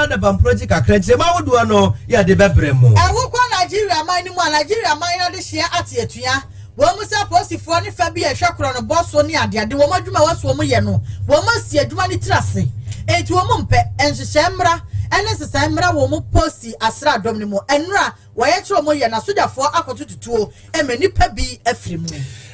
mmra na bamporɔgye kakra nkyerɛmu ahodoɔ no yɛde bɛbrɛ mo. Ɛwokɔ Nigeria man no mu a, Nigeria man no adehyeɛ ate atua. Wɔn mu sɛ apolisifoɔ ne fa bi a ɛhwɛ korɔnobɔ so ne adeade, wɔn adwuma a wɔso wɔn yɛ no, wɔn asi adwuma no tiri ase. Enti wɔn mpɛ nhyehyɛe mmra ne nsesae mmra wɔn mu polisi asraadɔm no mu. Nnora wɔyɛ kyerɛ wɔn yɛ na sogyafoɔ akɔto tutuo ma nnipa bi afiri mu.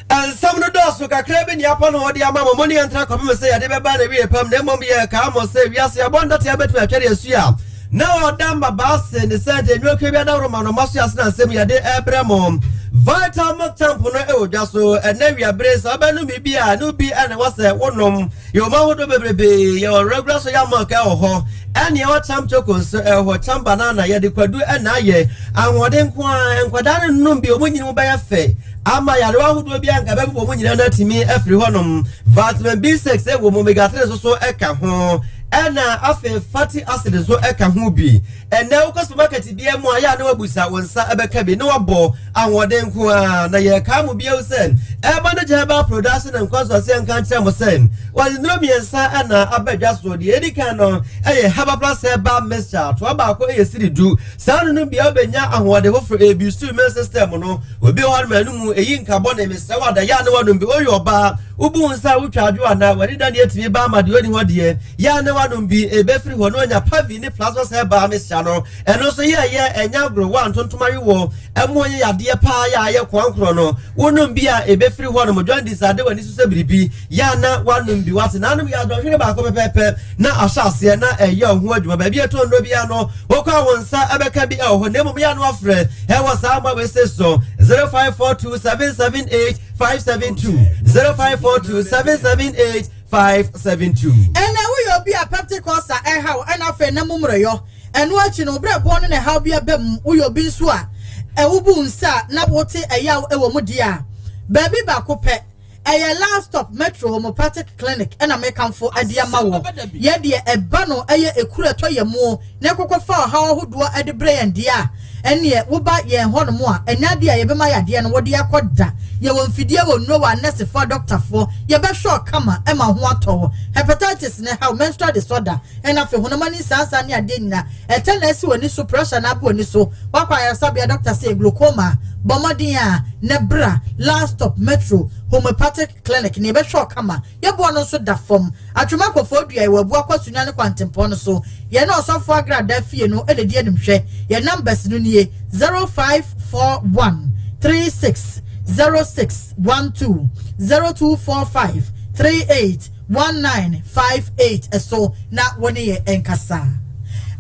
Nsɛm no dɔɔso kakraa bi nea apa na wɔde ama mo. Mo ne yɛn ntra kɔpem sɛ yɛde bɛba n'awiei pam, na mmom yɛkaa mo sɛ wiase abɔ ntatea betumi atwɛre asu a na ɔda mmabaa ase ne sɛ nti nnwumakuo bi adaworo ma no mma so asena nsɛm yɛde ɛbrɛ mo. Vital Milk Champ no ɛwɔ dwa so ɛnɛ wiabere sɛ wobɛnom biribi a ɛno bi ɛna ɛwɔ sɛ wonom. Yɛwɔ mu ahodoɔ bebrebe, yɛwɔ regular soya milk ɛwɔ hɔ, ɛne ɛwɔ champ choco nso ɛwɔ hɔ, champ banana, yɛde kwadu ɛna ayɛ, ahoɔden nko ara, nkwadaa no nom bi, wɔn nyini mu bɛyɛ fɛ, ama yarewa ahodoɔ bi a nka bɛbobɔ wɔn nyinaa no atumi afiri hɔnom. Vitamin B6 ɛwɔ mu, omega 3 nso so ɛka ho, ɛna afei fatty acid nso ɛka ho bi. Ɛnɛ wokɔ supermarket biara mu a, yɛ a na wabusa wo nsa ɛbɛka bi na wabɔ ahoɔden nko ara. Na yɛkaa mo bio sɛ ɛba no gya herbal production and consultancy nka nkyerɛ mo sɛ wɔde nnuro mmiɛnsa na aba dwa so. Deɛ ɛdi kan no ɛyɛ Herbal Plus Herbal Mixture, toa baako ɛyɛ siri du. Saa no no bia wobɛnya ahoɔden foforɔ ɛbi so immune system no. Obi wɔ hɔ no ma ɛno mu ɛyi nka bɔne mesrɛ wo ada yɛ a na wanom bi. Woyɛ ɔbaa wobu wo nsa a wotwa adwo anaa w'ani da ne atumi ba ama deɛ ɔni hɔ deɛ yɛ a na wanom bi ɛbɛfiri hɔ na wanya pavi ne plasma cell baa mehyia no. Ɛno nso yɛ yɛ ɛnyɛ agorɔ wɔ antontom awe wɔ ɛmo yɛ yadeɛ paa yɛ ayɛ koankorɔ no wonom bi a ɛbɛfiri hɔ nom. Jaundice ade w'ani so sɛ biribi yɛ a na wanom bi wate na anom yɛ adɔhwere baako pɛpɛpɛ na ahyɛ aseɛ na ɛyɛ ho adwuma. Baabi ɛtɔ nnuro biara no wokɔ a wo nsa ɛbɛka bi ɛwɔ hɔ, na mmom yɛ ano afrɛ ɛwɔ saa mma wei so 0542 778 572, 0542 778 572. Ɛnna woyɛ obi a peptic ulcer ɛhaw, ɛna afei na mu mmerɛyɔ, ɛno akyi no berɛboɔ no na ɛhaw bi aba mu. Woyɛ obi nso a ɛwobu nsa na wote ɛyaw ɛwɔ mu deɛ a, baabi baako pɛ ɛyɛ Last Stop Metro Homeopathic Clinic ɛna mekamfo ɛde ama wɔ. Yɛdeɛ ɛba no ɛyɛ ekura ɛtɔ yɛ mu na ɛkɔkɔ fa ɔhaw ahodoɔ ɛde brɛ yɛn deɛ a, ɛneɛ woba yɛn hɔnom a, ɛnyɛ adeɛ a yɛbɛma yɛ adeɛ no wɔde akɔ da. Yɛwɔ mfidie wɔ nnuro wɔ anɛsefoɔ, adɔktafoɔ, yɛbɛhwɛ ɔkama ɛma ho atɔ wɔ hepatitis ne haw, menstrual disorder, ɛna afei honam ani nsansan ne adeɛ nyinaa ɛtɛ na ɛsi wɔ ani so, pressure na abɔ ani so, wakɔ ayaresabea dɔkta sɛ glaucoma. Bɔ mmɔden a ne bra Last Stop Metro Homeopathic Clinic ne yɛbɛhwɛ ɔkama. Yɛboɔ no nso da fam. Atwoma akɔfoɔ dua yɛwɔ Abu akɔ Sunya ne kwantempɔn no so, yɛn ɔsɔfo Agrada fie no ɛna di anim. Hwɛ yɛn numbers no nie: 0541 36 06 12, 0245 38 1958. Ɛso na wɔne yɛ nkasa.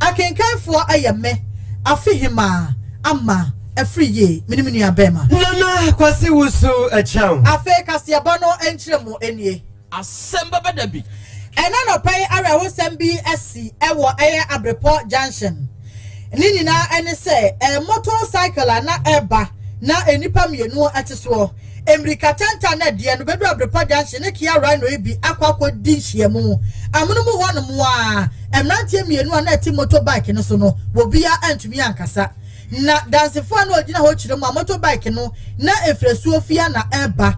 Akenkanfoɔ ayɛ mmɛ afehema ama ɛfiri yie mene me nua bɛrima. Nana Kwasi Wusu Ɛkyɛn. Afei kaseɛbɔ no nkyerɛ mu nie. Asɛm bɛbɛ da bi. Ɛna nɔpɛ yi awerɛhosɛm bi asi ɛwɔ ɛyɛ Abrepɔ Junction. Ne nyinaa ɛne sɛ motorcycle a na ɛba na nnipa mmienu ɛte soɔ, mmirika tɛnta na deɛ no bɛdu Abrepɔ Junction ne Kia Rhino yi bi akɔ akɔdi nhyiamu amono mu hɔnom a, mmeranteɛ mmienu a na ɛte motorbike no so no, wɔbia antumi ankasa. Na dansefoɔ a na ɔgyina hɔ kyerɛ mu a, motorbike no na efirasuo fia na ɛreba.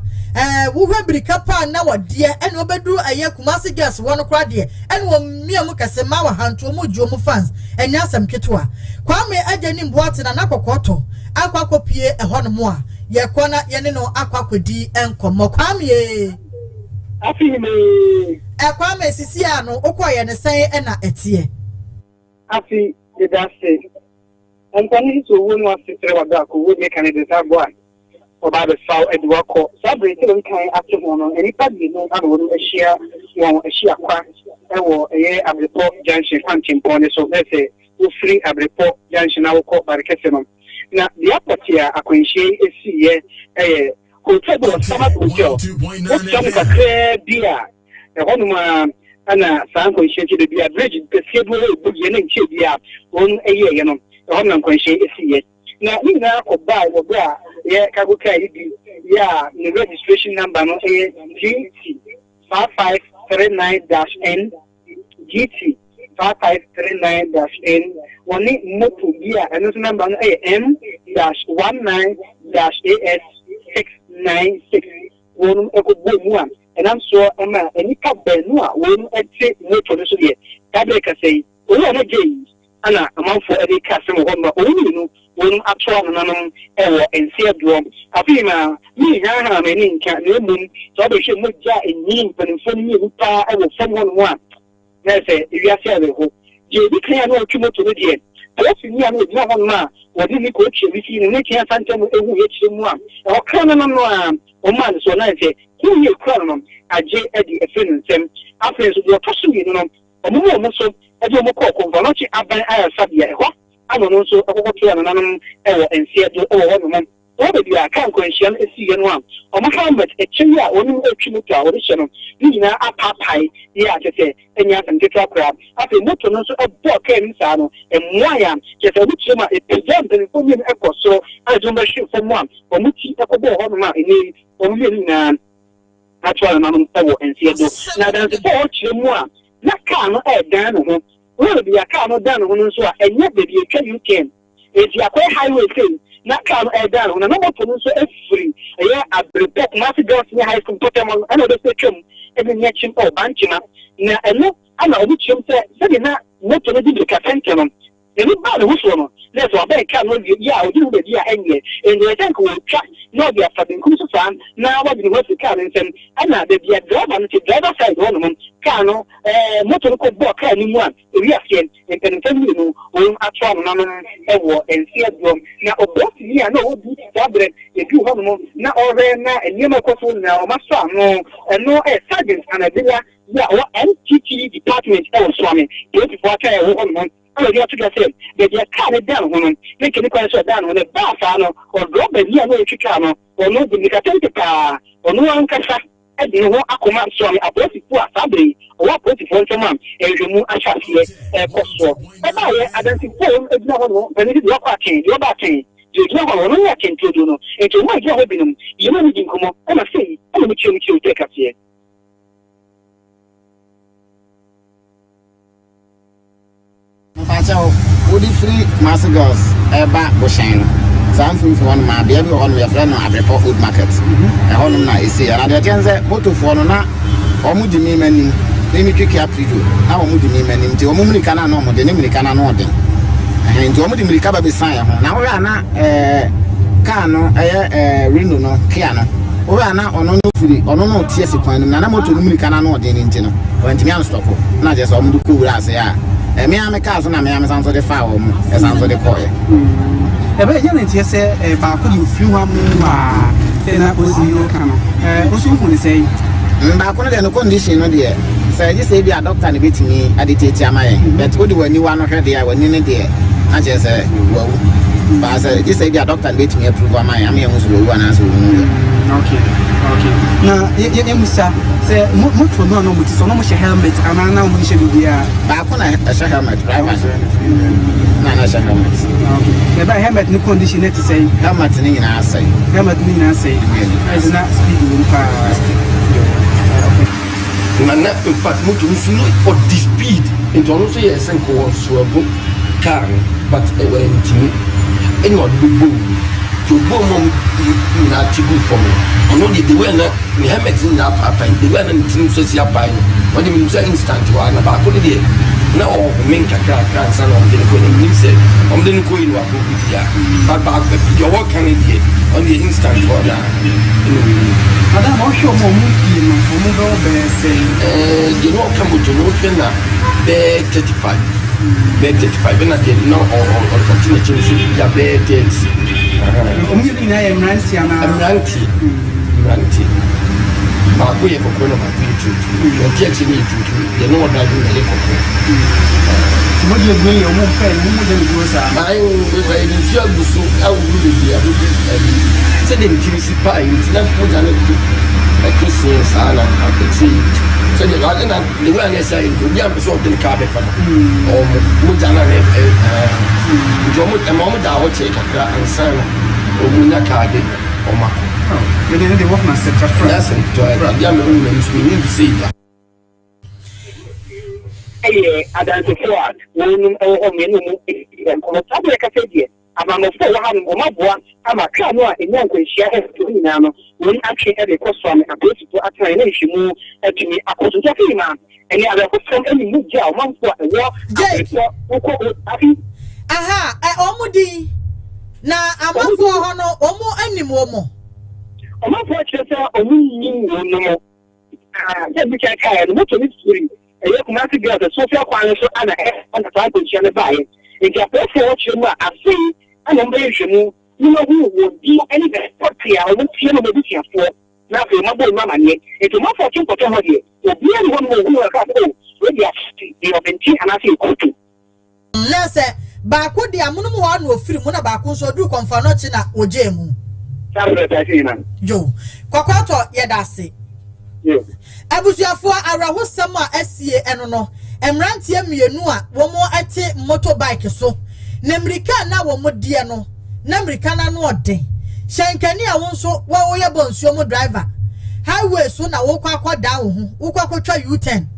Wohwɛ mirika paa na wɔdeɛ ɛna wɔbɛduru ɛyɛ Kumasi Girls wɔ no koraa deɛ, ɛna wɔn mmea mu kɛse mmaa wɔ ha nto wɔn gye wɔn fans. Ɛnyɛ asɛm ketewa. Kwame Agye ne Mboate na n'akɔkɔɔ tɔ akɔ akɔpie ɛhɔnom a yɛkɔ na yɛne no akɔ akɔdi nkɔmmɔ. Kwame. Afi me. Kwame, sisi a no wokɔ yɛ ne sɛn ɛna ɛteɛ? Afi deda ase. Mpani sɛ owuo no ase kyerɛ wado akɔ owuo deɛ ka ne de nsa agɔ a ɔba abɛfa wo adi wakɔ. Saa bere sɛ wɔn kan ate ho no, nnipa mmienu ana wɔn ahyia wɔn ahyia kwa ɛwɔ ɛyɛ Abrepɔ Junction kwantempɔn ne so, na sɛ wofiri Abrepɔ Junction na wokɔ Barekɛse no, na deɛ apɔte a akwanhyia yi esiiɛ ɛyɛ hotel bi wɔ Sama Hotel. Wotua mu kakraa bi a ɛhɔnom a ɛna saa nkwanhyia nkyɛn baabi a bridge kɛseɛ bi wɔ hɔ ebu yɛ ne nkyɛn bi a wɔn ɛyɛɛyɛ no, ɛhɔ na nkwanhyia esiiɛ. Na ne nyinaa kɔ baa wɔ bere a yɛ cargo car yi bi yɛ a ne registration number no yɛ GT 5539-N, GT 5539-N, wɔne moto bi a ɛno nso number no yɛ M-19-AS 696, wɔn kɔbɔ mu a ɛnam soɔ ma nnipa baanu a wɔn te moto no so deɛ, saa bere kasa yi owura no gye yi. Ana amanfoɔ de reka asɛm wɔ hɔnom a, wɔn mmienu wɔn atoa nananom wɔ nseɛ doɔ. Afei ma menhaahaa m'ani nka, na mmom sɛ wobɛhwɛ mogya a ɛnyini mpanimfoɔ no mmienu paa wɔ fam hɔnom a, na ayɛ sɛ ewiase awerɛho. Deɛ ɔdi kan a na ɔretwi moto no deɛ, polisini a na ɔgyina hɔnom a wɔde ne kɔɔtwi awisi no ne Kenya santam huiɛ kyerɛ mu a, ɛhɔ kra nanam no ara wɔmaa no soɔ, na ayɛ sɛ tumi a ɛkura no no agye adi afiri ne nsam. Afei nso deɛ ɔtɔ so mmienu no, Wɔmaa wɔn so de wɔn kɔɔ Komfo-Anokye Aban Ayaresabea. Ɛhɔ na ɔno nso kɔkɔtoaa nananom wɔ nseɛ do wɔ hɔnom. Wɔ baabi a kaa nkwanhyia no siiɛ no a, wɔn helmet, ɛkyɛ yi a wɔnom retwi moto a wɔde hyɛ no, ne nyinaa apaapae yɛ a kyerɛ sɛ ɛnyɛ asɛm ketewa koraa. Afei moto no nso bɔɔ kaa anim saa no, ɛmmoaeɛ a kyerɛ sɛ wɔkyerɛ mu a ɛpagyaa mpanimfoɔ mmienu kɔ soro a ɛde wɔn bɛhwee fam a wɔn ti kɔbɔɔ hɔnom a ɛnnɛ yi wɔn mmienu nyinaa atoa nananom wɔ nseɛ do. Na adansefo a wɔkyerɛ mu a na kaa no redan ne ho. Wɔ baabi a kaa no dan ne ho no nso a, ɛnyɛ baabi a etwa U-turn. Enti akɔyɛ highway sei na kaa no redan ne ho, na na moto no nso afiri ɛyɛ Abrepɔ, Kumasi Girls Senior High School mpɔtam hɔ no ɛna ɔbɛsi atwam de ne akyim wɔ Bankyema. Na ɛno na wɔkyerɛ mu sɛ sɛdeɛ na moto no de mmirika tɛntɛn no, N'ani baa ne ho soɔ no, na ɛsɛ wabɛn kaa no awie yɛ a ɔdi ne ho baabi a ɛnyɛ. Enti ɛyɛ sɛ anka ɔretwa na ɔde afa benkum so saa na wagye ne ho afiri kaa no nsam. Ɛna baabi a driver no te, driver side hɔ nom, kaa no, ɛɛ moto no kɔ bɔɔ kaa no mu a ɛwii aseɛ. Mpanimfoɔ no mmienu wɔn atoa nananom wɔ nseɛ doɔ. Na ɔpolisini a na ɔwɔ duty saa berɛ ɛduu hɔ nom na ɔrehwɛ na nneɛma ɛkɔ so nyinaa wɔn asɔ ano. Ɛno ɛyɛ Sergeant Anadela yi a ɔwɔ NTT department wɔ Suame polisifoɔ atwaeɛ a ɛwɔ hɔ nom. Ɛna ɔde ato dwa sɛ, baabi a kaa no dan ho no, na nka ɛnni kwan sɛ ɔdan ne ho, na ɛbaa saa no, ɔdrɔbani a na ɔretwi kaa no, ɔno de mmirika tenten paa, ɔno ankasa de ne ho akɔma Suame apolisifoɔ a saa berɛ yi ɔwɔ apolisifoɔ nsam a nhwehwɛmu ahyɛ aseɛ rekɔ soɔ. Ɛbaeɛ, adansifoɔ a wɔgyina hɔ no, mpanin bi deɛ ɔkɔ Aten, deɛ ɔba Aten, deɛ ɔgyina hɔ no, ɔno ne Aten turodoo no, enti wɔn a wɔgyina hɔ binom, yɛne wɔn di nkɔmmɔ, ɛna sei na wɔkyerɛ mu kyerɛ Otee kaseɛ. Mpakyɛw, wode firi Kumasi Girls ɛreba Bohyɛn no, saa mfimfini hɔ nom a, bea bi wɔ hɔ nom yɛfrɛ no Abrepɔ Old Market. Ɛhɔ nom na ɛsiiɛ. Na deɛ ɛteɛ ne sɛ, motofoɔ no na wɔn di me m'anim, me metwi Kia Peugeot, na wɔn di me m'anim, nti wɔn mmirika no a na wɔn de, ne mmirika no ano ɔden. Ɛhɛn, nti wɔn de mmirika ba bɛsian yɛn ho. Na wohwɛ a na ɛɛ kaa no ɛyɛ ɛɛ Reno no, Kia no, wohwɛ a na ɔno no firi, ɔno no te asi kwan no mu, na na moto no mmirika no ano ɔden no nti no, Wantumi anstɔpo na kyerɛ sɛ wɔn de kɔ wura ase a ɛme ara me kaa so na me ara me san so de faa wɔn ɛsan so de kɔɛ. Ɛbɛyɛ yɛ ne nteɛ sɛ baako deɛ ofiri hɔ amu a sɛ na polisini no ka no nso wohu ne sɛn? Baako no deɛ no condition no deɛ sɛ gye sɛ ebi a doctor na ebetumi ade tietia ama yɛn but wode w'aniwa no hwɛ deɛ a w'ani no deɛ na kyerɛ sɛ wawu baa sɛ gye sɛ ebi a doctor na ebetumi approve ama yɛn ama yɛn ho so wawu anaasɛ owu yɛ. Okay okay na yɛ yɛ musa Sɛ mo moto no a na wɔn ti so na wɔhyɛ helmet anaa na wɔn nhyɛ biribiara. Baako na ɛhyɛ helmet driver no na na ɛhyɛ helmet. Okay. Na ɛbɛn helmet no condition ne te sɛn? Helmet no nyinaa asɛe. Helmet no nyinaa asɛe. Ɛsɛ na speed wɔ mu paa. Okay. Na na in fact moto no nso no ɔdi speed nti ɔno nso yɛ sɛ nka ɔsoɛbo car no but ɛwɔ ntumi ɛna ɔde bɛbɔ mu nti ɔbɔ mu a nyinaa te gu fam no ɔno deɛ the way na Ne helmet no nyinaa apaapae, the way a na ne tirim nso asi apae no, ɔno deɛ menim sɛ instant hɔ ara, na baako no deɛ na ɔhome nkakrakra ansa na wɔde no kɔ, na menim sɛ wɔde no kɔ yi no wakɔ bi a, but baako deɛ ɔwɔ ka no deɛ, ɔno deɛ instant hɔ na ɛna ɔwu. Madam, ɔhwɛ wɔn a wɔn fie no, wɔn bɛwɔ bɛyɛ sɛn? Ɛɛ deɛ na ɔka moto no wohwɛ na bɛyɛ 35 bɛyɛ 35 ɛna deɛ na ɔte n'akyi no nso ya bɛyɛ 30. Wɔn nyinaa yɛ mmeranteɛ anaa? Mmeranteɛ. Mmerante. Baako yɛ kɔkɔɔ na baako yɛ tuntum. Deɛ ɔte akyire no yɛ tuntum, deɛ ne ɔda no na ɛyɛ kɔkɔɔ. Mogya gu yɛ ɔmo mpɛ no mogya na gu saa. Ayi ɛyɛ nsuo agu so awuru beebi agugu ɛyi sɛdeɛ ne tiri si paa yi nti na mogya no to ɛto see saa na akyire yi sɛdeɛ ɛna ne wura ne ɛsɛ yi nti obi ampɛ sɛ ɔde ne kaa bɛfa no ɔmo mogya no na ɛ ɛɛ nti ɔmo ɛma ɔmo da hɔ kyɛɛ kakra ansa na ɔmo nya kaa de. wɔn akɔ. Mede ne de wɔ na sɛ kafra. Nyɛ asɛm ketewa, adeɛ a mahu m'ani so, mennim bi sei da. Yɛ Adansefo a wɔnom wɔ hɔ mmienu mu di nkɔmmɔ. Saa bere a yɛkasa yi deɛ, Abanbɔfoɔ a ɛwɔ hanom, wɔaboa ama kaa no a ɛnya nkwanhyia wɔ hɔ nyinaa no, wɔatwe de rekɔ Suame apolisifoɔ atenaeɛ na nhwehwɛmu atumi akɔ so. Nti afei ma ɛne awerɛhosɛm ne mogya a ɔmanfoɔ a ɛwɔ Jake. Abrepɔ wokɔ o afi. Aha, ɛ, wɔn din, na amanfoɔ hɔ no, wɔn anim wɔn. Ɔmanfoɔ kyerɛ sɛ wɔn nnim wɔn nom. Na sɛ bi kan kaeɛ no, moto no firi ɛyɛ Kumasi Girls Asuofia kwan no so na ɛba na saa nkwanhyia no baeɛ. Nti apolisifoɔ wɔ kyerɛ mu a afei na wɔbɛyɛ nhwɛmu na wɔahu wɔn din ne baabi pɔtee a wɔn teɛ ne wɔn abusuafoɔ na afei wɔabɔ wɔn amaneɛ. Nti ɔmanfoɔ a wɔte mpɔtam hɔ deɛ obiara nni hɔnom a ɔhunu wɔn kaa sɛ oh wei deɛ asase ɛyɛ ɔbɛnten anaasɛ ɛyɛ kurotu. Na sɛ baako deɛ amonom hɔ ara na ɔfiri mu na baako nso ɔduru kɔmfoanɔkye na ɔgyee mu. Saa berɛ taa si nyina. Yo, Kɔkɔɔtɔ yɛda ase. Yo. Abusuafoɔ awerɛhosɛm a asie ɛno no, mmeranteɛ mmienu a wɔn te motor bike so na mmirika a na wɔn deɛ no na mmirika no ano ɔden. Hyɛnkani a wo nso woyɛ bɔ nsuo mu driver, highway so na wokɔ akɔdan wo ho, wokɔ akɔtwa U-turn.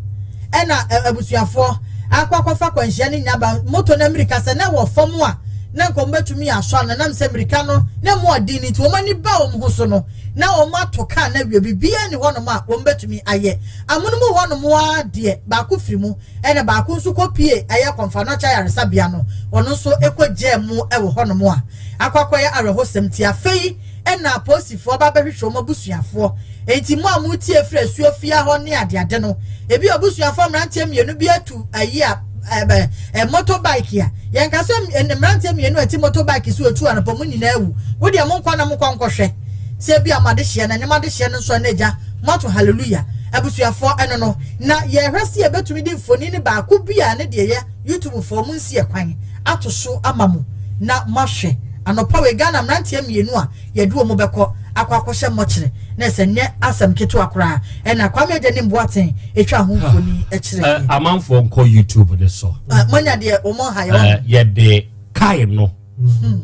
Ɛna abusuafoɔ akɔ akɔfa kwanhyia no nyinaa ba moto no mmirika sɛ na ɛwɔ fam a na nka wɔbɛtumi asɔ ano nam sɛ mmirika no na mu ɔden no nti wɔn ani ba wɔn ho so no na wɔn ato kaa no awie biribiara ni hɔnom a wɔn bɛtumi ayɛ amono mu hɔnom ara deɛ baako firi mu ɛna baako nso kɔ pie ɛyɛ kɔmfanɔkya ayaresabea no ɔno nso ɛkɔ gyaa mu ɛwɔ hɔnom a akɔ akɔyɛ awerɛhosɛm ti afei ɛna apolisifoɔ ba bɛhwehwɛ wɔn abusuafoɔ. Enti mo a motie firi asuo fia hɔ ne adeade no, ebi abusuafoɔ mmeranteɛ mmienu bi atu ayi a ɛbɛ ɛ motorbike a yɛnka sɛ mmeranteɛ mmienu a ɛte motorbike so etu anɔpa mu nyinaa awu. Wo deɛ monkɔ na monkɔ nkɔhwɛ sɛ ebi a mo adehyeɛ no ɛnyɛ mo adehyeɛ no nso ɛna agya moato hallelujah abusuafoɔ ɛno no na yɛhwɛ sɛ yɛbɛtumi de mfoni no baako bi a ne deɛ yɛ YouTube foɔ mo nsi ɛkwan ato so ama mo na moahwɛ anɔpa wei Ghana mmeranteɛ mmienu a yɛde wɔn bɛkɔ akɔ akɔhyɛ mmɔkyere na ɛsɛ nyɛ asɛm ketewa koraa ɛna Kwame Agya Nim Boateng etwa ho mfoni kyerɛ yɛn. Amanfoɔ nkɔ YouTube ne so. Moanya deɛ wɔn ha yɛ wɔn. Yɛde kae no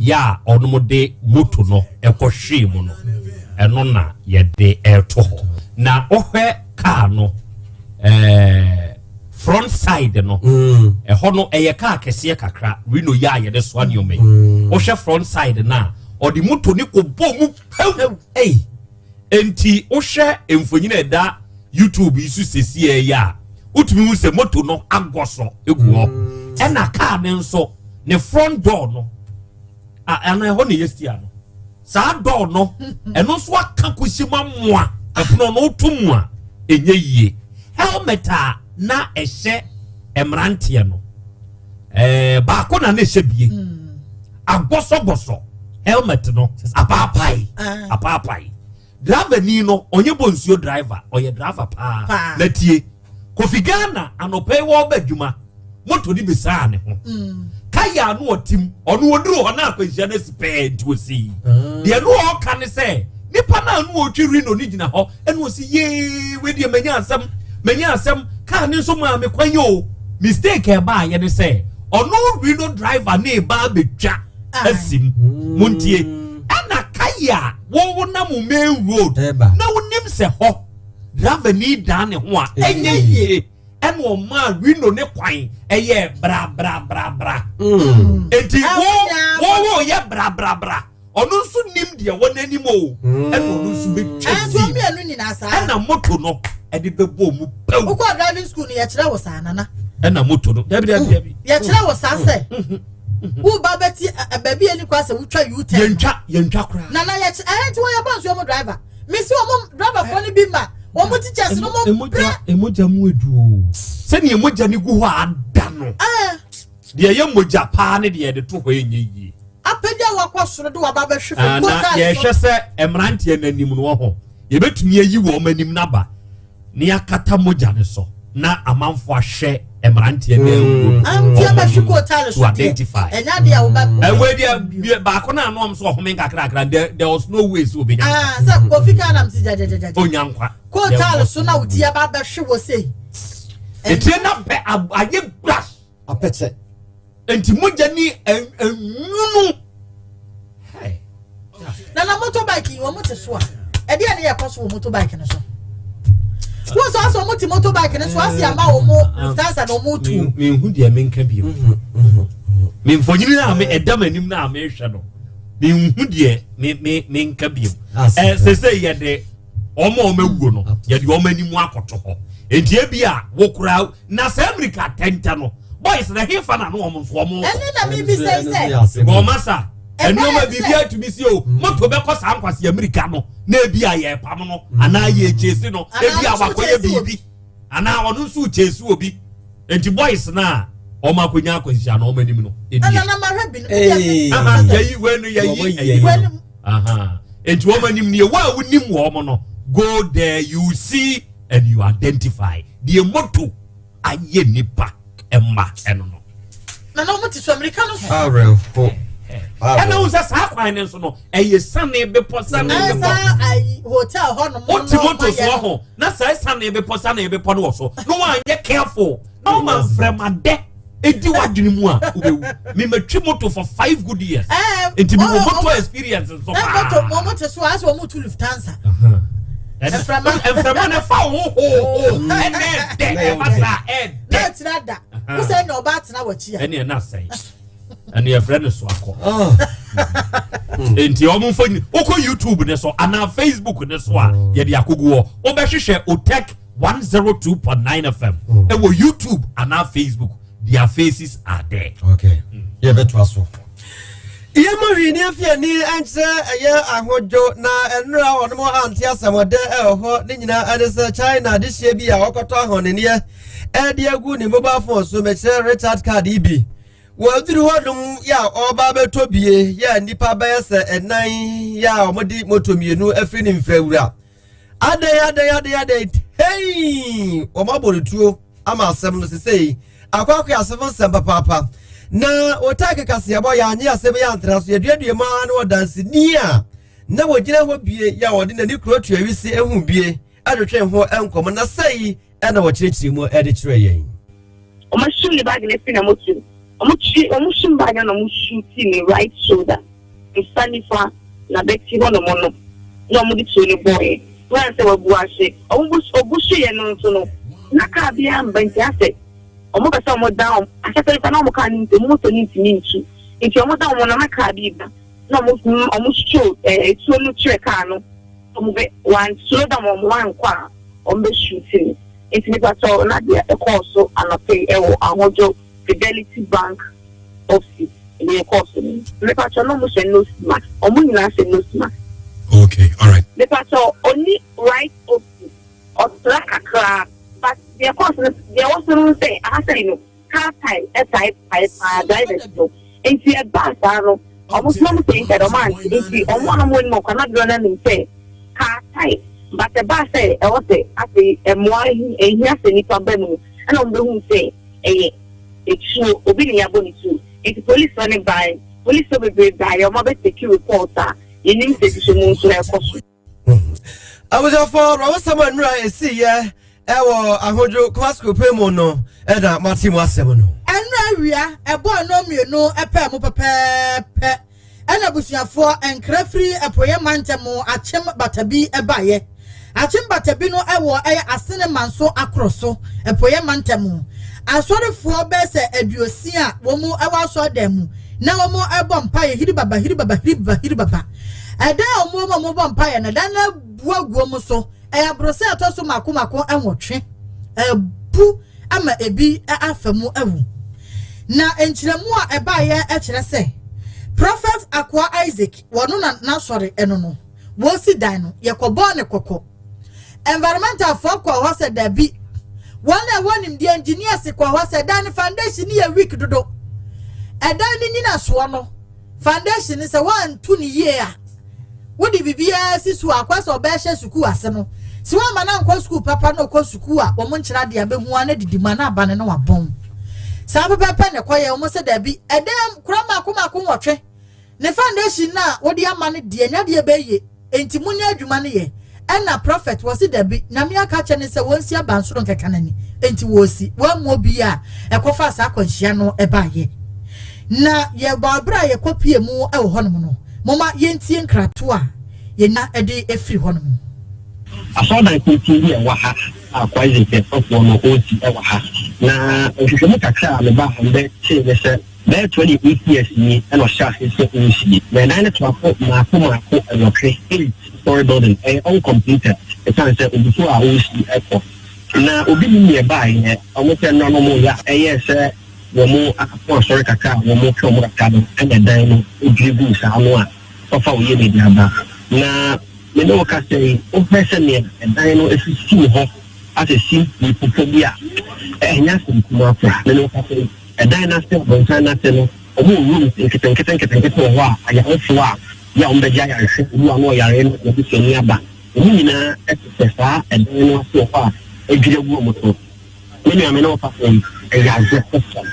yɛ a ɔnom de moto no ɛkɔ hwee mu no ɛno na yɛde ɛreto hɔ na wohwɛ kaa no ɛɛ. front side no mm. ɛhɔ no ɛyɛ kaa kɛseɛ kakra reno yɛ a yɛde soa nneɛma yi mm. wohwɛ front side no a ɔde moto ne kɔ bɔ mu pɛw ɛyi nti wohwɛ mfonyin a ɛda youtube yi so sɛsi ɛyɛ a wotumi hu sɛ moto no agɔ so egu hɔ mm. ɛna kaa no nso ne front door no a ɛno ɛhɔ na ɛyɛ stia no saa dɔɔ no ɛno nso aka kɔsi mu amoa ɛpono no woto mu a ɛnyɛ yie helmet a na ɛhyɛ mmeranteɛ no ɛɛ baako na na ɛhyɛ bie hmm. agbɔsɔgbɔsɔ helmet no apaapae ah. apaapae driver ni no ɔnyɛ bɔ nsuo driver ɔyɛ driver paa na tie kofi ghana anɔpɛ yi wɔreba adwuma moto no besaa ne ho mm. kaya no ɔtim ɔno ɔduru hɔ na akwanhyia no asi pɛɛ nti ɔsii ah. deɛ no ɔka ne sɛ nipa no a no ɔtwi reno no gyina hɔ ɛna ɔsi yee wei deɛ manya asɛm manya asɛm kaa ne nso maa me kwan yi o mistake ɛbaa yɛ ne sɛ ɔno reno driver ne ba abɛtwa asi mu mm. montie ɛna kaya wɔwonam main road na wonim sɛ hɔ driver ni dan ne ho a ɛnyɛ yie ɛna ɔmaa reno ne kwan ɛyɛ bra bra bra bra mm. eti wo wo wo yɛ bra bra bra ɔno nso nim deɛ wɔ n'anim o mm. ɛna ɔno nso bɛ twa si ɛna moto no ɛde bɛ bɔ ɔmu pɛw. wokɔ driving school no yɛkyerɛ wɔ saa nana. ɛna moto no dabi dabi dabi. yɛkyerɛ wɔ saa sɛ. Mm-hmm. Wo ba bɛti baabi yɛ ni kwa sɛ wotwa U-turn. Yɛntwa yɛntwa koraa. Nana yɛkyerɛ ɛhɛn ti wɔyɛ bɔ nsuo mu driver. Mesi wɔn driverfoɔ no bi ma wɔn teachers no mo brɛ. Emogya mu edu o. Sɛnea emogya no gu hɔ a ada no. Deɛ ɛyɛ mogya paa ne deɛ yɛde to hɔ ɛnyɛ yie. Apagya wakɔ soro de waba bɛhwe fam. Na yɛhwɛ sɛ mmeranteɛ no anim no wɔ hɔ yɛbɛtumi ayi wɔn anim no aba. na yɛakata mogya no so na amanfo ahwɛ mmeranteɛ no awuo no to identify ɛwɔ deɛ baako no ano so ɔhome nkakrakra there there was no way sɛ obɛnya ah, sɛ kofi ka nam si gyagyagyagyagya onya nkwa kootaale so na woti aba abɛhwe wɔ sei etire na pɛ ayɛ grass apɛkyɛ nti mogya ni nwunu na na motorbike yi wɔn te so a ɛdeɛ ne yɛ kɔ so wɔ motorbike no so wọ́n sọ asọ wɔn te motorbike no so asi ama wɔn lufthansa na wɔn tu. mehu deɛ menka bio mhm, mhm, mhm. Me mfonyini no a me ɛda m'anim no a mehwɛ no, menhu deɛ me me menka biom. Ɛ sese yɛde wɔn a wɔn awuo no yɛde wɔn anim akɔto hɔ. Nti ebi a wokura na saa mmirika tɛntɛ no boys na hefa na no wɔn nso wɔn. Ɛne na mi bi sɛ sɛ. Wɔn masa nneɛma biribi atumi si o moto bɛkɔ saa nkwasi mmirika no na ebi a yɛpam no anaa yɛkyesi no ebi a wakɔyɛ biribi. Anaa ɔno nso rekyɛsi obi. Nti boys no a wɔn akɔnya akwanhyia no wɔn anim no nie. Ɛna na mahwɛ bi no. Yɛyi wei no yɛyi ɛyi no. Nti wɔn anim nie wo a wonim wɔn no go there you see and you identify deɛ moto ayɛ nipa ɛma ɛno no. Na na wɔn ti so Amerika no so. Awerɛho. Ɛna wo sɛ saa kwan no nso no ɛyɛ sane bepɔ sane bepɔ. Ɛsa ayi hotel hɔ nom. Wote moto soɔ ho na saa sane bepɔ sane bepɔ no wɔ so na wɔanyɛ careful na wɔma mfrɛmadɛ edi w'adwene mu a wobɛwu. Mematwi moto for five good years. Nti mewɔ moto experience nso paa. Moto wɔn te so asɛ wɔn tu Lufthansa. Mframa mframa no fa wo ho hoo ɛnɛ ɛdɛ ɛba saa ɛdɛ. Na ɛtena da. Wosɛ na ɔba atena w'akyi a. Ɛne ɛna asɛe. Ɛne yɛfrɛ no so akɔ. Nti wɔn mfo nyina wokɔ YouTube ne so anaa Facebook ne so a yɛde akogu hɔ. Wobɛhwehwɛ Otec 102.9 FM ɛwɔ YouTube anaa Facebook. Their faces are there. Okay. Yɛbɛtoa so. Yɛma hwee ni afi ani nkyerɛ ɛyɛ ahodwo na nnora wɔnom ante asɛm ɔdɛ ɛwɔ hɔ ne nyinaa ɛne sɛ China adehyeɛ bi a wɔkɔtɔ ahɔneneɛ ɛde agu ne mobile phone so mekyerɛ Richard card yi bi wɔaduru hɔnom yɛ a ɔreba abɛtɔ bie yɛ a nnipa bɛyɛ sɛ ɛnan yɛ a wɔde moto mmienu afiri ne mfrawura adɛn adɛn adɛn adɛn hei wɔn abɔ ne tuo ama asɛm no sesei akɔ akɔ asɛm nsɛm papaapa na wɔtaa keka seɛbɔ yɛ anye asɛm yɛ antena so yɛduadua mu ara na ɔdanseni a na wɔgyina hɔ bie yɛ a wɔde n'ani kuro tua wisi ehu bie ɛtwetwe ho nkɔmɔ na sɛyi ɛna wɔkyerɛkyerɛ mu ɛde kyerɛ yɛn. Wɔn asum ne bag no afi na moto mu. Wɔn twi wɔn sum bag no na wɔn shuti ne right shoulder, nsa nifa na bɛti hɔ nom no na wɔn de tuo no bɔɔɛ. Wɔn sɛ wabu ahye. Wɔn bu obu hweeɛ no nso no na car biara mba nti asɛ wɔn pɛ sɛ wɔn dan wɔn ahyɛsɛ no koraa na wɔn car no ntumi moto no ntumi ntu nti wɔn dan wɔn no na car bi ba na wɔn wɔn show ɛɛ tuo no kyerɛ car no wɔn bɛ wɔn slow down wɔn wɔn ankɔ a. wɔn bɛ shuti no nti nipa kyɛw na deɛ ɛkɔɔ so anɔpa yi ɛwɔ ahodwo fidelity bank office deɛ ɛkɔɔ so no mepa kyɛw na wɔn hyɛ nose mask wɔn nyinaa hyɛ nose mask. Okay, all right. Mepa kyɛw oni right office ɔtra kakra but deɛ ɛkɔɔ so no deɛ ɛwɔ so no sɛ aha sɛ no. Car tyre tae pae paa drivers no nti ɛbaa saa no ɔmo soma mo sɛ inside ɔmo ante nti ɔmo a na ɔmo wɔ anim ɔkwa na dodoɔ no anim sɛ car tyre but ɛbaa sɛ ɛwɔ sɛ afei ɛmoa ehia sɛ nipa ba mu no ɛna ɔmo bɛhu sɛ ɛyɛ etuo obi ne yabɔ ne tuo nti police fo ne bae police fo bebree baeɛ ɔmo abɛ take report a yɛnim sɛ nhwehwɛmu nso ɛkɔ so. Abusuafo, awerɛhosɛm a nnura esiiɛ ɛwɔ ahodwo Kumasi pɛ mu no ɛna mate mu asɛm no. Ɛnora awia ɛbɔɔ nnɔn mmienu pɛɛ mu pɛpɛɛpɛ ɛna abusuafoɔ nkra firi apueɛ mantam Akyem Batabi baeɛ. Akyem Batabi no ɛwɔ ɛyɛ Asene Manso Akoro so apueɛ mantam. Asɔrefoɔ bɛyɛ sɛ aduosia a wɔn ɛwɔ asɔredan mu na wɔn ɛbɔ mpaeɛ hiribaba hiribaba hiribaba hiribaba. Ɛdan a wɔn wɔ mu a wɔbɔ mpaeɛ no, ɛdan no abu agu wɔn so. Ɛyɛ aborɔsan a ɛtɔ so mmaako mmaako nwɔtwe. Abu ama ebi afa mu awu. Na nkyerɛmu a ɛbaeɛ kyerɛ sɛ, Prɔfɛt Akoa Isaac, wɔno na n'asɔre ɛno no, wɔresi dan no, yɛkɔbɔɔ ne kɔkɔ. Environmentalfoɔ kɔɔ hɔ sɛ dabi. Wɔn a ɛwɔ nimdeɛ engineers kɔɔ hɔ sɛ dan no foundation no yɛ weak dodo. Ɛdan no nyinasoɔ no, Foundation no sɛ woanto no yie a, wode biribiara si so a, akɔ sɛ ɔbɛhyɛ sukuu ase no. Sɛ woamma no ankɔ sukuu papa na ɔkɔ sukuu a wɔn nkyerɛ adeɛ a, bɛhu ara na didi mu a na aba no na wabɔn. Saa pɛpɛɛpɛ na ɛkɔyɛ wɔn sɛ daabi, ɛdan kora mmaako mmaako nwɔtwe. Ne foundation no a wode ama no deɛ, nya deɛ ɛbɛyɛ. Enti monyɛ adwuma no yɛ. Ɛna prophet wɔse dabi, Nyame aka akyerɛ no sɛ wɔnsi abansoro nkɛka n'ani, enti wɔresi, wɔammu obi a ɛkɔfaa saa akwanhyia no baeɛ. Na yɛbɔ aberɛ a yɛkɔ pie mu wɔ hɔnom no, momma yɛntie nkratoɔ a yɛnya de firi hɔnom. Asɔrdan tenten bi a ɛwɔ ha a Kwasi sɔfoɔ no ɔresi wɔ ha. Na nhwehwɛmu kakra a mebaa ha mebɛtee ne sɛ. Bɛyɛ 28 years nie na ɔhyɛɛ aseɛ sɛ ɔresie. Na ɛdan no toa so mmaako mmaako nwɔtwe, eight story building. Ɛyɛ uncompleted ɛsiane sɛ ɔgu so a ɔresi kɔ. Na obi nim deɛ ɛbaeɛ, wɔn sɛ nnora no wɔreyɛ a ɛyɛɛ sɛ wɔn akɔ asɔre kakra a wɔtwe wɔn kakra no ɛna ɛdan no dwiri guu saa no a ɔfa wo yɛ de aba. Na me ne wo kasa yi, wohwɛ sɛnea ɛdan no sisi wɔ hɔ asɛ si nipa bi a, ɛnyɛ asɛm kumaa koraa. Me ne wo kasa yi, Ɛdan no ase, aborosan no ase no, wɔwɔ rooms nketenkete nketenkete wɔ hɔ a ayarefoɔ a yɛ a wɔbɛgye ayarehwɛ, obi a na ɔyare no n'abusuani aba, wɔn nyinaa hyehyɛ saa ɛdan no ase wɔ hɔ a adwiri agu wɔn so. Me nua, me ne wo kasa yi, ɛyɛ awerɛhosɛm.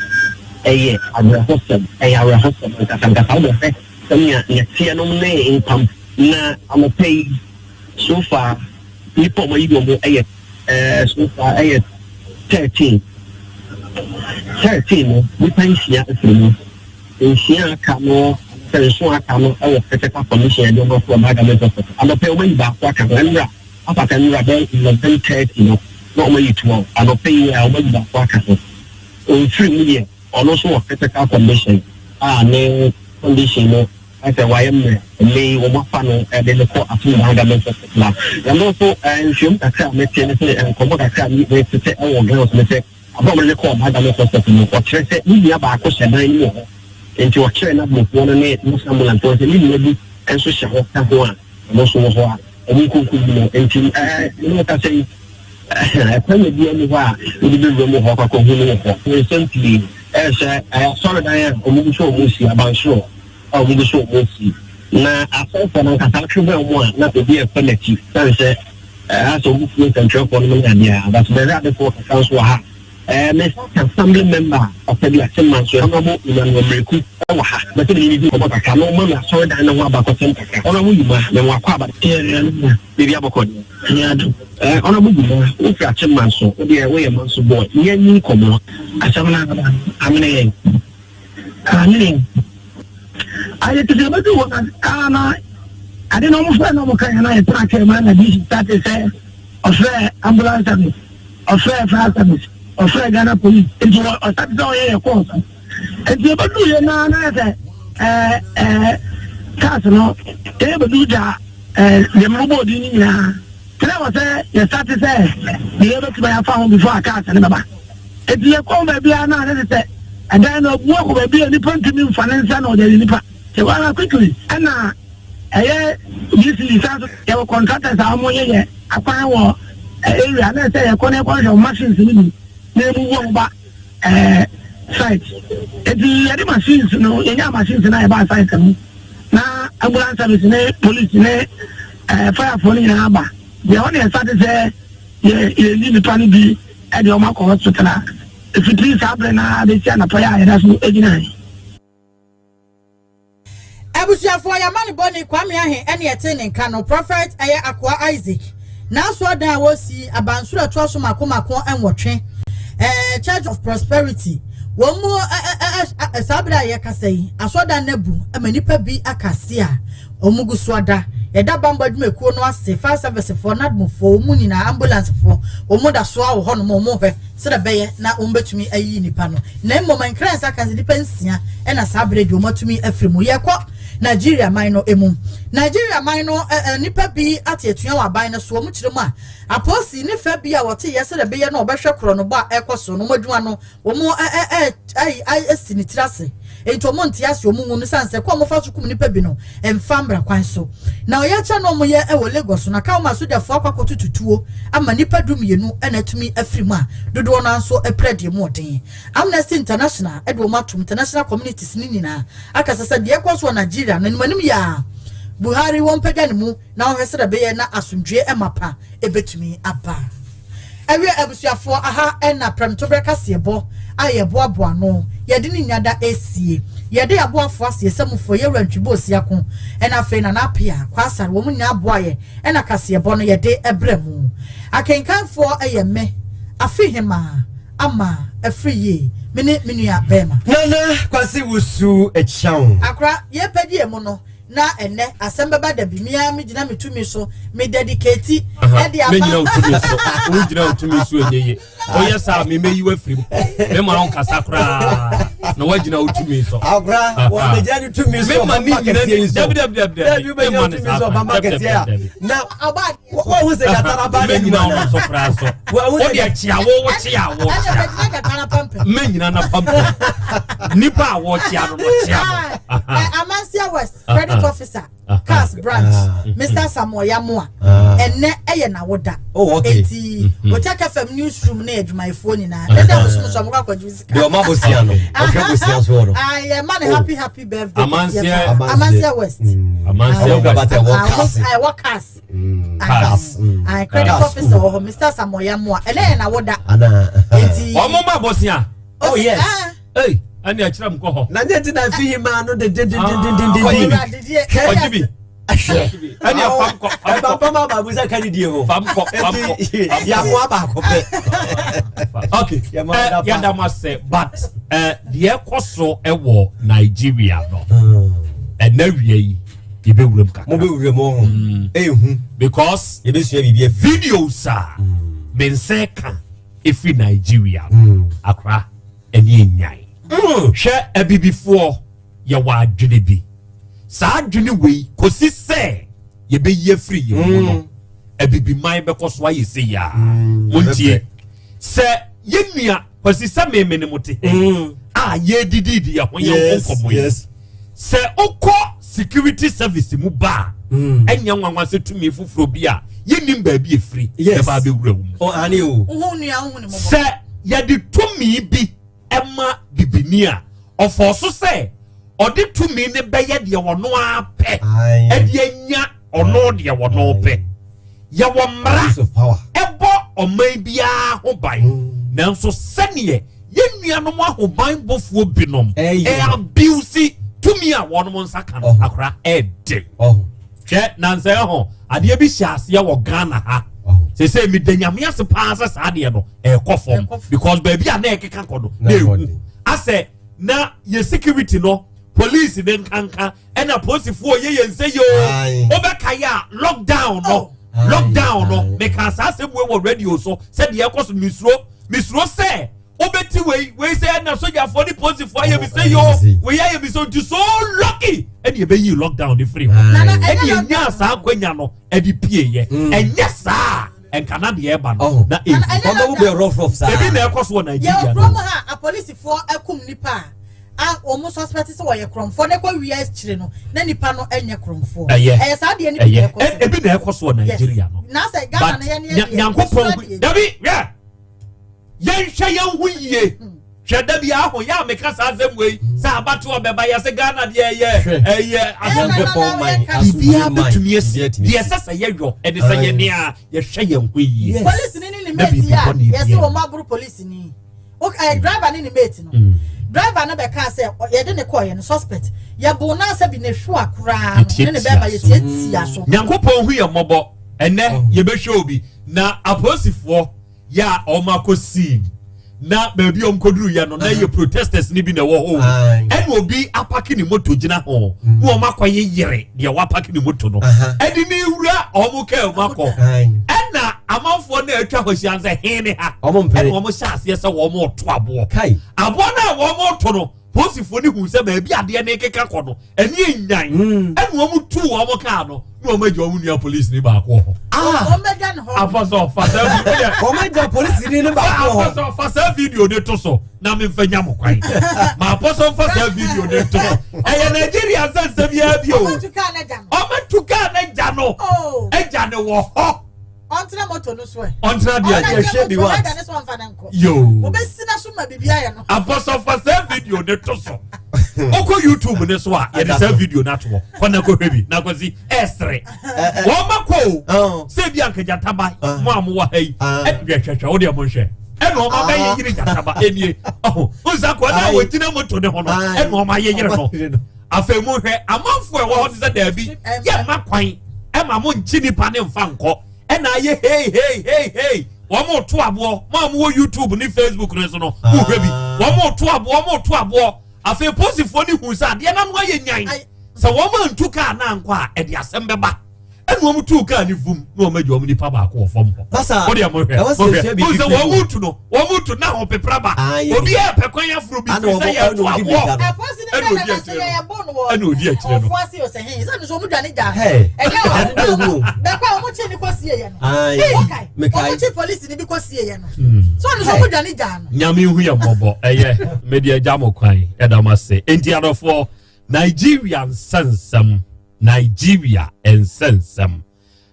Ɛyɛ awerɛhosɛm. Ɛyɛ awerɛhosɛm ankasa ankasa. Wobɛhwɛ sɛnea nɛteɛ nom ne nkwam. Na anɔpa yi, so far, nnipa a wɔayi wɔn yɛ ɛɛ so far ɛyɛ 13. 13 no, nnipa nsia afiri mu. Nsia aka no, sɛ nson aka no wɔ critical condition yɛde wɔn ato ɔbaa government hospital. Anɔpa yi wɔayi baako aka ho. Ɛnora, apata nnora bɛyɛ 11:30 no, na wɔayi 12. Anɔpa yi a wɔayi baako aka ho. Ɔmfiri mu deɛ, ɔno nso wɔ critical condition a ne condition no Ayɛ sɛ wayɛ mmerɛ. Ɛnnɛ yi wɔafa no de no kɔ Asom Government Hospital a ɛno nso nhwehwɛmu kakra a mete ne sɛ nkɔmmɔ kakra a mete sɛ ɛwɔ grounds ne sɛ aberɛ a wɔde no kɔɔ Government Hospital no ɔkyerɛ sɛ ne nua baako hyɛ dan no mu wɔ hɔ nti ɔkyerɛ n'abofoɔ no ne National Ambulance foɔ sɛ ne nua bi nso hyɛ hɔ ka ho a ɔno nso wɔ hɔ a wɔn nkonko bi no nti ɛɛ ne mo kasa yi ɛkwan yɛ bi ani hɔ a wode bɛwura mu hɔ akɔkɔ hu no wɔ hɔ nsɛm pii ɛyɛ sɛ asɔredan a wɔn gu so wɔn si abansoro a wɔgu so wɔn si, na asɔfoɔ no ankasa atwe bɛn wɔn a na obi ɛkɔ n'akyi sane sɛ ɛha sɛ wɔn fie nsɛntwerɛfoɔ no mu ne adeɛ a but bɛhwɛ adefoɔ kakra nso wɔ ha. Ɛɛ me nsa ka assembly member a papa bi ase ma nso Honourable Emmanuel Miraku ɛwɔ ha bɛsɛ ne ne di nkɔmmɔ kakra na ɔma me asɔredan no ho abakɔsɛm kakra. Honourable Yuma me wakɔ aba biribi abɔkɔ deɛ. Ɛɛ Honourable Yuma wofiri Akyem Manso wodeɛ woyɛ Manso boy yɛnni nkɔmmɔ. Asɛm no aba amene yɛn. Aane. Ayɛ te sɛ yɛbɛduru hɔ na kaa na ade na wɔfrɛ na wɔka yɛn na yɛtena kaa mu na DC starte sɛ ɔfrɛ ambulance service, ɔfrɛ fire service, ɔfrɛ Ghana police nti ɔstarte sɛ ɔyɛ yɛ calls. Nti yɛbɛduru yɛ na na yɛ sɛ ɛɛ ɛɛ cars no yɛyɛ bɛduru gya ɛɛ deɛ mobɔ din no nyinaa. Nti na wɔ sɛ yɛstarte sɛ deɛ yɛbɛtumi afa ho before a cars no bɛba. Enti yɛkɔɔ baabi a na ayɛ te sɛ ɛdan no abu akɔ baabi a nipa ntumi mfa ne nsa na ɔde ayi nipa. Ɛhɔ ara quickly ɛna ɛyɛ DC san so yɛwɔ contractors a wɔyɛ yɛ akwan wɔ area na ɛsɛ yɛkɔ na yɛkɔhwɛ wɔn machines no bi na emu wɔn ba ɛɛ site. Enti yɛde machines no yɛnya machines no a yɛba site no na ambulance service ne police ne ɛɛ firefoɔ no nyinaa ba. Deɛ hɔ na yɛsate sɛ yɛ yɛyi nipa no bi. de wɔn akɔ hospital a ɛfitiri saa berɛ no ara bɛsi anapa yi a yɛda so gyina yi. Abusuafoɔ yɛama no bɔne Kwame Ahe ɛne ɛte ne nka no Prophet ɛyɛ Akoa Isaac n'asoɔdan a wɔsi abansoro ɛtoa so mako mako nwɔtwe ɛɛ Church of Prosperity wɔn mu ɛɛ saa berɛ a yɛkasa yi asoɔdan no abu ma nipa bi aka ase a Wɔn gu so ada. Yɛda bammɔ adwumakuo no ase, fire service foɔ, NADMO foɔ, wɔn nyinaa, ambulance foɔ, wɔn da so ara wɔ hɔnom, wɔn rehwɛ sɛdeɛ ɛbɛyɛ na wɔn bɛtumi ayiyi nnipa no. Na mmom nkra nsa ka sɛ nnipa nsia na saa berɛ deɛ wɔn atumi afiri mu. Yɛkɔ Nigeria man no mu. Nigeria man no nnipa bi ate atua wɔ aban no so, wɔn kyerɛ mu a, apolisi ne fa bi a wɔte yɛ sɛdeɛ ɛbɛyɛ na wɔbɛhwɛ korɔnobɔ a ɛkɔ so no, wɔn adwuma no Wɔasi ne tiri ase, enti wɔnte ase, wɔnwu no, esiane sɛ kwan a wɔfa so kum nnipa bi no mfa mmara kwan so. Na ɔyɛkyerɛ na wɔyɛ wɔ Lagos no, aka wɔn asogyafoɔ akɔ akɔtutu tuo ama nnipa dumienu na atumi afiri mu a dodoɔ no ara nso apira deɛ mu ɔden. Amnesty International de wɔn atom, international communities no nyinaa akasa sɛ deɛ ɛkɔ so wɔ Nigeria no animanim yɛ a Buhari wɔmpagya ne mu na wɔhwɛ sɛdeɛ ɛbɛyɛ na asomdwoeɛ mapa ɛbɛtumi aba. Ɛwiɛ abusuafoɔ aha na prɛmtoberɛ kaseɛbɔ a yɛboaboa ano, yɛde ne nyada ɛresie. Yɛde aboafoɔ ase, yɛsamufoɔ, Yɛwura Ntwibo Osiako ɛna afei Nana Apea, Kwasare, wɔn nyinaa boa yɛ ɛna kaseɛbɔ no yɛde ɛbrɛ mo. Akenkanfoɔ ɛyɛ me, Afi Hemaa, Ama, Afiri Yie, me ne me nua bɛɛma. Nana Kwasi Wusu Kyaw. Akora, yɛpɛ deɛ mu no. Na ɛnɛ asɛm bɛba da bi me ara megyina me tumi so me dedicate ɛde ama. Mɛnyina wo tumi so wogyina wo tumi so ɛnyɛ ye woyɛ saa me mɛyi wafiri mu mema wo nkasa koraa na woagyina wo tumi so. Akora wɔbɛgyina ne tumi so mema ne nyina ne dabi dabi dabi dabi mema ne saa kwan dabi dabi dabi na wɔhu sɛ gyata no ba ne nyina wo so koraa so wode akyia wo wo kyia wo kyia mɛnyina na pampam nipa a wɔkyia no no kyia no. Amansia West credit officer cars branch Mr Samuel Yamoa ɛnɛ ɛyɛ n'awoda eti Otec FM newsroom ne adwumayɛfoɔ nyinaa dada bosom so ɔmo kɔ akɔgye sika. Deɛ ɔma bosia no ɔhwɛ bosia so no. Ayɛ ma ne happy happy birthday. Amansia Amansia West. Amansia West ɛwɔ cars. Ɛwɔ cars. Cars. Credit officer wɔ hɔ Mr Samuel Yamoa ɛnɛ yɛ n'awoda. Eti. Ɔmo ma bosia. Oh yes. Ei, ɛne ɛkyerɛ m kɔ hɔ. Na nyɛ ti na fi yi maa no dendendendendenden. Kɔgye bi. Hwɛ. Ɛne fam kɔ. Ɛba fam aba abusa ka didie ho. Fam kɔ fam kɔ. Yamoa baako pɛ. Okay. Yɛda mo ase but deɛ ɛkɔ so ɛwɔ Nigeria no. Ɛnɛ wia yi yɛbɛwura mu kakra. Mo bɛwura mu ɔho. Ehu. Because. Yɛbɛsua biribi afi. Videos a. Me nsa ka efiri Nigeria no. Akora. ɛne ɛnyan. Mm. Hwɛ abibifoɔ yɛwɔ adwene bi. Saa adwene wei kɔsi sɛ yɛbɛyi afiri yɛn mu no mm. abibiman bɛkɔ so ayɛ sɛ yia. Mm. Montie sɛ yɛnua kwasi sɛ meme ne mo te mm. a yɛdididi yɛn ho yɛn ho nkɔmmɔ yi sɛ wokɔ security service mu ba a mm. ɛnyɛ nwanwa sɛ tumi foforɔ bi a yɛnnim baabi ɛfiri ɛba abɛwura wo mu oh, sɛ yɛde tumi bi ɛma bibini a ɔfɔɔ so sɛ ɔde tumi no bɛyɛ deɛ ɔno ara pɛ ɛde anya ɔno deɛ ɔno pɛ yɛwɔ mmara ɛbɔ ɔman biara ho ban mm. nanso sɛdeɛ yɛn nuanom ahobanbɔfoɔ binom ɛabuse tumi a wɔn nsa ka no akora ɛde hwɛ nansa ɛho adeɛ bi hyɛ aseɛ wɔ Ghana ha sese mi da nyame ase paa sɛ saa adeɛ no ɛkɔ fam because baabi a na ɛkeka kɔ no na ehu asɛ na yɛ security no police ne nkanka ɛna polisifoɔ yɛ yɛn nsɛ yoo wobɛka yɛ a lockdown no oh. lockdown no meka saa asɛm wei wɔ radio so sɛdeɛ ɛkɔ so mesuro mesuro sɛ wobɛti wei wei sɛ ɛna sogyafoɔ ne polisifoɔ ayɛ mi sɛ yoo wei ayɛ mi sɛ nti so lucky ɛne ɛbɛyi lockdown ne firi hɔ ɛne ɛnya saa akwanya no ɛde pie yɛ mm. ɛnyɛ saa nka na deɛ ɛba no oh. na ebi ɔbɛwo bɛ rough rough saa ebi na ɛkɔ so wɔ Nigeria no yɛ kurom ha apolisifoɔ akum nipa a wɔn suspect sɛ wɔyɛ korɔmfoɔ na ɛkɔ wia akyire no na nipa no nyɛ korɔmfoɔ ɛyɛ ɛyɛ saa deɛ no bi na ɛkɔ so ebi na ɛkɔ so wɔ Nigeria no na sɛ Ghana no yɛ ne yɛ Nyankopɔn dabi yɛ yɛnhwɛ yɛn ho yie. Hmm. Hwɛ da bi aho yɛ a meka saa asɛm wei sɛ abatoɔ bɛba yɛ sɛ Ghana deɛ ɛyɛ ɛyɛ asomdwoeɛ man biribiara bɛtumi asi deɛ ɛsɛ sɛ yɛyɔ ɛne sɛ yɛne a yɛhwɛ yɛn ho yie polisini ne ne mate yi a yɛse wɔn aboro polisini eh, driver ne ne mate no mm. driver no bɛka sɛ yɛde ne kɔɔ yɛ no suspect yɛbo no asɛ bi ne hwewa koraa no ne ne bɛrima yɛtiatia so Nyankopɔn hu yɛ mmɔbɔ ɛnɛ yɛbɛhwɛ obi na apolisifoɔ yɛ a wɔn akɔ scene na baabi a wɔn kɔduru yɛ no na yɛ protesters ni bi na ɛwɔ hɔ ɛna obi apaki ne moto gyina ho mm. na wɔn akɔ yɛ yere deɛ wapaki ne moto no ɛde ne wura wɔn kaa mu akɔ ɛna amanfoɔ na atwa hɔ ahyia sɛ hene ne ha ɛna wɔn hyɛ aseɛ sɛ wɔn reto aboɔ aboɔ no a wɔn reto no Polisifoɔ no huu sɛ baabi adeɛ no rekeka kɔ no, ani enyan. Hmm. Ɛna wɔn tuu wɔn kaa no, na wɔn agya wɔn nua polisini baako wɔ hɔ. Ah! Afɔsɔ fa saa video. Wɔn agya polisini no baako wɔ hɔ. Afɔsɔ fa saa video de to so na mi nfa nya mo kwan. Ma afɔsɔ fa saa video de to so. Ɛyɛ Nigeria nsɛnsɛm yɛ bi o. Ɔmɛtu kaa n'agya no. Ɔmɛtu kaa n'agya no. Agya no wɔ hɔ. ɔntena moto no so ɛ. ɔntena deɛ yɛ hwɛ bi wa ɔntena ne so ɔnfa ne nkɔ. yoo obesi na so ma bibi ayɛ no. Abɔsɔfa saa video ne to so okɔ YouTube ne so a yɛde saa video no ato hɔ kɔ na kɔhwɛ bi na kɔsi ɛsere wɔn ma kɔ o sɛ ebi anka gyataba mo a mo wɔ ha yi ɛhwɛhwɛhwɛ wo deɛ mo nhwɛ ɛna wɔn abɛyɛ yiri gyataba enie ɔho nsa kɔ na wɔgyina moto ne ho no ɛna wɔn ayɛ yiri no. Afei monhwɛ, amanfoɔ a ɛwɔ hɔ no sɛ, Daabi, yɛmma kwan ma mo nkye nipa ne mfa nkɔ. Ɛna ayɛ hei hei hei hei. Wɔn reto aboɔ. Mo a mowɔ YouTube ne Facebook no so no, mohwɛ bi. Wɔn reto aboɔ, wɔn reto aboɔ. Afei posifoɔ no hu sɛ adeɛ no ano ayɛ nyan. Sɛ wɔn antu kaa no ankɔ a, ɛde asɛm bɛba. Ɛna wɔn tuu kaa no vum na wɔn agya wɔn nipa baako wɔ fam hɔ. Pasa, O deɛ mo hwɛ, ɛwɔ mo sɛ hwɛ. yɛsua Mo biribi sɛ firi wɔn mu. mu tu no, wɔn mu tu na ahopepra ba. Aye. Obi a ɛpɛ kwan aforo bi Ana firi wɔn sɛ ɛna yɛto wɔn di aboɔ. mirika no. Ɛfɔsi ne Ɛna bɛn odi na akyire sɛ no. yɛ bɔ no wɔ Ɛna odi akyire no. ɔfo ase ɔsɛ hɛn sɛ nso ɔmo dwane gya. Hey. Ɛnyɛ Ɛna ɔmo ehu o. bɛkɔ a ɔmo kye ne kɔ sie yɛ no. Aye. Wɔkae Mekae. ɔmo kye polisi ni bi kɔ sie yɛ no. So ɔno nso ɔmo dwane gya no. Nyame hu yɛ mmɔbɔ. Ɛyɛ mede agya mo kwan ɛda mo ase. Enti adɔfoɔ, Nigeria nsɛnsɛm, Nigeria nsɛnsɛm.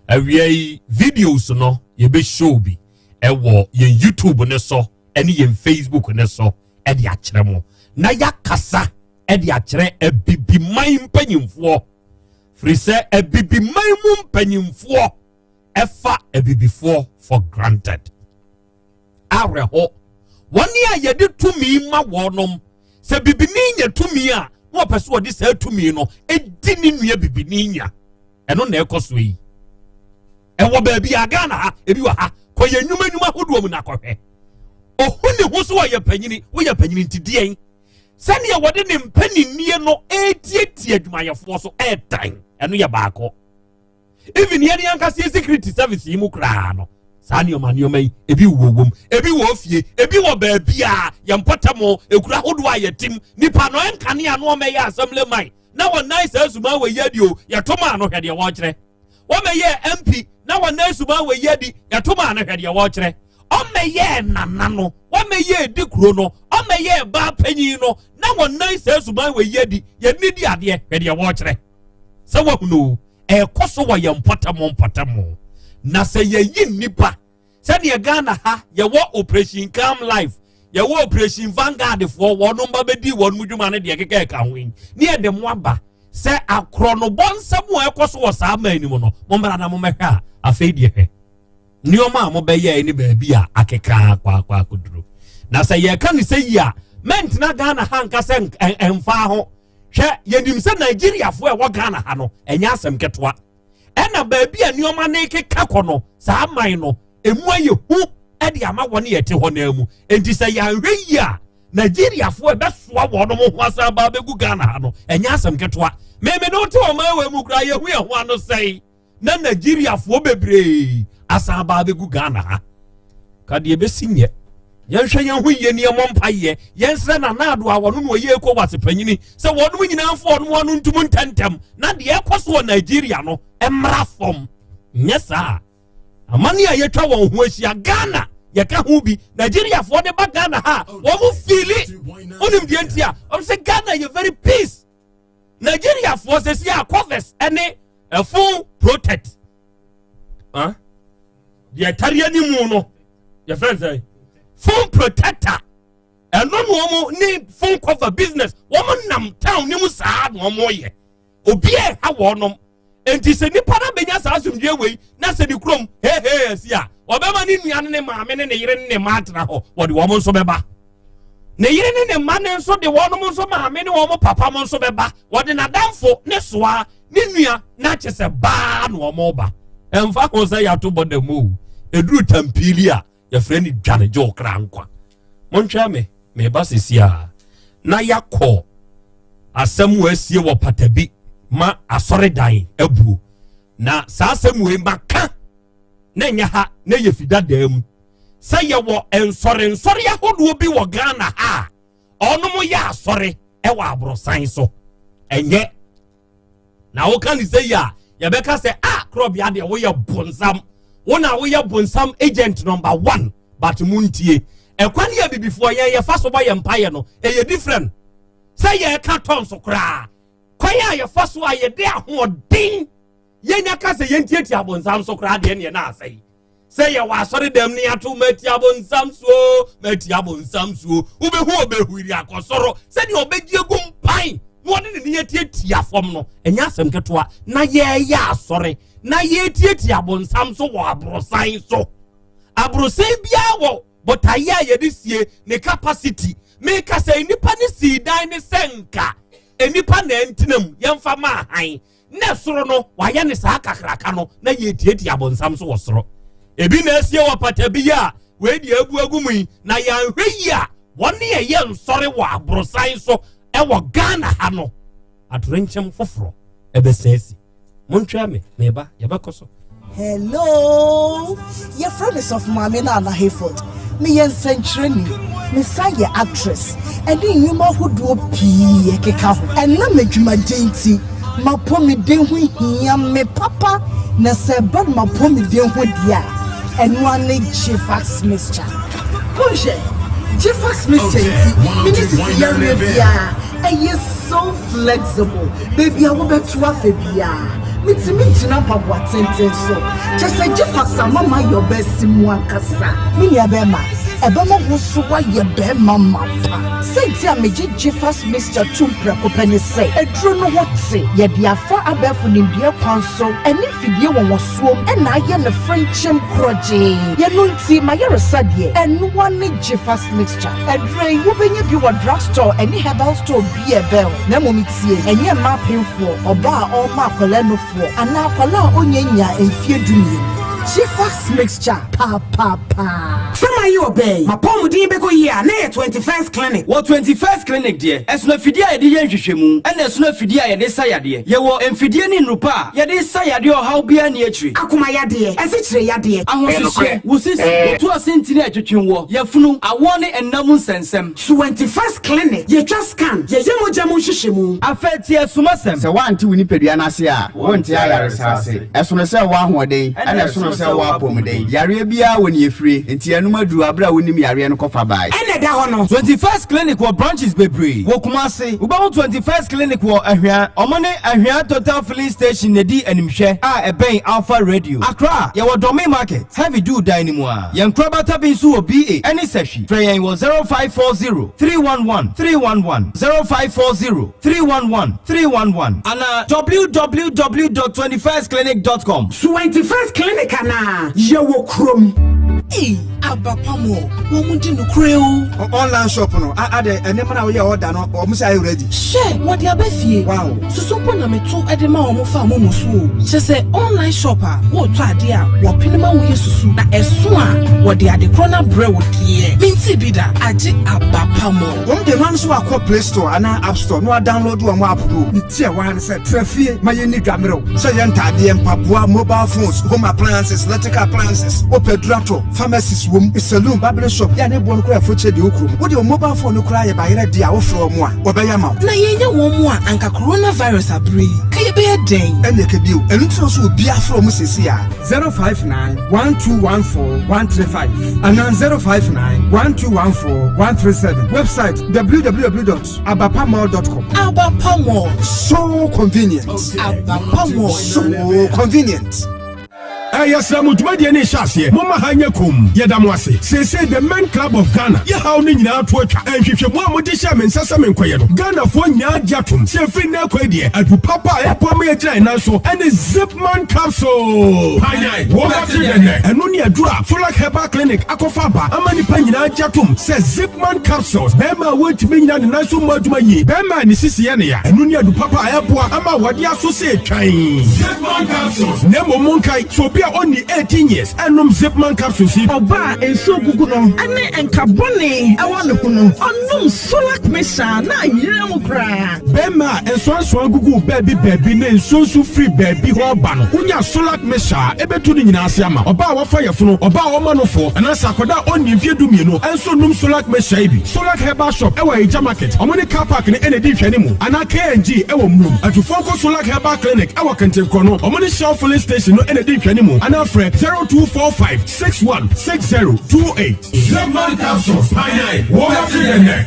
Awia yi videos no yɛbɛ show bi ɛwɔ yɛn YouTube ne so ɛne yɛn Facebook ne so ɛde akyerɛ mo. Na yɛakasa ɛde akyerɛ abibiman mpanyimfoɔ. Firi sɛ abibiman mu mpanyimfoɔ ɛfa abibifoɔ for granted. Awerɛho wɔn a yɛde tumi ma wɔnom sɛ bibini nya tumi a na wɔpɛ so wɔde saa tumi no edi ne nua bibini nya. Ɛno na ɛkɔ so yi. Ɛwɔ baabi a Ghana ha, ebi wɔ ha, kɔyɛ nnwuma nnwuma ahodoɔ mu na kɔhwɛ. Ohu ne ho so wɔyɛ panyini, woyɛ panyini nti deɛn? Sɛnea wɔde ne mpaninnie no etietie adwumayɛfoɔ so ɛɛdan, ɛno yɛ baako. Even yɛn ankasa yɛ security service yi mu koraa no, saa nneɛma nneɛma yi ebi wɔ wɔm, ebi wɔ fie, ebi wɔ baabi a yɛn mpɔtam ekura ahodoɔ a yɛtim nipa no ɛnkanea no ɔmɛyɛ assembly man na wɔn nan saa suma wɔ yi adi o, yɛto maa no, hwɛ deɛ wɔrekyerɛ. Wɔmɛyɛ MP na wɔn nan suma wɔ yi adi, yɛto maa no, hwɛ deɛ wɔrekyerɛ. Ɔmɛyɛ nana no, wɔmɛyɛ edi kuro no, ɔmɛyɛ baa panyin no na wɔn nan saa suma wɔ yi adi, yɛn di adeɛ, hwɛ deɛ wɔrekyerɛ. Sɛ wɔhunu ɛkɔ so wɔ yɛn mpɔtam mpɔtam na sɛ yɛyi nnipa sɛdeɛ Ghana ha yɛwɔ Operation Calm Life, yɛwɔ Operation Vanguard foɔ, wɔn ba bɛdi wɔn mu dwuma no deɛ keka ɛka ho yi ne yɛde mo aba sɛ akorɔnobɔ nsɛm a ɛkɔ so wɔ saa man no mu no, mommra na mommɛhwɛ a afei deɛ hwɛ nneɛma a mobɛyɛɛ ne baabi a akeka akɔ akɔ akɔduro. Na sɛ yɛka ne sɛ yi a, mɛntena Ghana ha nka sɛ ɛmfa ho. Hwɛ, yɛnim sɛ Nigeriafoɔ a ɛwɔ Ghana ha no ɛnyɛ asɛm ketewa, ɛna baabi a nneɛma no keka kɔ no, saa man no emu ayɛ hu ɛde ama wɔn yɛte hɔ naa mu. Nti sɛ yɛanhwɛ yie a, Nigeriafoɔ ɛbɛsoa wɔn ho asan ba abɛgu Ghana ha no, ɛnyɛ asɛm ketewa. Mɛmɛ ne wote ɔman wɔ mu koraa, yɛhu yɛn ho ano sɛn na Nigeriafoɔ bebree asan ba abɛgu Ghana ha. Ka deɛ ɛbɛsi nyɛ yɛnhwɛ yɛn ho yie ne yɛmmɔ mpayɛ, yɛnsrɛ Nana Addo a wɔno na ɔyɛ ECOWAS panyini sɛ wɔnom nyinaa mfo wɔnom ano ntum ntɛntɛm na deɛ ɛkɔ so wɔ Nigeria no mmra fam. Nyɛ saa, amane a yɛtwa wɔn ho ahyia, Ghana yɛka ho bi, Nigeriafoɔ de ba Ghana ha a, wɔn feel wonim deɛ nti a wɔn sɛ Ghana yɛ very peace. Nigeriafoɔ sɛ si a covers ɛne ɛfon protect, huh? Deɛ ɛtare anim no yɛfrɛ no sɛ phone protector, ɛno na wɔn ne phone cover business wɔn nam town ne mu saa na wɔn yɛ. Obi a ɛha wɔn nti sɛ nipa na benya saa asomdwe wei na sɛ ne kurom hehe asi a, ɔbɛma ne nua ne ne maame ne ne yere ne ne mma atena hɔ, wɔde wɔn nso bɛba. Ne yere ne ne mma ne nso de wɔn nso maame ne wɔn papa mo nso bɛba, wɔde n'adamfo ne soa ne nua n'akyɛ sɛ baa na wɔn ba. Ɛnfa ho sɛ yɛato bɔ dɛm o, eduru tampili a yɛfrɛ no dwane gye okra nkwa. Monhwɛ me, meba sisi a na yɛakɔ asɛm wɔ asie wɔ patabi ma asɔredan abuo. Na saa asɛm wei maka na nyɛ ha na yɛ fi dadaa mu sɛ yɛwɔ nsɔre ahodoɔ bi wɔ Ghana ha a ɔnom yɛ asɔre ɛwɔ aborosan so. Ɛnyɛ na woka ne sɛ yi a yɛbɛka sɛ a korɔbea deɛ woyɛ bonsam, wo na woyɛ bonsam agent number one. But mu ntie, ɛkwan yɛ bibifoɔ yɛn yɛfa so bɔ yɛn mpaeɛ no ɛyɛ different. Sɛ yɛreka tɔn so koraa, kwan a yɛfa so a yɛde ahoɔden yɛnya ka sɛ yɛntietie abonsam so koraa deɛ, neɛ na asɛe sɛ yɛwɔ asɔre dɛm ne ato mati abonsam suo, mati abonsam suo, wobɛhu ɔbɛhuri akɔ soro sɛdeɛ ɔbɛgye agu mpan na ɔde ne ne yɛtiatia fam no, ɛnyɛ asɛm ketewa. Na yɛyɛ asɔre na yɛtiatia abonsam so wɔ aborosan so. Aborosan biara wɔ botaeɛ a yɛde sie ne capacity. Meka sɛ nnipa ne sii dan ne sɛ nka nnipa na ɛntena mu, yɛmfa ma ahan na soro no wayɛ ne saa kakraka no na yɛtiatia abonsam so wɔ soro. Ebi na asie wɔ pata bi a wei deɛ abu agu mu yi, na yɛanhwɛ yi a, wɔn ne yɛyɛ nsɔre wɔ aborosan so ɛwɔ Ghana ha no, atorenkyɛm foforɔ. ɛbɛsan asi. Montwɛn me, meba, yɛbɛkɔ so. Hello! Yɛfrɛ me Sɔfo Maame Nana Hayford. Meyɛ nsɛnkyerɛni. Mesan yɛ actress ɛne nnwuma ahodoɔ pii ɛkeka ho. Ɛnam adwumaden nti, m'apɔmuden ho hia me papa na sɛ ɛba no m'apɔmuden ho deɛ a, ɛno ara ne Gfax Mixture. Monhwɛ, Gfax Mixture nti, menni sisi yareɛ biara. Ɛyɛ so flexible, baabi a wobɛto afa biara, metumi gyina mpaboa tenten so. Kyerɛ sɛ Gfax ama mayɛ ɔbaa mu ankasa. Me nua bɛrima, ɛbɛma wo nso woayɛ bɛrima mapa. Sɛnti a megye Gfax Mixture tom prɛko pɛ ne sɛ, aduro no ho te. Yɛde afa abɛɛfo nimdeɛ kwan so ɛne mfidie wɔwɔsoom ɛna ayɛ no frenkyem korɔgyee. Yɛno nti mayɛresa deɛ, ɛnoa ne Gfax Mixture. Aduro yi, wobɛnya bi wɔ drugstore ɛne herbal store bi a ɛbɛn wo. Na mmom tie, ɛnyɛ mmaa apemfoɔ, ɔbaa a ɔrema akwadaa nufoɔ, anaa akwadaa a ɔnya nya mfeɛ 12. Gfax Mixture, paapaa. Fama yi ɔbɛn mapɔmuden bɛkɔ yie a na yɛ 21st Clinic. Wɔ 21st Clinic deɛ, ɛsono afidie a yɛde yɛ nhwehwɛmu ɛna ɛsono afidie a yɛde sa yadeɛ. Yɛwɔ mfidie ne nnupa a yɛde sa yadeɛ, ɔhaw biara ni akyiri. Akoma yadeɛ, ɛsikyire yadeɛ. Ahohyehyɛ, wo sisi, wotu ase ntini a ɛtwetwe wɔ yafunu, awoɔ ne ɛnam nsɛnsɛm. 21st Clinic, yɛtwa scan, yɛyɛ mogya mu nhwehwɛmu. Afei tie asumasɛm. Sɛ woante wo nipadua no ase a, wonte ayaresa ase. Ɛsono sɛ wɔ ahoɔden ɛna ɛsono sɛ wɔ apɔmuden. Yareɛ biara wɔ ne efire, nti ɛnom aduru abere a wonim yareɛ no kɔfa bae. Ɛna ɛda hɔ no. 21st Clinic wɔ branches bebree wɔ Kumase. Wobɛhu 21st Clinic wɔ Ahwea. Ɔmo ne Ahwea Total Filling Station na edi animhwɛ a ɛbɛn Alpha Radio. Accra, yɛwɔ Dɔme Market, Heavy Do dan no mu a. Yɛn nkorabata bi nso wɔ BA ɛne Sɛhwi. Frɛ yɛn wɔ 0540 311 311, 0540 311 311 ana www.21stclinic.com. 21st Clinic anaa yɛwɔ kurom. Ee, Abapamɔ, wɔn mu di nokorɛ o. Online shop no ade nneɛma na woyɛ order no, wɔn sɛ ayɛ ready. Hyɛ wɔde aba fie. Wow. Susu mpo na meto de ma wɔn fa mo mu so o. Kyɛ sɛ online shop a wɔretɔ adeɛ a wɔpene ma woyɛ susu na ɛso a wɔde ade korɔ no abrɛ wo deɛ. Minti bi da agye Abapamɔ. Wɔn de no nso akɔ Play Store anaa App Store na wɔadownload wɔn app no. Ne ti a ɛwɔ ha ne sɛ tra fie ma yɛnni dwamerɛw. Sɛ yɛ ntaadeɛ, mpaboa, mobile phones, home appliances, electrical appliances, wopɛ durato, pharmacies wom, saloon, barbering shop, yɛ a ne boɔ no koraa ɛfo kyɛ deɛ wɔ kurom. Wode wo mobile phone no koraa yɛ bayerɛ deɛ a wofrɛ wɔn a, wɔbɛyɛ ama wo. Na yɛnyɛ wɔn mu a anka coronavirus abere yi, ka yɛbɛyɛ dɛn? Ɛnna ɛka bio, ɛno nti na ɔsɛ obiara frɛ wɔn seesei a 059 1214 135 anaa 059 1214 137. Website www.abapamall.com. Abapamall. So convenient. Abapamall. So convenient. Ɛyɛ srɛ mo, dwumadie ne nhyɛ aseɛ, momma ha nyɛ kom. Yɛda mo ase. Seesei the Men Club of Ghana yɛhaw no nyinaa to atwa. Nhwehwɛmu a mode hyɛɛ me nsa sɛ menkɔyɛ no, Ghanafoɔ nyinaa gye atom sɛ ɛfiri nnɛ akɔi deɛ, adu papa a ɛboa ma yɛgyina yɛn nan so ɛne Zipman capsule. Panyan wɔbɛte dɛnɛ. Ɛno ne aduru a Folak Herbal Clinic akɔfa aba ama nnipa nyinaa gye atom sɛ Zipman capsules, bɛrima a wɔntumi nyina ne nan so mmɔ adwuma yie, bɛrima a ne sisi yɛ ne ya, ɛno ne adu papa a ɛboa ama wɔde aso sɛ ɛtwan. Zipman capsules. Na mmom monkae sɛ obi a ɔnni 18 years ɛnom Zipman capsules yi. Ɔbaa nsuo gugu no ne nka bɔne ɛwɔ ne ho no, ɔnom Solak Mixture na ayerɛ mu koraa. Bɛrima a nsoansoa gugu baabi baabi ne nsuo nso firi baabi hɔ ba no, wonya Solak Mixture a ɛbɛtu no nyinaa ase ama. Ɔbaa a wafa yɛfono, ɔbaa a ɔma no foɔ, anaasɛ akwadaa a ɔnni mfeɛ 12 ɛnso nom Solak Mixture yi bi. Solak Herbal Shop ɛwɔ Agya Market, ɔmo ne car park no ɛna ɛdi nhwɛne mu, anaa KNG ɛwɔ Murum. Atufoɔ nkɔ Solak Herbal Clinic ɛwɔ Kentenkorɔ no, ɔmo ne Shell Filling Station no ɛna ɛdi nhwɛne mu, anaa frɛ 0245 61 60 28. Zipman capsules, panyan wɔbɛte dɛnɛ.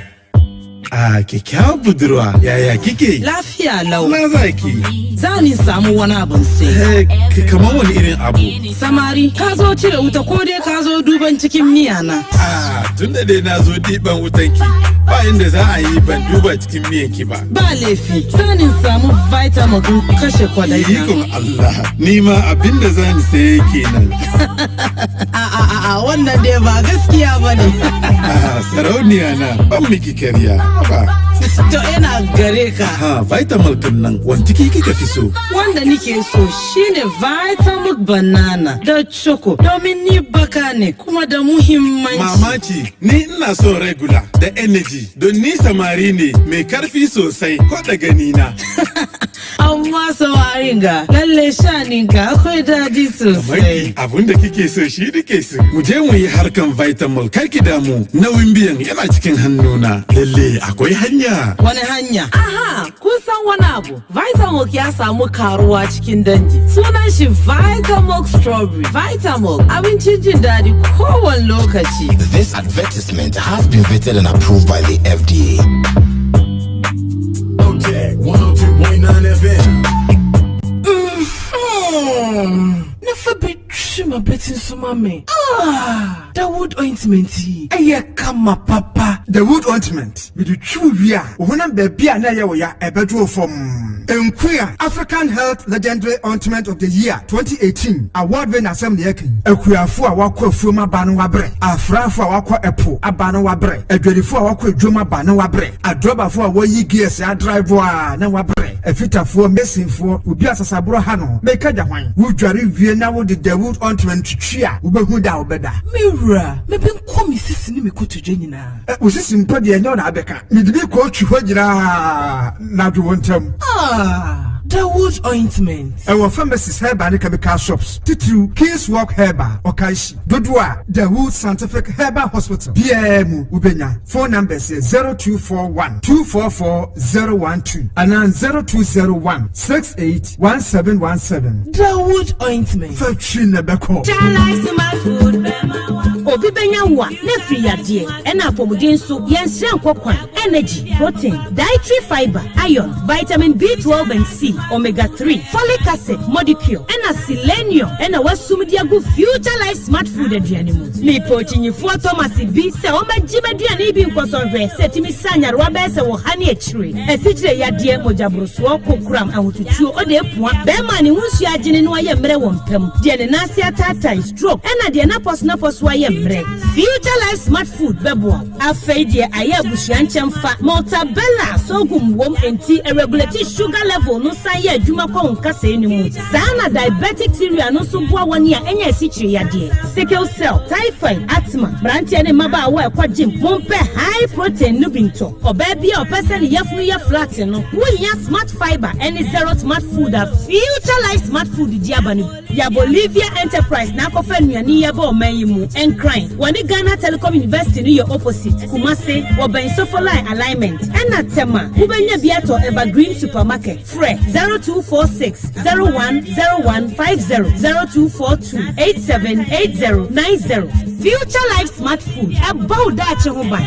Ah, kyakkyawar budurwa, yaya kike? Lafiya lau. Na za ki? Za ni samu wani abun sai. Eh, kamar wani irin abu? Samari, ka zo cire wuta ko dai ka zo duban cikin miya na? Ah, tun da dai na zo ɗiban wutanki, ba inda za a yi ban duba cikin miyanki ba. Ba laifi, za ni samu Vitamilk in kashe kwadai na. Ikon Allah, ni ma abin da za ni saye kenan. A a a a, wannan dai ba gaskiya ba ne. Ah, sarauniya na, ban miki karya. Ba. To, ina gare ka. Ha, Vitamilk nan, wanti kika fi so? Wanda nike so shine Vitamilk Banana da Choco, domin ni baka ne kuma da muhimmanci. Mamaci, ni ina son regular da energy don ni samari ne mai karfi sosai ko da gani na. Amma samari. Karinga, lalle sha'aninka akwai daɗi sosai. Abun da kike so shi nake so. Mu je mu yi harkan Vitamilk, kar ki damu. Nauyin biyan yana cikin hannuna. Lalle akwai hanya. Wani hanya? Aha, kun san wani abu. Vitamilk ya samu karuwa cikin dangi. Sunan shi Vitamilk Strawberry. Vitamilk abincin jin daɗi kowane lokaci. This advertisement has been vetted and approved by the FDA. OTEC 102.9 FM. Na fa bi twi m'abati nso ma me. Ah, Dawood ointment yi ɛyɛ kama papa. Dawood ointment mede twiw wie a, wo honam baabi a na ɛyɛ wo ya ɛbɛdwo fam. Nkuya African Health Legendary Ointment of the Year 2018 award winner asɛm ne yɛka yi. Akuafo a wakɔ afuom aba no wabrɛ, afrafo a wakɔ ɛpo aba no wabrɛ, adwadifo a wakɔ adwom aba no wabrɛ, adrɔbafo a wɔyi gears adrive a na wabrɛ, afitafoɔ, mesinfoɔ, obi asasaborɔ ha no meka gya hwan. Wodware wie na wode Dawood ointment twitwi a, wobɛhu da a wobɛda. Me wura, mebe nkɔ me sisi ne me kotodwe nyinaa. Wo sisi mpo deɛ, ɛnyɛ wo na abɛka. Mede bi kɔ twi hɔ nyinaa na dwo wo ntam. Ah, Dawood ointment. Ɛwɔ pharmacies, herbal ne chemical shops, titiriw Kings Walk Herbal, Ɔkanhyi dodoɔ a Dawood Scientific Herbal Hospital biara mu wobɛnya. Phone numbers yɛ 0241 244 012 anaa 0201 68 1717. Dawood ointment. Fa twi na bɛkɔ. Obi bɛnya wo a na afiri yadeɛ ɛna apɔmuden nso yɛnsrɛ nkɔ kwan. Energy, protein, dietary fiber, iron, vitamin B12 and C, omega 3, folic acid, molecule ɛna selenium ɛna wasum de agu Future Life Smart Food aduane mu. Mepɛ okyinyifoɔ Thomas bi sɛ ɔmɛgye m'aduane bi nkɔsɔhwɛ sɛ tumi sa nyarewa bɛyɛ sɛ wɔ ha ne akyire: asikyire yadeɛ, mogyaborosoɔ, kokoram, ahotutuo, ɔde epua bɛrima ne ho nsuo agyene no ayɛ mmerɛ wɔ mpam deɛ, ne nan ase ataatae, stroke, ɛna deɛ napɔso ayɛ mmerɛ. Future Life Smart Food bɛboa. Afei deɛ ayɛ abusua nkyɛn fa Maltabella sorghum wom, nti ɛregulate sugar level no, san yɛ adwuma kɔ wo nkasɛɛ no mu saa. Na diabetic cereal no nso boa wɔn a ɛnyɛ asikyire yadeɛ, sickle cell, typhoid, asthma. Mmeranteɛ ne mmabaawa a ɛkɔ gym, mompɛ high protein no bi ntɔ. Ɔbaa bi a ɔpɛ sɛ ne yafunu yɛ flat no, wohia smart fibre ɛne zero smart food a Future Life Smart Food di aba no. Yɛ Bolivia Enterprise na akɔfa nnuane yi ɛbɔ ɔman yi mu. Nkran, wɔne Ghana Telecom University no yɛ opposite. Kumase, wɔbɛn Sofoline alignment, ɛna Tema, wobɛnya bi atɔ Evergreen Supermarket. Frɛ 0246 010150, 0242 878090. Future Life Smart Food ɛbɔ wo daakye ho ban.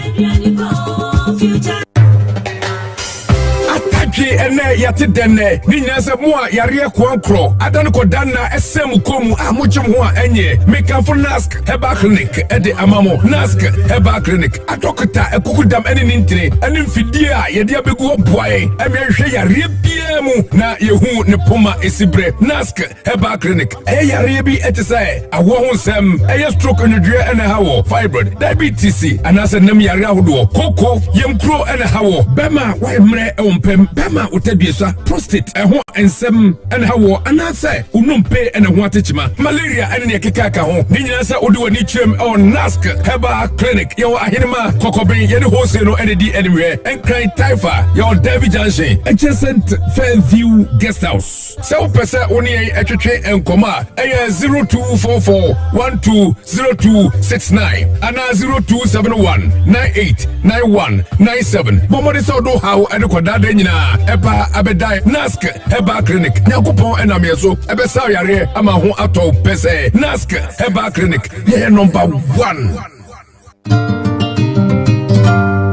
Atadwe ɛnɛ yɛte dɛnɛ ne nyinaa sɛ mo a yareɛ koankorɔ ada no kɔda nna ɛsɛ mo kɔn mu a mogye mo ho a ɛnyɛ, mekamfo Nask Herbal Clinic ɛde ama mo. Nask Herbal Clinic adɔkota ɛkukudam ɛne ne ntini ɛne mfidie a yɛde abɛgu hɔ boa yɛn ɛma yɛhwɛ yareɛ biara mu na yɛhu ne poma ɛsi berɛ. Nask Herbal Clinic ɛyɛ yareɛ bi ɛte sɛ awoɔ ho nsɛm, ɛyɛ stroke, nwodwoeɛ ɛna ɛha wɔ, fibroid, diabetes anaasɛ nam yareɛ ahodoɔ, koko, yamkuro ɛna ɛha wɔ, bɛma wayɛ mmerɛ ɛwɔ mpɛm, bɛma wotadua, prostate ɛho nsɛm ɛna ɛha wɔ, anaasɛ wonompe ɛna ho atekyema, malaria ɛne neɛ keka ka ho ne nyinaa. Sɛ wode w'ani kyerɛm ɛwɔ Nask Herbal Clinic, yɛwɔ Ahenema Kɔkɔben, yɛne hose no ɛne di animhwɛ. Nkran Taifa, yɛwɔ Derby Junction, adjacent Fairview Guest House. Sɛ wopɛ sɛ wo ne yɛn ɛtwetwe nkɔmmɔ a, ɛyɛ 0244 120269 anaa 0271 989197. Bɔ mmɔde sɛ wode haw ɛde kɔdaada nyinaa ɛba abɛdae Nask Herbal Clinic. Nyankopɔn ɛnam yɛ so ɛbɛsa yareɛ ama ho atɔ pɛ sɛ Nask Herbal Clinic yɛyɛ number one.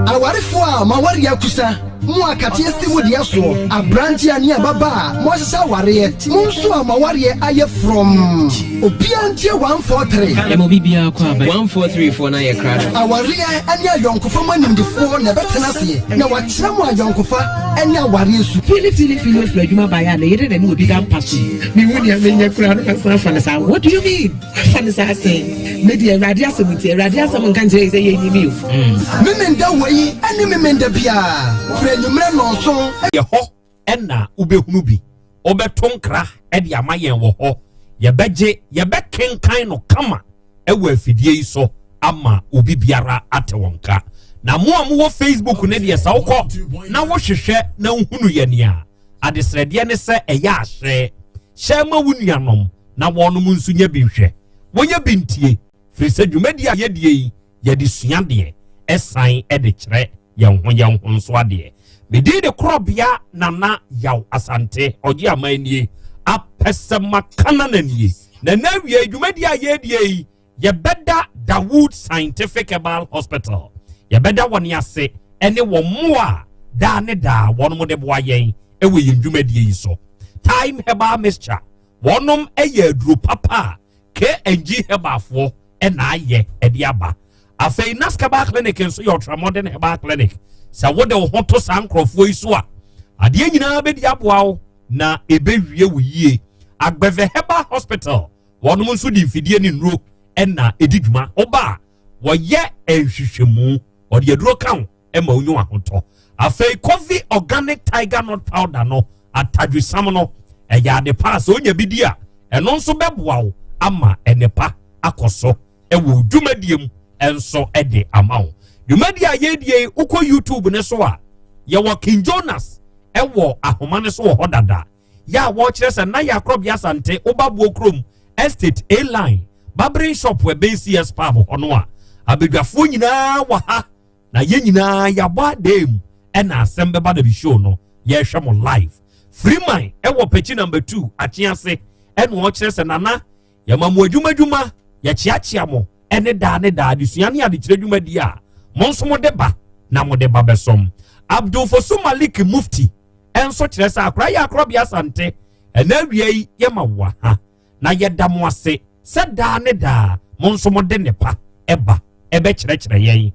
Awarefoɔ a maware akusa mo akateɛ si mo deɛ soɔ, aberanteɛ ne ababa a moahyehyɛ awareɛ, mo nso a mawareɛ ayɛ frɔm, obiara ntie 143. Ɛma obi biara kɔ aba 143 foɔ no ayɛ krado. Awareɛ ne ayɔnkofa mu animdefoɔ na ɛbɛtena aseɛ na wakyerɛ mo ayɔnkofa ne awareɛ su. Fili fili fili ofiri adwuma baeɛ a, ne yere na ne obi da mpa so. Mehu nea menyɛ koraa no, masan afa no saa. What do you mean afa no saa? Sɛn me deɛ, Awurade asɛm nti, Awurade asɛm nka nkyerɛ yɛ sɛ yɛnyimi o. Memenda wei ne memenda biaa firi anwummerɛ 7. Yɛ hɔ ɛna wobɛhunu bi, wobɛto nkra ɛde ama yɛn wɔ hɔ, yɛbɛgye, yɛbɛkenkan no kama ɛwɔ afidie yi so ama obi biara ate wɔn ka. Na mo a mowɔ Facebook ne deɛ, sɛ wokɔ na wohwehwɛ na wohunu yɛ nea Adesrɛdeɛ ne sɛ ɛyɛ ahyɛ. Hyɛ ma wo nuanom na wɔnom nso nya bi nhwɛ. Wɔnya bi ntie, firi sɛ dwumadie a yɛdie yi, yɛde sua adeɛ, ɛsan de kyerɛ yɛn ho yɛn ho nso adeɛ. Me din de Korɔbea Nana Yaw Asante, ɔgye aman nie, apɛsɛmakana nie. Na na awie dwumadie a yɛdie yi, yɛbɛda Dawood Scientific Herbal Hospital, yɛbɛda wɔn ase ne wɔn mmoa a daa ne daa wɔn de boa yɛn wɔ yɛn dwumadie yi so. Time Herbal Mixture, wɔnom yɛ aduro papa a KNG Herbalfoɔ na ayɛ de aba. Afei Nas Herbal Clinic nso yɛ ultramodern herbal clinic. Sɛ wode wo ho to saa nkurɔfoɔ yi so a, adeɛ nyinaa bɛdi aboa wo na ɛbɛwie wo yie. Agbɛvɛ Herbal Hospital, wɔnom nso de mfidie ne nnuro na ɛdi dwuma. Woba a, wɔyɛ nhwehwɛmu, wɔde aduro ka wo ma wonya ahotɔ. Afei Coffee Organic Tiger Nut Powder no, atadwesam no, ɛyɛ ade pa a sɛ wonya bi di a, ɛno nso bɛboa wo ama nnepa akɔ so wɔ dwumadie mu nso de ama wo. Dwumadie a yɛredie yi, wokɔ YouTube ne so a, yɛwɔ King Jonas wɔ ahoma no so wɔ hɔ dada. Yɛ a wɔkyerɛ sɛ na yɛ Akorɔbea Asante, woba Boɔ kurom, Estate A Line, Barbering Shop ɛbɛn CS Pub hɔ no a, abadwafoɔ nyinaa wɔ ha na yɛn nyinaa yɛabɔ adan mu ɛna asɛm bɛba da bi show no yɛrehwɛ mo live. Freeman ɛwɔ pɛkyi number 2 akyease ɛna ɔkyerɛ sɛ nana yɛma mo adwuma adwuma, yɛkyeakyea mo ɛne daa ne daa adesua ne adekyerɛ dwumadi a mo nso mo de ba na mo de ba bɛsom. Abdul Fosu Malik Mufti ɛnso kyerɛ sɛ akora yɛ akorɔbea Asante ɛna awia yi yɛma wo aha na yɛda mo ase sɛ daa ne daa mo nso mo de ne pa ɛba ɛbɛkyerɛkyerɛ yɛn.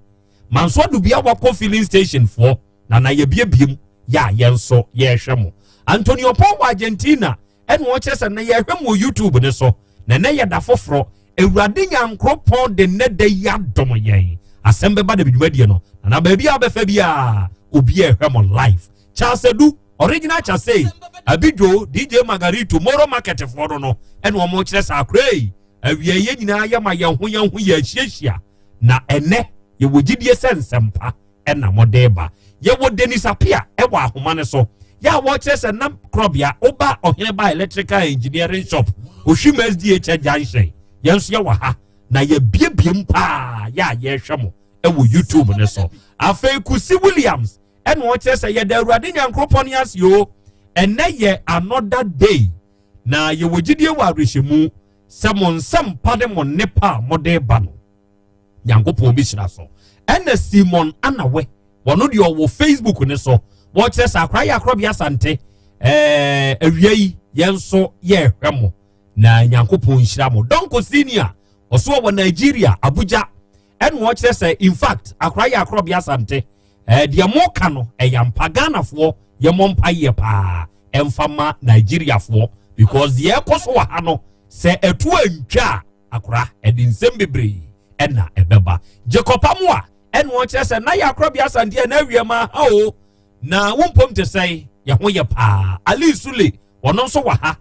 Manso Adubia wakɔ filling station foɔ na na yɛbiebie mu yɛ a yɛn nso yɛrehwɛ mo. Antonio Paul wɔ Argentina ɛna ɔkyerɛ sɛ na yɛhwɛ mo wɔ YouTube ne so na ɛnɛ yɛda foforɔ. Awurade Nyankoropɔn de nnɛ da yi adom yɛn. Asɛm bɛba da dwumadie no na baabi a wobɛfa biara obi a ɛhwɛ mo live. Charles Edu, original Chasey, Abidjo, DJ Margarito, Moro Market foɔ no no ɛna wɔn kyerɛ sɛ akora yi awia yɛn nyinaa yɛma yɛn ho yɛn ho yɛ ahyiahyia na ɛnɛ yɛwɔ gyidie sɛ nsɛmpa ɛna mɔde ba. Yɛwɔ Dennis Apia ɛwɔ ahoma no so yɛ a wɔkyerɛ sɛ nam korɔbea woba ɔhene ba electrical engineering shop Ohwim SDH junction, yɛn nso yɛwɔ ha na yɛbiebie mu paa yɛ a yɛrehwɛ mo ɛwɔ YouTube ne so. Afei Kusi Williams ɛna ɔkyerɛ sɛ yɛda Awurade Nyankoropɔn ase o, ɛnɛ yɛ another day na yɛwɔ gyidie wɔ awerɛhyɛmu sɛ mo nsɛmpa ne mo nnepa a mode ba no Nyankopɔn bi hyira so. Ɛna Simon Anawe wɔno deɛ ɔwɔ Facebook ne so wɔkyerɛ sɛ akora yɛ akorɔbea Asante awia yi yɛn nso yɛrehwɛ mo na Nyankopɔn nhyira mo. Donko Senior ɔso wɔ Nigeria Abuja ɛna ɔkyerɛ sɛ in fact akora yɛ akorɔbea Asante deɛ mo ka no ɛyɛ ampa. Ghanafoɔ yɛ mɔ mpa yɛ paa ɛmfa ma Nigeriafoɔ because deɛ ɛkɔ so wɔ ha no sɛ ɛto antwa a akora ɛde nsɛm bebree ɛna ɛbɛba. Jacob Amoa ɛna ɔkyerɛ sɛ na yɛ akorɔbea Asante ɛna awia ma ha o na wo mpom te sɛ yɛ ho yɛ paa. Ali Sule ɔno nso wɔ ha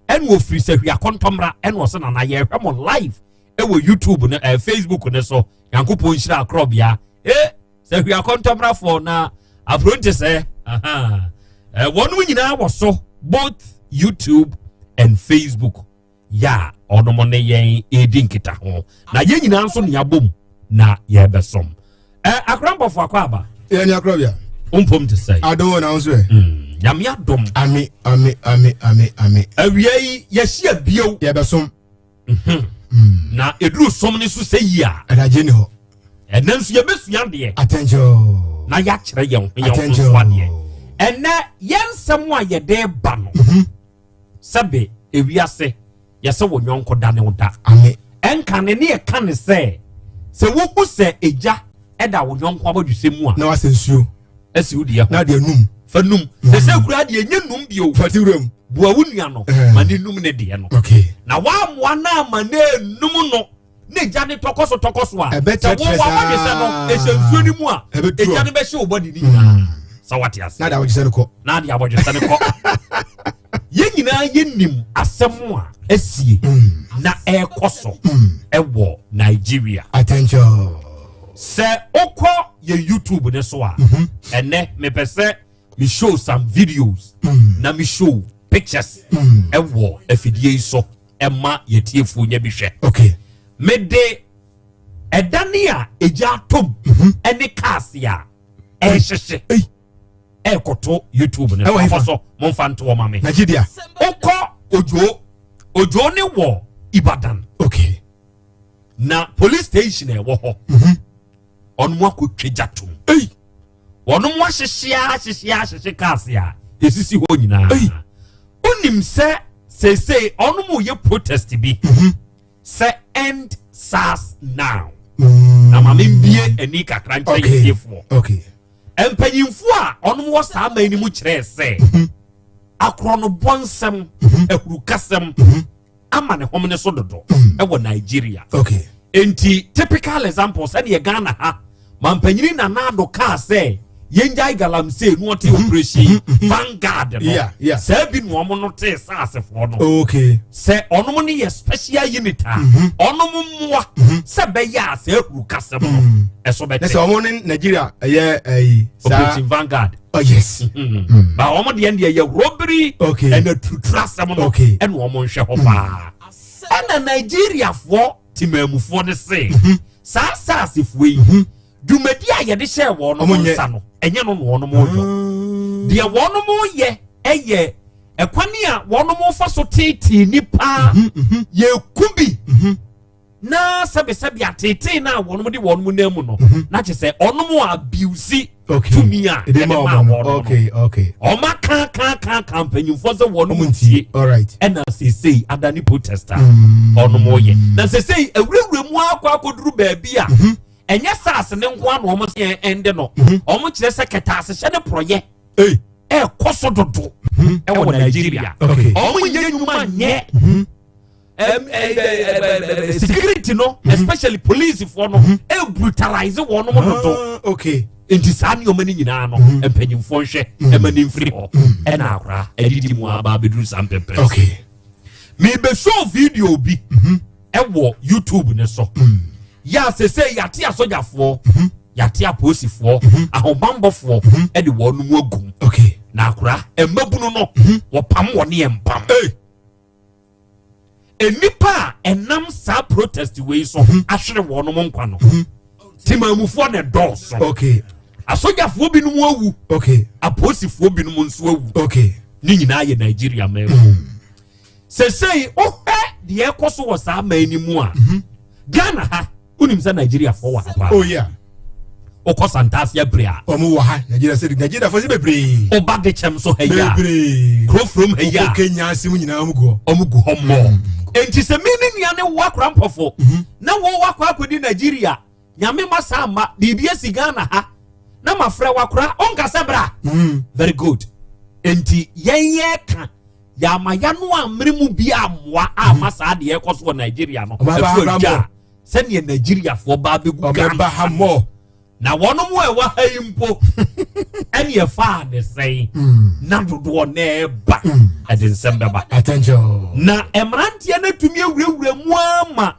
ɛna ofiri sɛ hwia kɔntɔmra ɛna ɔsɛ nana yɛhwɛ mo live ɛwɔ YouTube no Facebook ne so. Nyankopɔn nhyira akorɔbea sɛ hwia kɔntɔmrafoɔ na afro nte sɛ wɔnom nyinaa wɔ so both YouTube and Facebook ya ɔnom ne yɛn edi nkita ho na yɛn nyinaa nso ne abom na yɛbɛsom. Akora mbɔfo akɔ aba. Yɛn ni akorɔbea. Mpom te sɛ. Adom na nso ɛ. Nyame adom. Ami ami ami ami ami. Awia yi yɛhyia bio. Yɛbɛsom. Na eduru som ne so sɛ yi a. Ɛdagye ni hɔ. Ɛnɛ nso yɛbɛsua adeɛ. Attention. Na yɛakyerɛ yɛn ho yɛn ho nso adeɛ. Ɛnɛ yɛn nsɛm a yɛde ba no. Sɛbe ewiase yɛsɛ wɔ nyɔnko da ne wo da. Ami. Ɛnka ne ne yɛka ne sɛ sɛ wohu sɛ egya ɛda wo nyɔnko abɔdwesɛ mu a. Na wasɛ nsuo. Ɛsi wo deɛ ho. Na deɛ num. Fa num. Sɛ sɛ kura deɛ nye num bio. Fati wuram. Bua wo nua no. Ma ne num ne deɛ no. Okay. Na wamoa na ama ne num no. Ne gya ne tɔkɔ so tɔkɔ so a. Ɛbɛ sɛ wo kyerɛkyerɛ wabɔdwesɛ no ɛhyɛ nsuo no mu a. Ɛbɛ duro. Egya no bɛhyɛ wo bɔde ne nyinaa. Sɛ wate ase. Na de abɔdwesɛ no kɔ. Na de abɔdwesɛ no kɔ. Yɛn nyinaa yɛnim asɛm a asie na ɛrekɔ so ɛwɔ Nigeria. Attention. Sɛ wokɔ yɛ YouTube ne so a, ɛnɛ mepɛ sɛ Me show some videos na me show pictures ɛwɔ afidie yi so ɛma yɛtiefoɔ nya bi hwɛ. Okay. Mede ɛdane a egya atom ɛne cars a ɛrehyehye ɛrekɔto YouTube no so afɔ so momfa nto wɔn ma me. Nigeria. Wokɔ Ojo Ojo ne wɔ Ibadan. Okay. Na police station ɛwɔ hɔ. Ɔno mu akɔtwa gya tom. Wɔn mu ahyehye ahyehye ahyehye cars a esisi hɔ nyinaa. Wonim sɛ seesei ɔno mu yɛ protest bi. Sɛ end SARS now. Na maame mbie ani kakra nkyerɛ yɛ tiefoɔ. Okay. Mpanyinfoɔ a ɔnom wɔ saa man no mu kyerɛɛ sɛ akorɔnobɔ nsɛm, ahurukasɛm ama ne hom ne so dodo ɛwɔ Nigeria. Okay. Nti typical example sɛdeɛ Ghana ha mampanyini Nana Addo kaa sɛ yɛngyae galamsey no ɔte operation Vanguard no saa bi na ɔmo no tee SARSfoɔ no. Okay. Sɛ ɔnom no yɛ special unit a ɔnom mmoa sɛ bɛyɛ a saa ahurukasɛm no ɛso bɛte. Ne sɛ ɔmo ne Nigeria ɛyɛ ɛyi saa Operation Vanguard. Oh yes. Ba ɔmo deɛ deɛ yɛ robbery Okay. ɛna tutura asɛm no Okay. ɛna ɔmo nhwɛ hɔ paa. Ɛna Nigeriafoɔ temaamufoɔ no se saa SARSfoɔ yi dwumadi a yɛde hyɛɛ wɔn Ɔmo nyɛ. nsa no ɛnyɛ no na wɔn yɔ. Deɛ wɔn yɛ ɛyɛ ɛkwan a wɔn fa so teetee nipa yɛku bi na sɛbisɛbi ateetee na wɔn de wɔn nan mu no na kyerɛ sɛ ɔnom abuse tumi a Ɛde yɛde ma maa ɔmo wɔn no. no. Okay, okay. Ɔma kan kan kan kan mpanyinfoɔ sɛ wɔn mu ntie. All right. Ɛna seesei adani protest a ɔnom yɛ na seesei awurawura mu akɔ akɔduru baabi a ɛnyɛ SARS ne nko ano ɔmo sɛ ɛnde no ɔmo kyerɛ sɛ kɛtɛasehyɛ ne porɔyɛ ɛɛkɔ so dodo ɛwɔ Nigeria. Ɔmo nyɛ nnwuma nyɛ security no, especially police foɔ no ɛ brutalize wɔn mo dodo. Okay. Nti saa nneɛma no nyinaa no mpanyinfoɔ nhwɛ ɛma ne mfiri hɔ ɛna akora ɛdidi mu aba abɛduru saa mpɛmpɛ. Okay. Mebɛshow video bi ɛwɔ YouTube ne so yɛ a sese yɛate asogyafoɔ, yɛate apolisifoɔ, ahobanbɔfoɔ ɛde wɔn mu agum. Okay. Na akora mmabunu no wɔpam wɔ ne yɛ mpam. Nnipa a ɛnam saa protest wei so ahwere wɔn mo nkwa no, temaamufoɔ na ɛdɔɔso. Okay. Asogyafoɔ binom awu. Okay. Apolisifoɔ binom nso awu. Okay. Ne nyinaa yɛ Nigeria man mu. Sesei wohwɛ deɛ ɛkɔ so wɔ saa man no mu a, Ghana ha wonim sɛ Nigeriafoɔ wɔ ha paa. Oh yeah. Wokɔ Santase abere a ɔmo wɔ ha. Nigeria sɛ Nigeria fo sɛ bebree. Woba de kyɛm so ha yi a bebree. Kurofurom ha yi a Wokɔ Kenya ase mu nyinaa ɔmo gu hɔ. Ɔmo gu hɔ mmɔ. Enti sɛ me ne nua ne wo akora mpɔfo na wo wakɔ akɔdi Nigeria, Nyame ma saa ma biribi asi Ghana ha na mafrɛ wakora ɔnka sɛ bra. Very good. Enti yɛn yɛ ka yɛama yɛano ammere mu bi ammoa ama saa deɛ ɛkɔ so wɔ Nigeria no Ɔmo aba ɛso ha adwa mmɔ. a sɛdeɛ Nigeriafoɔ ba abɛgu Ɔmo Ghana ba ha mmɔ. Na wɔn mu a ɛwɔ ha yi mpo ɛne ɛfaa ne sɛn na dodoɔ na ɛba ɛde nsɛm bɛba. Attention. Na mmeranteɛ no atumi awurawura mu ama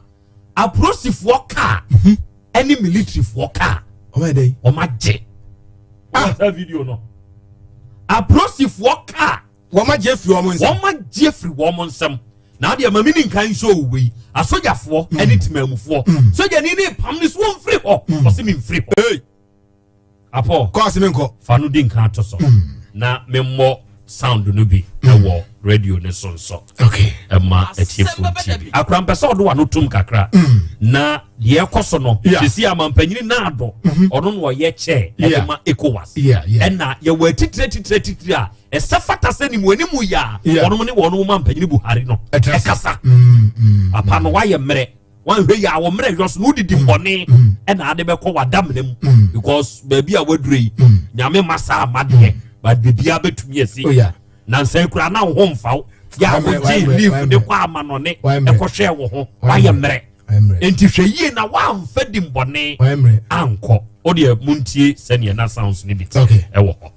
apolisifoɔ kaa ɛne militaryfoɔ kaa. Ɔmo yɛ dɛ. Ɔmo agye. Ah, saa video no apolisifoɔ kaa. Wɔn agye afiri wɔn nsam. Wɔn agye afiri wɔn nsam. Na adeɛ maame ni nkan nso owe yi asogyafoɔ ɛne temamufoɔ sogyani ne pam ne so wɔn mfiri hɔ ɔsi mi mfiri hɔ. Hey. Apɔ. Kɔɔsi mi nkɔ. Fa no di nkan to so na me mmɔ sound no bi ɛwɔ radio ne so nso. Okay. Ɛma atiefo tie bi. Akora mpɛ sɛ ɔde wano tum kakra na deɛ ɛkɔ so no sisi amampanyini naado ɔno na ɔyɛ kyɛ ɛde ma ECOWAS. Ɛna yɛwɔ atitire atitire atitire a ɛsɛ fata sɛ nimu anim yɛ a wɔnom ne wɔnom ma mpanyini Buhari no ɛkasa. Papa no wayɛ mmerɛ wanhwɛ yi a wɔ mmerɛ yɔ so na wodidi bɔne ɛna ade bɛkɔ wadamena mu because baabi a wadure yi Nyame ma saa ma deɛ but biribiara bɛtumi asi. Oh yeah. Nansa kura na wo ho mfa wo yɛ a wogye leave de kɔ amanɔne ɛkɔhwɛ wo ho wayɛ mmerɛ nti hwɛ yie na woamfa di mbɔne ankɔ. Wo deɛ montie sɛneɛ na sounds no bi te ɛwɔ hɔ.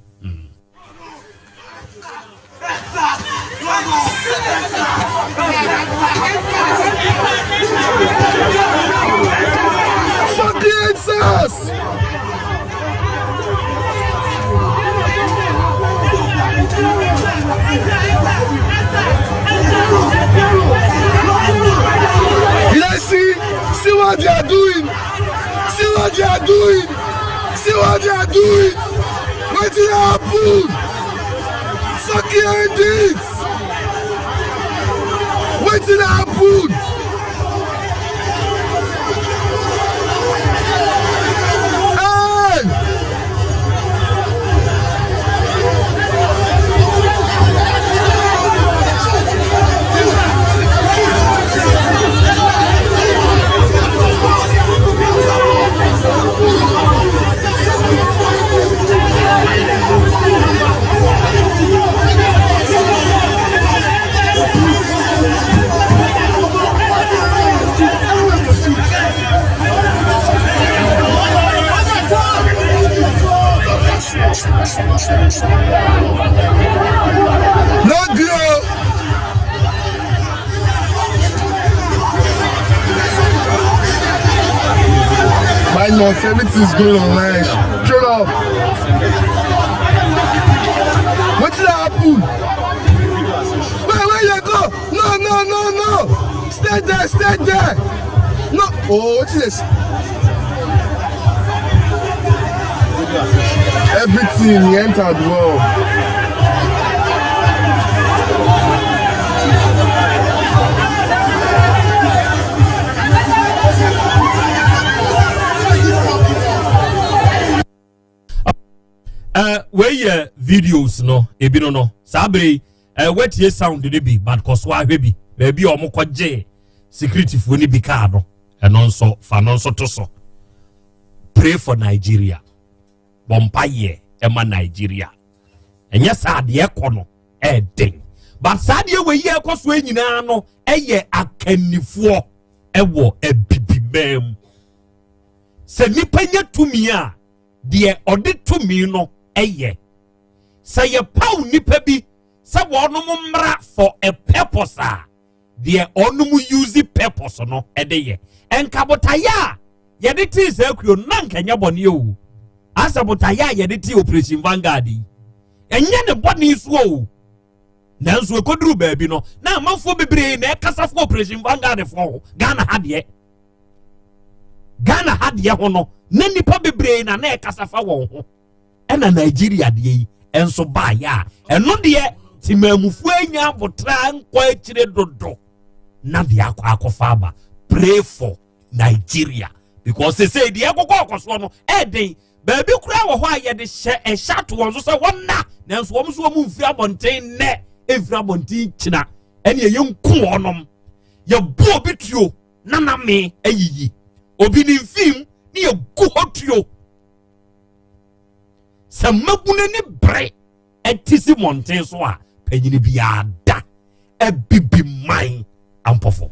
Fuck the SARS! You guys see? See what they are doing? See what they are doing? See what they are doing? Wetin happen? Saki end it! Wetin happen? Hey! No gree o. My love, everything is going online. Straight up. Wetin happen? Where where you go? No no no no! Stay there, stay there! No! Oh, wetin dey? Everything he entered well. Uh, wei yɛ videos no ebi no no saa bere yi uh, watie sound no bi but kɔ so ahwɛ bi baabi a wɔn kɔ gye securityfoɔ no bi kaa no ɛno nso fa no nso to so pray for Nigeria bɔ mpaeɛ ɛma Nigeria ɛnyɛ saa deɛ ɛkɔ no ɛɛden but saa deɛ wei yɛ ɛkɔ so nyinaa no ɛyɛ akannifoɔ ɛwɔ abibiman mu sɛ nipa nya tumi a deɛ ɔde tumi no yɛ. Sɛ yɛpaw nnipa bi sɛ wɔnom mmra for a purpose a, deɛ ɔnom use purpose no de yɛ. Nka botaeɛ a yɛde tee saa kuo no, na nka ɛnyɛ bɔne o. Asɛ botaeɛ a yɛde tee Operation Vanguard yi, ɛnyɛ ne bɔne so o. Nanso ɛkɔduru baabi no, na amanfoɔ bebree na ɛkasa fo Operation Vanguard foɔ ho. Ghana ha deɛ. Ghana ha deɛ ho no na nnipa bebree na na ɛkasa fa wɔn ho ɛna Nigeria deɛ yi nso baayɛ a ɛno deɛ temaamufoɔ anya abotra nkɔ akyire dodo na deɛ akɔ akɔfa aba. Pray for Nigeria because sese deɛ ɛkɔkɔ ɔkɔsoɔ no ɛɛden baabi koraa wɔ hɔ a yɛde hyɛ ɛhyɛ ato wɔn so sɛ wɔn na nanso wɔn nso wɔn mfiri abɔnten nnɛ mfiri abɔnten kyina ɛne ɛyɛ nku wɔnom yɛbu obi tuo na name ayiyi obi ne mfim ne yɛgu hɔ tuo sɛ mmabunu ani bere ɛte si mmɔnten so a panyini biara da abibi man ampɔfo.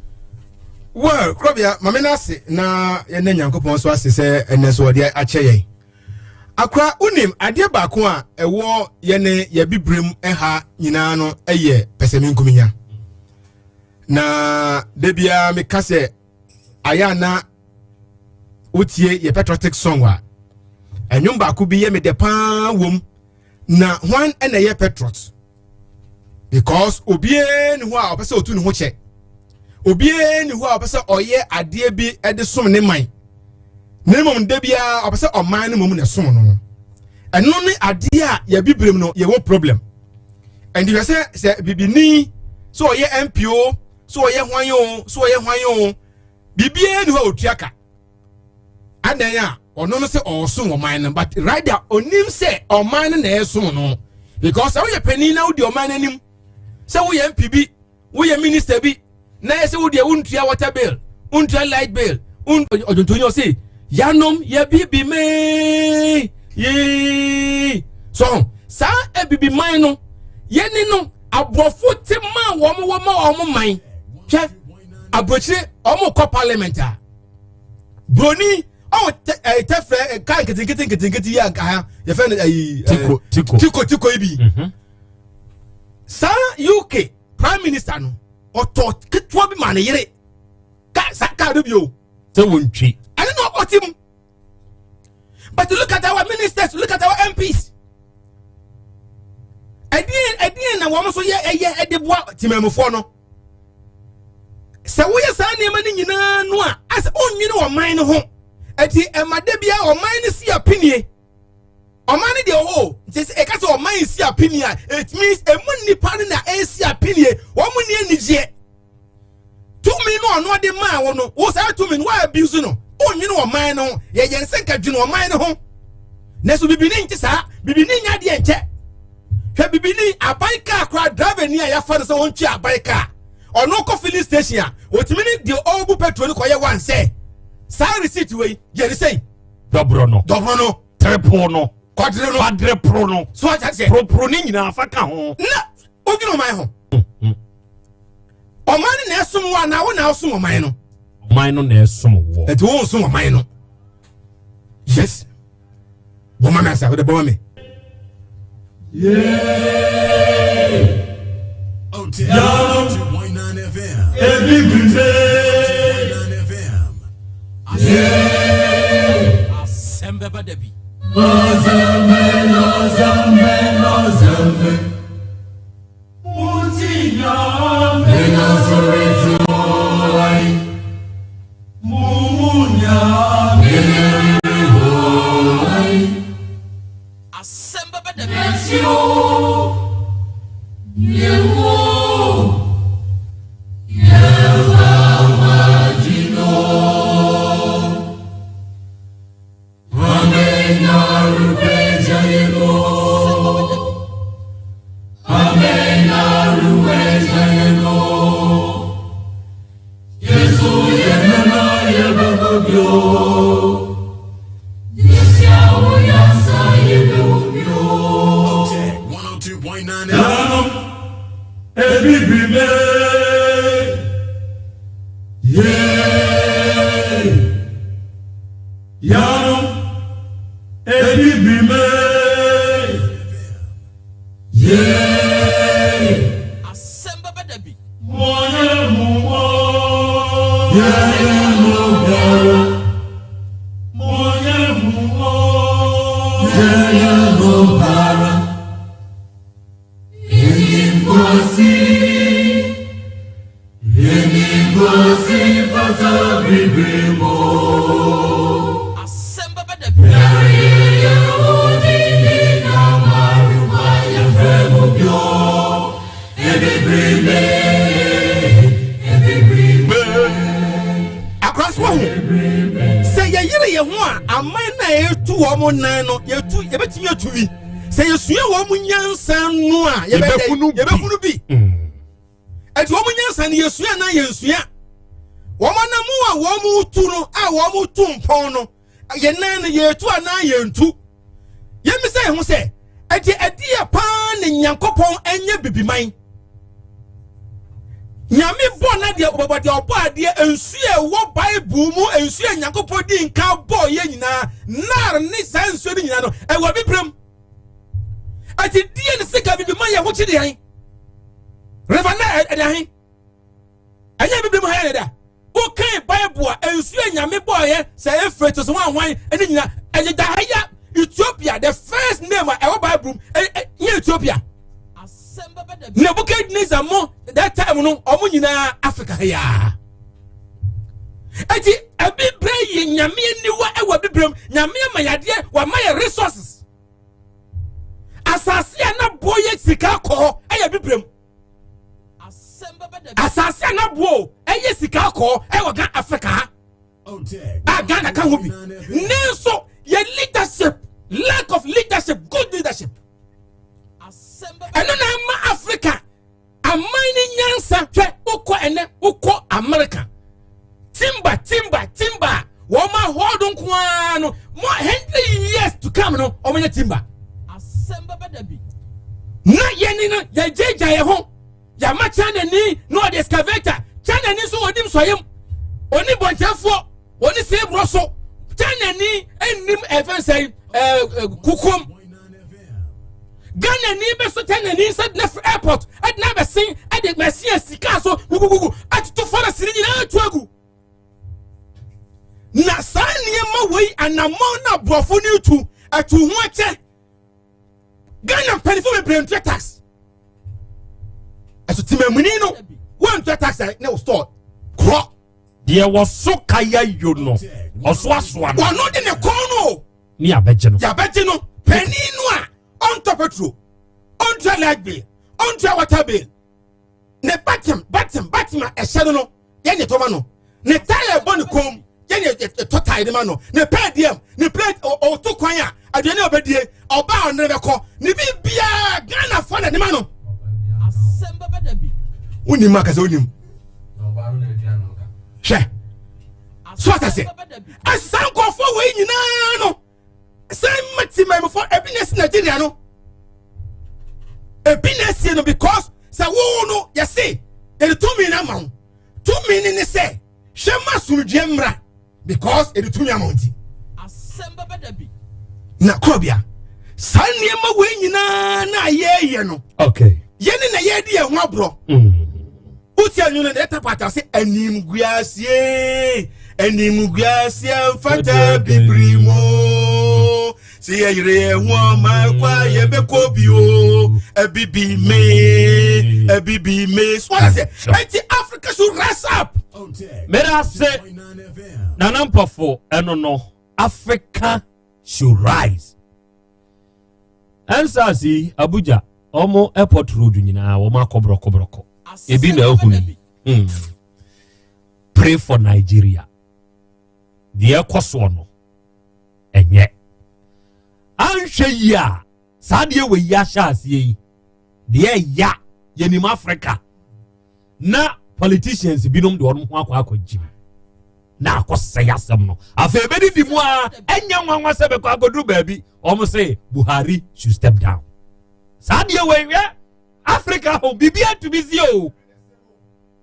Well, Krobea, ma me no ase na yɛnna Nyankopɔn so ase sɛ ɛnɛ so ɔde akyɛ yɛn. Akora, wonim adeɛ baako a ɛwɔ yɛne yɛbibirem ha nyinaa no yɛ pɛsɛmenkominya. Na da biara meka sɛ ayɛ ana wotie yɛ patriotic song a ɛnwom baako bi yɛ me dɛ paa wom na hwan na ɛyɛ patriot because obiara ni hɔ a ɔpɛ sɛ otu ne ho kyɛ obiara ni hɔ a ɔpɛ sɛ ɔyɛ adeɛ bi de som ne man na mmom da biara ɔpɛ sɛ ɔman no mmom na ɛsom no ɛno ne adeɛ a yɛbibirem no yɛwɔ problem ɛnti hwɛ sɛ sɛ bibini sɛ ɔyɛ mp o sɛ ɔyɛ hwan o sɛ ɔyɛ hwan o biribiara ni hɔ a ɔtua ka adan a ɔno no sɛ ɔresom ɔman no but rather onim sɛ ɔman no na ɛresom no because sɛ woyɛ panin na wodi ɔman no anim sɛ woyɛ mp bi woyɛ minister bi na ɛsɛ wo deɛ wontua water bill wontua light bill ɔdwontoni ɔse yanom yɛ bibi mee yee so saa abibi man no yɛne no aborɔfo te ma wɔn wɔ ma wɔn man hwɛ aburokyire wɔn kɔ parliament a broni ɔwɔ tɛ ɛɛ tɛfrɛ kaa nketenkete nketenkete yi a nka ha yɛfɛ no ɛyi tiko tiko tiko tiko yi bi mhm. saa uk prime minister no ɔtɔ ketewa bi ma ne yere ka saa kaa no bi o. sɛ wɔn ntwi. ɛne na ɔbɔ ti mu but look at our ministers look at our mps. Ɛdeɛn ɛdeɛn na wɔn nso yɛ ɛyɛ ɛde boa temamufoɔ no? Sɛ woyɛ saa nneɛma no nyinaa no a, asɛ ɔnnwene ɔman no ho. Ɛti ɛma da biara ɔman no si apinie. Ɔman no deɛ ɔwɔ o. Nti sɛ ɛka sɛ ɔman si apinie a, it means emu nnipa no na ɛsi apinie. Wɔn ni anigyeɛ. Tumi no ɔno ɔde maa wo no, wo saa tumi no, wa abuse no. Ɔnnwene ɔman no ho. Yɛyɛ nsɛ nka dwene ɔman no ho. Nanso bibini nte saa. Bibini nya adeɛ nkyɛ. Hwɛ bibini aban kaa koraa driver ni a yɛafa no sɛ ɔntwi aban kaa. Ɔno kɔ filling station a, ɔtumi ne deɛ ɔrebu petrol no kɔyɛ one sɛ saa receipt wei yɛ ne sɛn. Dɔborɔ no. Dɔborɔ no. Triple no. Kwadere no. Kwadere no. So ɔkyɛ sɛ. Poroporo ne nyinaa fa ka ho. Na odwene ɔman ho. Ɔman no na ɛsom wo anaa wo na ɔsom ɔman no? Ɔman no na ɛsom wo. Ɛti wo nsom ɔman no. Yes. Bɔma mi asa, wode bɔma mi. Asɛm bɛba da bi. Asɛm bɛba da bi. Yanom ebibime yee. Asɛm bɛba da bi. Monyɛ mu mɔ. Yɛyɛ mo biara. Monyɛ mu mɔ. Yɛyɛ mo biara. Enimgosi. Enimgosi fata bibimo. Asɛm bɛba da bi. Akora so ahu sɛ yɛyere yɛn ho a aman no a yɛtu wɔn nan no yɛtu yɛbɛtumi atu bi sɛ yɛsua wɔn nyansa no a yɛbɛhunu bi ɛti wɔn nyansa no yɛsua anaa yɛnsua wɔn anamu a wɔn tu no a wɔn tu mpɔn no yɛn nan no yɛtu anaa yɛntu yɛmmisa yɛn ho sɛ ɛti ɛdeɛ paa ne nyankopɔn ɛnyɛ bibiman nyame bɔ na deɛ ɔbɛbɔ deɛ ɔbɔ adeɛ nsuo a ɛwɔ bible mu nsuo a nyankopɔn di nka bɔ yɛ nyinaa nar ne saa nsuo no nyinaa no ɛwɔ bibirem ɛti deɛ ne sika bibi ma yɛ ho kyi deɛ river na ɛde ahe ɛnyɛ bibirem ha yɛ da wokan bible a nsuo a nyame bɔɔyɛ sɛ efrate so hwanhwan ɛne nyina ɛyɛ da ha ya ethiopia the first name a ɛwɔ bible mu nyɛ ethiopia Nebuchadnezzar mo that time no ɔmo nyinaa Africa ha yaa eti abibire yɛ nyame aniwa ɛwɔ abibire mu nyame ama yadeɛ wama yɛ resources asase a na boɔ yɛ sika kɔɔ ɛyɛ abibire mu asase a na boɔ ɛyɛ sika kɔɔ ɛwɔ Ghana Africa ha a Ghana ka ho bi ne nso yɛ leadership lack of leadership good leadership. ɛno na ama africa aman ne nyansa hwɛ wokɔ ɛnɛ wokɔ america timba timba timba wɔn ahɔɔdo nko ara no mo hundred years to come no wɔn nyɛ timba na yɛn no yɛgyegya yɛn ho yɛama china ni na ɔde excavator china ni nso ɔnim sɔyɛm ɔni bɔnkyɛnfoɔ ɔni seeborɔ so china ni nnim ɛfɛn sɛn ɛɛ kukom ghana ni bɛ so china ni nsa na firi airport ɛde na abɛsen ɛde mɛsen sika so gugugugu atoto forest ni nyinaa tu agu na saa nneɛma wei anamɔn na aborɔfo ni tu ɛtu ho akyɛ ghana mpanyinfo bebree ntua tax. Ɛso temamuni no wɔntua tax a ne wo store korɔ. Deɛ wɔso kaya yo no ɔsoasoa no. Ɔno de ne kɔn no o. Ne yɛabɛgye no. Yɛabɛgye no. Panin no a ɔntɔ petro, ɔntua light bill, ɔntua water bill. Ne batem batem batem a ɛhyɛ no no yɛn ne tɔ ma no. Ne tae a ɛbɔ ne kɔn mu yɛn ne ɛtɔ tae de ma no. Ne pɛɛdiɛm, ne plate ɔto kwan a aduane a ɔbɛdie, ɔbaa a ɔne no bɛkɔ, ne biribiara Ghanafoɔ na de ma no. Wonim akasa wonim. Hwɛ. So ata sɛ ɛsa nkurɔfoɔ wei nyinaa no sɛ mati mmamufoɔ ebi na esi Nigeria no ebi na esie no because sɛ wo no yɛse yɛde tumi no ama wo tumi no ne sɛ hwɛ ma asomdwoeɛ mmra because yɛde tumi ama wo nti na korɔbea saa nneɛma wei nyinaa na yɛyɛ no okay yɛne na yɛde yɛn ho aborɔ wotie anwene no ɛta pata sɛ animguaseɛ animguaseɛ mfata bibiri mu sɛ yɛyere yɛn ho ama kɔ a yɛbɛkɔ bio abibi me abibi me so wɔn sɛ ɛnti Africa should rise up. Meda ase Nana Mpɔfo ɛno no Africa should rise. Ɛnsaase yi Abuja ɔmo airport road nyinaa wɔn akɔ brɔkɔbrɔkɔ ebi na ehunu yi. Pray for Nigeria. Deɛ ɛkɔ soɔ no ɛnyɛ. Anhwɛ yie a saa deɛ wɔ yi ahyɛ aseɛ yi deɛ ɛya yɛnim Africa na politicians binom de wɔn ho akɔ akɔ gyim na akɔsɛe asɛm no afei ebɛdidi mu a ɛnyɛ nwanwa sɛ bɛkɔ akɔduru baabi wɔn sɛ Buhari should step down saa deɛ wɔ hwɛ Africa ho biribi atumi si o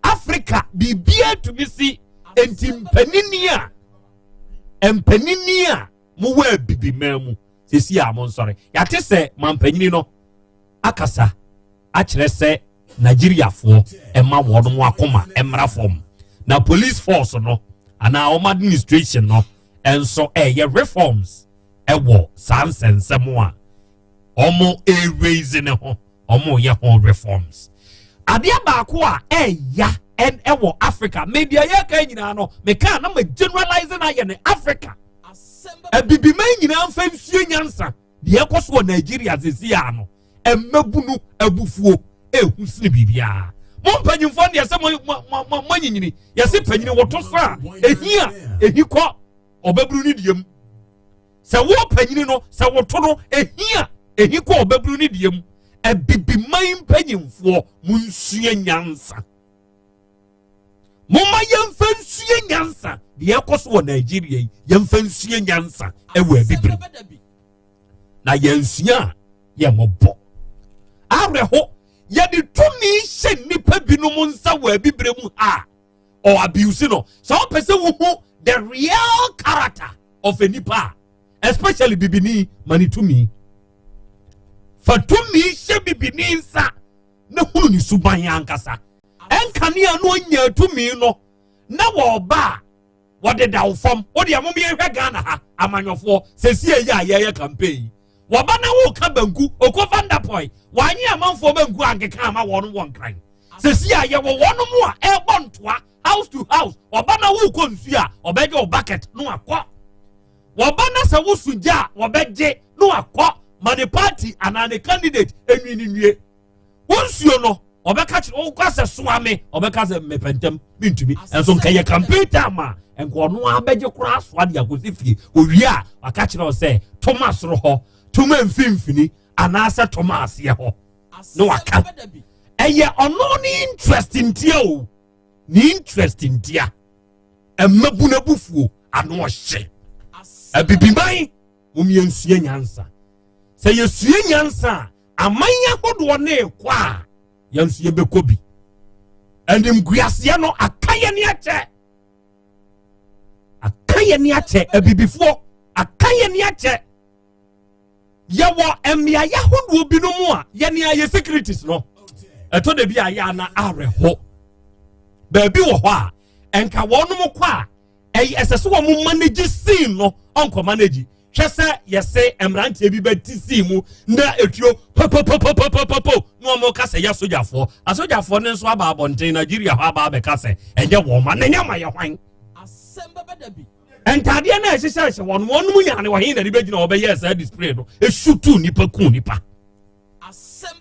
Africa biribi atumi si nti mpanini a mpanini a mowɔ abibiman mu sisi a mo nsɔre yɛate sɛ mampanyini no akasa akyerɛ sɛ Nigeriafoɔ ɛma wɔn akoma mmra fam na police force no anaa wɔn administration no nso ɛyɛ reforms ɛwɔ saa nsɛnsɛm a wɔn ɛraise ne ho wɔn yɛ ho reforms. Adeɛ baako a ɛya ɛwɔ Africa media yɛ ka nyinaa no meka na ma generalize na ayɛ no Africa abibiman nyinaa mfa nsue nyansa deɛ ɛkɔ so wɔ Nigeria sisi ano mmabunu abufuo ehu sini biribiara mo mpanyinfoɔ deɛ sɛ mo mo mo mo anyinyini yɛsi panyini wɔto so a ehi a ehi kɔ ɔbɛburu ne deɛ mu sɛ wo panyini no sɛ woto no ehi a ehi kɔ ɔbɛburu ne deɛ mu abibiman mpanyinfoɔ mo nsua nyansa momma yɛmfa nsua nyansa deɛ ɛkɔ so wɔ Nigeria yi yɛmfa nsua nyansa ɛwɔ abibire na yɛnsua a yɛmmɔbɔ awerɛho yɛde tumi hyɛ nnipa binom nsa wɔ abibire mu ha or abuse no sɛ wopɛ sɛ wohu the real character of a nipa especially bibini ma ne tumi fa tumi hyɛ bibini nsa na hunu ne suban ankasa ɛnkanea no anya tumi no na wɔba a wɔdeda wo fam wo deɛ mom yɛnhwɛ Ghana ha amanyɔfoɔ sɛsi eyi a yɛyɛ campaign yi wɔba na woka banku oko vanderpoy wanye amanfoɔ banku ankeka ama wɔn wɔ nkran sɛsi a yɛwɔ wɔn mu a ɛrebɔ ntoa house to house wɔba na wokɔ nsuo a ɔbɛgye wo bucket no akɔ wɔba na sɛ woso gya a wɔbɛgye no akɔ ma ne party anaa ne candidate enwi ne nwie wo nsuo no ɔbɛka kyerɛ wokɔ sɛ soa me ɔbɛka sɛ mepɛ ntɛm mentumi ɛnso nka yɛ campaign time a nka ɔno abɛgye koraa soa de akɔsi fie owie a waka kyerɛ wo sɛ toma soro hɔ toma mfimfini anaasɛ toma aseɛ hɔ na waka ɛyɛ ɔno ne interest ntia o ne interest ntia mmabunabufuo ano ɔhye abibiman mom yɛnsua nyansa sɛ yɛsua nyansa a aman ahodoɔ ne kɔ a yɛn nso yɛbɛkɔ bi animguaseɛ no aka yɛn ni akyɛ aka yɛn ni akyɛ abibifoɔ aka yɛn ni akyɛ yɛwɔ mmeaeɛ ahodoɔ binom a yɛne ayɛ securities no ɛtɔ da bi a yɛ ana awerɛho baabi wɔ hɔ a ɛnka wɔnom kɔ a ɛyɛ ɛsɛ sɛ wɔn manage scene no ɔnkɔ manage. Hwɛ sɛ yɛse mmeranteɛ bi bɛte sii mu na etuo popopopopopopo na wɔn ka sɛ yɛ asogyafoɔ. Asogyafoɔ no nso aba abɔnten Nigeria hɔ aba abɛka sɛ ɛnyɛ wɔn ma na ɛnyɛ ma yɛ hwan. Ntaadeɛ no a ɛhyehyɛ hyɛ wɔn wɔn mu nyaa ne wɔhe na de bɛgyina wɔbɛyɛ saa display no esutu nipa ku nipa.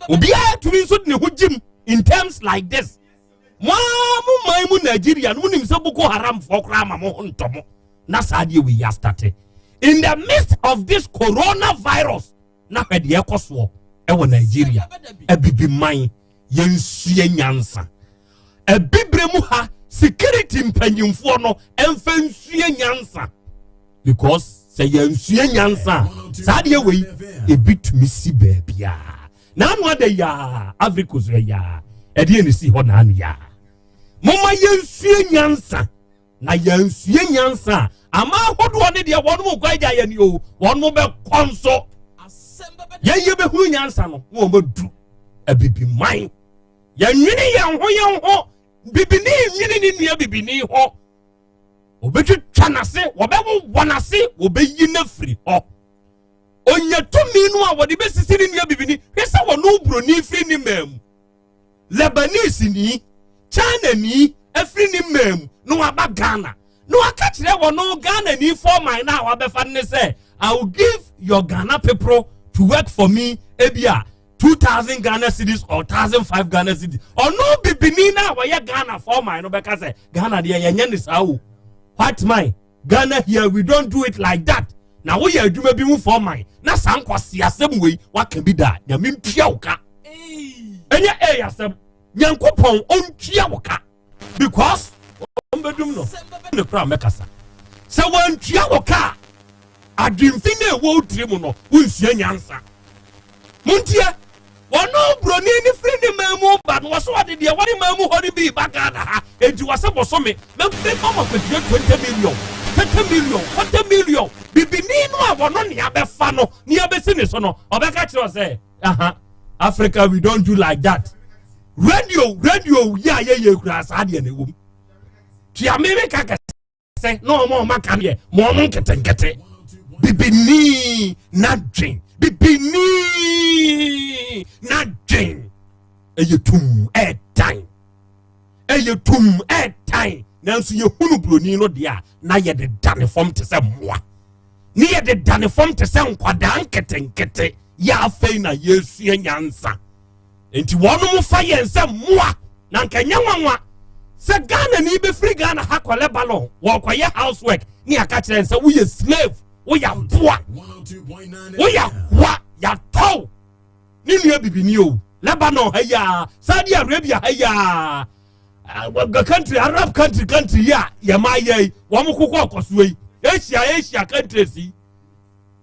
Obiara tumi nso de ne ho gyim in terms like this. Mo ara mo man mu Nigeria no monim sɛ Boko Haram foɔ koraa ma mo ho ntɔ mo na saa deɛ wei astate in the midst of this coronavirus na hwɛ deɛ ɛkɔ soɔ ɛwɔ Nigeria. Abibi man yɛnsua nyansa. Abibire mu ha security mpanyinfoɔ no ɛmfa nsua nyansa because sɛ yɛnsua nyansa a saa deɛ wei ebi tumi si baabiara. N'ano ada yaa, Ivory Coast yɛ yaa, ɛdeɛ ne si hɔ n'ano yaa. Momma yɛnsue nyansa, na yɛnsue nyansa a, ama ahodoɔ ne deɛ wɔn mo kɔ agya yɛn o, wɔn mo bɛkɔ nso. Yɛn yɛ bɛhunu nyansa no, na wɔn bɛdu abibiman. Yɛnwene yɛn ho yɛn ho, bibini nwene ne nua bibini ho. Wɔbɛtwitwa n'ase, wɔbɛwowɔ n'ase, wɔbɛyi n'afiri hɔ. Onya tumi no a wɔde bɛsisi ne nua bibini. Hwɛ sɛ wɔno buroni firi ne maa mu, Lebanese ni, China ni afiri ne maa mu na waba Ghana na waka kyerɛ wɔno Ghana ni foreman no a wabɛfa no ne sɛ, I will give your Ghana people to work for me ebia 2000 Ghana cedis or 1005 Ghana cedis. Ɔno bibini no a wɔyɛ Ghana foreman no bɛka sɛ Ghana deɛ yɛnyɛ ne saa o. White man, Ghana here we don't do it like that. Na woyɛ adwuma bi ho foreman na saa nkwasi asɛm wei waka bi da, Nyame ntua wo ka. Ɛnyɛ ɛyɛ asɛm, Nyankopɔn ɔntua wo ka because ɔmbɛdum no ne kora mɛkasa. Sɛ wantua wo ka a, adwemfi na ɛwɔ wo tiri mu no, wonsua nyansa. Montie, wɔno buroni ne firi ne man mu ba no, wɔso wɔde deɛ wɔne man mu hɔ no bi ba Ghana ha, enti wɔsɛ bosome mɛma mo akatua 20 million, 30 million, 40 million. Bibini no a wɔno nea bɛfa no nea bɛsi ne so no, ɔbɛka kyerɛ sɛ aha Africa we don't do like that. Radio radio yi a yɛyɛ kura saa deɛ na ɛwɔ mu. Tua me ka kɛse sɛ na wɔn a wɔaka deɛ ma wɔn nketenkete. Bibini n'adwen, bibini n'adwen ɛyɛ tum ɛɛtan, ɛyɛ tum ɛɛtan. Nanso yɛhunu buroni no deɛ a na yɛde da ne fam te sɛ mmoa, ne yɛde da ne fam te sɛ nkwadaa nketenkete. Yɛ afei na yɛsua nyansa. Nti wɔnom fa yɛn sɛ mmoa. Na nka nyɛ nwanwa sɛ Ghana ni bɛfiri Ghana ha kɔ Lebanon wɔkɔyɛ housework ne aka kyerɛ sɛ woyɛ slave, woyɛ aboa, woyɛ akoa, yɛatɔw ne nua bibini o. Lebanon ha yi a, Saudi Arabia ha yi a, country Arab country country yi a yɛma yɛ yi, wɔn kokɔ ɔkɔsoɔ yi, Asia Asia countries yi,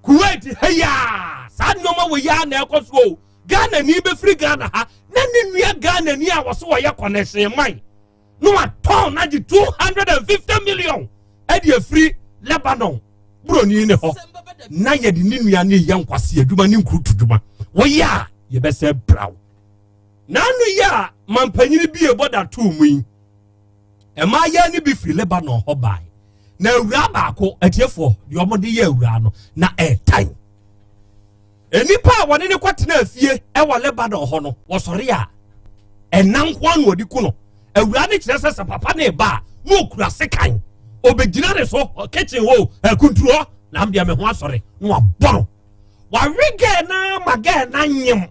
Kuwait ha yi a, saa nneɛma wɔ yi a na ɛkɔ so o. Ghana ni bɛfiri Ghana ha na ne nua Ghana ni a wɔso wɔyɛ connection man na watɔn na gye 250 million ɛde afiri Lebanon buroni ne hɔ na yɛde ne nua ne yɛ nkwasi adwuma ne nkurutu dwuma. Wɔyɛ a yɛbɛsɛ braw. N'ano yi a mampanyini bi ebɔ da too mu yi, mmaayɛ no bi firi Lebanon hɔ bae na awuraa baako atiefoɔ deɛ wɔde yɛ awuraa no na ɛɛtan. Nnipa a wɔne no kɔtenaa fie wɔ Lebanon hɔ no, wɔsɔre a, ɛna nko ara na wɔde ku no. Awuraa no kyerɛ sɛ sɛ papa no reba a, na ɔkura sekan. Ɔbɛgyina ne so, kitchen hɔ, akunturu hɔ, na deɛ me ho asɔre, na wabɔ no. Wawe gɛɛ no ama gɛɛ no anyem.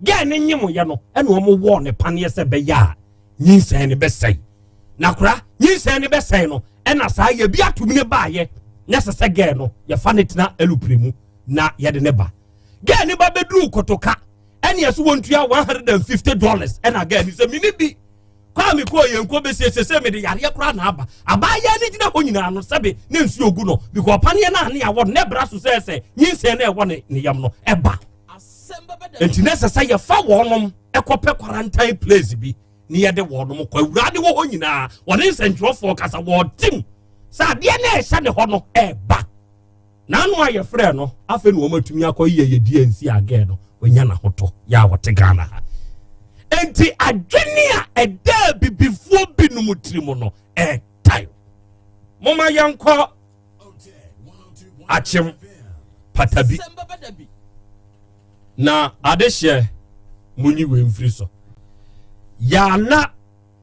Gɛɛ no nyemyɛ no, ɛna wɔn wɔɔ ne paneɛ sɛ bɛyɛ a nyinsɛn no bɛsɛe. Na kora nyinsɛn no bɛsɛe no, ɛna saa yɛ bi atum ne baayɛ, na ɛsɛ sɛ gɛɛ no yɛfa ne tena alupere mu. Na yɛde ne ba. Gɛɛ ne ba bɛduru Kotoka, ɛne ɛso wɔntua $150. Ɛna gɛɛ ne sɛ mene bi kɔ a mekɔɔ yɛn nkɔ bɛsiesie sɛ mede yareɛ koraa na aba. Abaayɛ ne gyina hɔ nyinaa no sɛbe ne nsuo gu no because ɔpaneɛ no a ne yɛawɔ no na ɛbra so sɛ sɛ nyinsɛn no ɛwɔ ne yam no ɛba. Nti na ɛsɛ sɛ yɛfa wɔnom ɛkɔpɛ quarantine place bi ne yɛde wɔnom kɔ. Awurade wɔ hɔ nyinaa wɔne nsɛntwerɛfoɔ kasa wɔtim sɛ adeɛ no ɛhyɛ ne hɔ no ɛba. N'ano a yɛfrɛɛ no afei na wɔatumi akɔ yɛ yɛ DNC agɛɛ no wanya n'ahotɔ yɛ a wɔte Ghana ha. Enti adwene a ɛda abibifoɔ binom tirim no ɛɛtan. Momma yɛnkɔ akyem. Patabi. Na adehyeɛ munyi wei mfiri so. Yɛana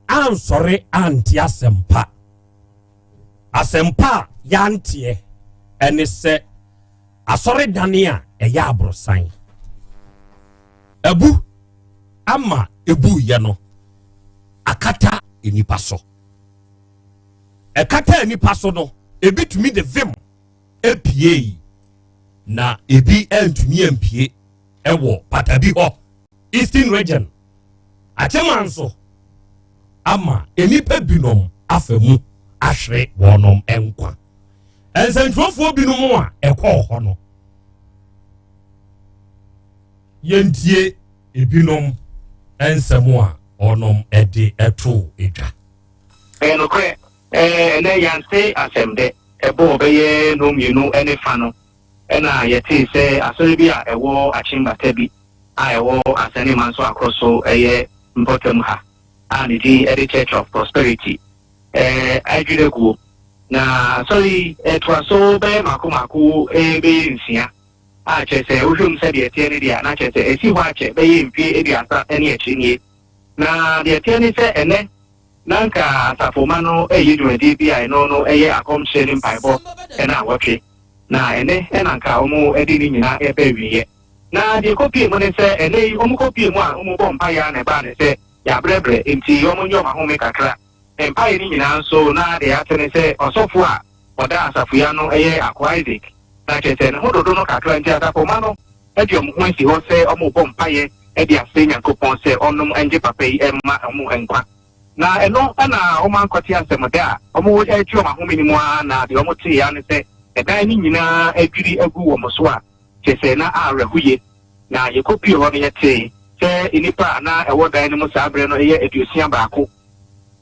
ansɔre ante asɛmpa. Asɛmpa a yɛanteɛ ɛne sɛ asɔredane a ɛyɛ aborosan abu ama ebuiɛ no akata nnipa so. Ɛkata nnipa so no, ebi tumi de vim epiei na ebi antumi ampie ɛwɔ patabi hɔ Eastern Region Akyema nso ama nnipa binom afa mu ahwere wɔnom nkwa. Nsɛntwerɛfoɔ binom a ɛkɔɔ hɔ no, yɛntie ebinom nsɛm a wɔnom de too dwa. Ɛyɛ nokorɛ, ɛnnɛ yɛante asɛm dɛ. Ɛbɔɔ bɛyɛ nnɔnmienu ne fa no na yɛtee sɛ asɔre bi a ɛwɔ Akyem Batabi a ɛwɔ Asɛne Manso Akorɔ so yɛ mpɔtam ha a ne din de Church of Prosperity adwiri aguo. Na asɔre yi ɛtoa so bɛyɛ mmaako mmaako bɛyɛ nsia a kyerɛ sɛ wohwɛ mu sɛdeɛ ɛteɛ no deɛ a na kyerɛ sɛ ɛsi hɔ akyɛ bɛyɛ mfeɛ 30 ne akyire nie. Na deɛ ɛteɛ ne sɛ ɛnnɛ Na anka asafomma no reyɛ dwumadie bi a ɛno no yɛ akɔmkyerɛ ne mpaebɔ nnawɔtwe, na ɛnnɛ na anka wɔde ne nyina reba awieɛ. Na deɛ ɛkɔpuee mu ne sɛ, ɛnnɛ yi wɔkɔpuee mu a wɔrebɔ mpaeɛ ara na ɛbaa no sɛ yɛabrɛbrɛ, enti wɔnyɛ wɔn ahome kakra. Mpaeɛ no nyinaa nso na deɛ yɛate ne sɛ ɔsɔfoɔ a ɔda asafo yi ano yɛ Akoa Isaac, na kyerɛ sɛ ne ho dodo no kakra nti asafomma no de wɔn ho asi hɔ sɛ wɔrebɔ mpaeɛ de asrɛ Nyankopɔn sɛ ɔnnom ngye papa yi mma wɔn nkwa. Na ɛno na wɔankɔte asɛm da a wɔregye wɔn ahome no mu ara na deɛ wɔtee ara ne sɛ ɛdan no nyinaa adwiri agu wɔn so a kyerɛ sɛ na awerɛho ye. Na yɛkɔpue hɔ no yɛtee sɛ nnipa a na ɛwɔ dan no mu saa berɛ no yɛ 61.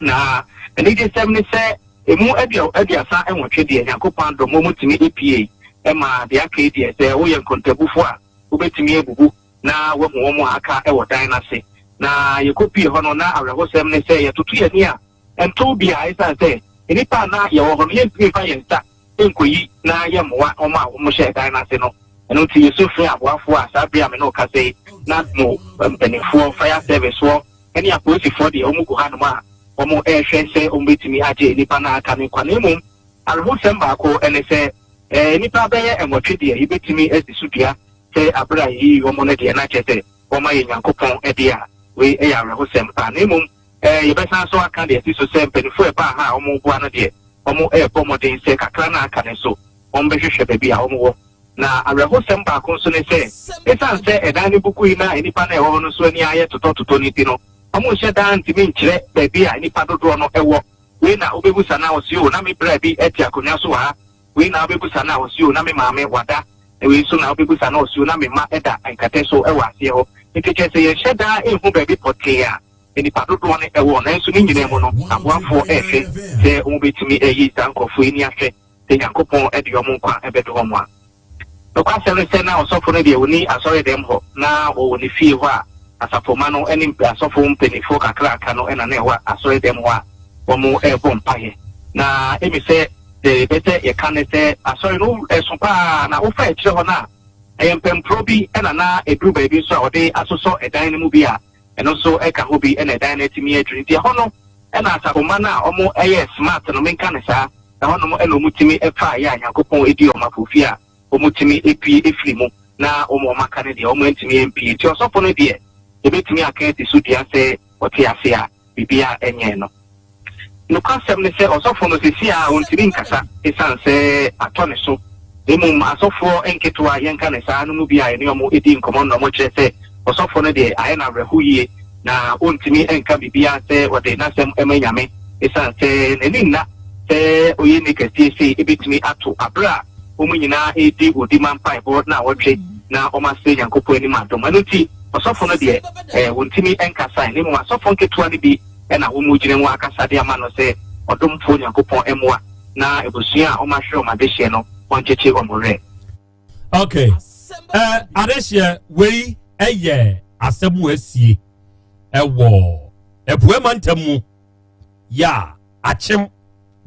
Na anigyesɛm ne sɛ ɛmu 38 deɛ Nyankopɔn adom wɔtumi puei ma deɛ aka yi deɛ sɛ woyɛ nkontabufoɔ a wobɛtumi abubu na wɔahu wɔn a aka wɔ dan no ase. Na yɛkɔpuee hɔ no, na awerɛhosɛm ne sɛ yɛtoto yɛn ani a, ɛntoo biara esiane sɛ nnipa a na yɛwɔ hɔ no, yɛntumi mfa yɛn nsa nkɔyi na yɛmmoa wɔn a wɔhyɛɛ dan no ase no. Ɛno nti, yɛsu frɛɛ aboafoɔ a saa bere a me ne wo kasa yi, na mo mpanimfoɔ, fire service foɔ, ne apolisifoɔ deɛ wɔgu hanom a wɔrehwɛ sɛ wɔbɛtumi agye nnipa no a aka no nkwa. Na mmom, awerɛhosɛm baako ne sɛ, nnipa bɛyɛ nwɔtwe deɛ yɛbɛtumi asi so dua sɛ aber a yeyii hɔn no deɛ, na kyerɛ sɛ wɔayɛ Nyankopɔn dea. Wei yɛ awerɛhosɛm paa. Na mmom yɛbɛsan so aka deɛ ɛte so sɛ mpanimfoɔ a ɛbaa ha a wɔreboa no deɛ, wɔrebɔ mmɔden sɛ kakra no a aka no nso, wɔbɛhwehwɛ baabi a wɔwɔ. Na awerɛhosɛm baako nso ne sɛ, ɛsiane sɛ ɛdan no bubui na nnipa no a ɛwɔ hɔ no nso ani ayɛ totɔtotɔ no nti no, wɔnhyɛ da ntumi nkyerɛ baabi a nnipa dodoɔ no wɔ. Wei na wobɛbusa no a, ɔse, O, na me bra bi te akonnwa so wɔ ha. Wei na wobɛbusa no a, ɔse, O, na me maame wada. Wei nso na wobɛbusa no a, ɔse, O, na me mma da nkɛtɛ so wɔ aseɛ hɔ. Nti kyerɛ sɛ yɛnhyɛ da nhu baabi pɔtee a nnipa dodoɔ no wɔ. Nanso ne nyinaa mu no, aboafoɔ rehwɛ sɛ wɔbɛtumi ayi saa nkorɔfoɔ yi ani ahwɛ sɛ Nyankopɔn de wɔn nkwa bɛdo wɔn a. Nokwasɛm ne sɛ na ɔsɔfo no deɛ ɔnni asɔredɛm hɔ, na ɔwɔ ne fie hɔ a asafomma no ne asɔfo mpanimfoɔ kakra a aka no na na ɛwɔ asɔredɛm hɔ a wɔrebɔ mpaeɛ. Na emi sɛ deɛ yɛpɛ sɛ yɛka ne sɛ asɔre no ɛso paa, na wofa akyire hɔ no a, ɛyɛ mpampuro bi na na ɛduru baabi nso a wɔde asosɔ ɛdan no mu bi a ɛno nso ɛka ho bi na ɛdan no atumi adwiri. Nti ɛhɔ no na asafomma no a wɔyɛ smart no, menka no saa, Ɛhɔnom na wɔtumi faeɛ a Nyankopɔn dii wɔn afofie a wɔtumi pue firii mu, na wɔn a wɔaka no deɛ wɔantumi ampue. Nti ɔsɔfo no deɛ, yɛbɛtumi aka asi so dua sɛ ɔte ase a biribiara nyɛɛ no. Nokwasɛm ne sɛ ɔsɔfo no seesei ara ɔntumi nkasa esiane sɛ atɔ ne so. Na mmom asɔfoɔ nketewa, yɛnka no saa, no mu bi a yɛne wɔn di nkɔmmɔ no na wɔkyerɛ sɛ ɔsɔfo no deɛ ayɛ no awerɛho yie na ɔntumi nka biribiara sɛ ɔde n'asɛm ma Nyame esiane sɛ n'ani nna sɛ ɔyɛ nni kɛseɛ sei bɛtumi ato aberɛ a wɔn nyinaa redi odima mpaebɔ naawɔtwe na wɔasrɛ Nyankopɔn anim adom. Ɛno nti ɔsɔfo no deɛ wɔntumi nkasae na mmom asɔfo nketewa no bi na wɔgyina mu akasa de ama no sɛ ɔdomfoɔ Nyankopɔn mmoa na abusua a wɔahwere wɔn adehyeɛ no wɔnkyekye wɔn werɛ. Okay. Uh, adehyeɛ wei ɛyɛ asɛm a asie ɛwɔ Apuei mantam mu yɛ a Akyem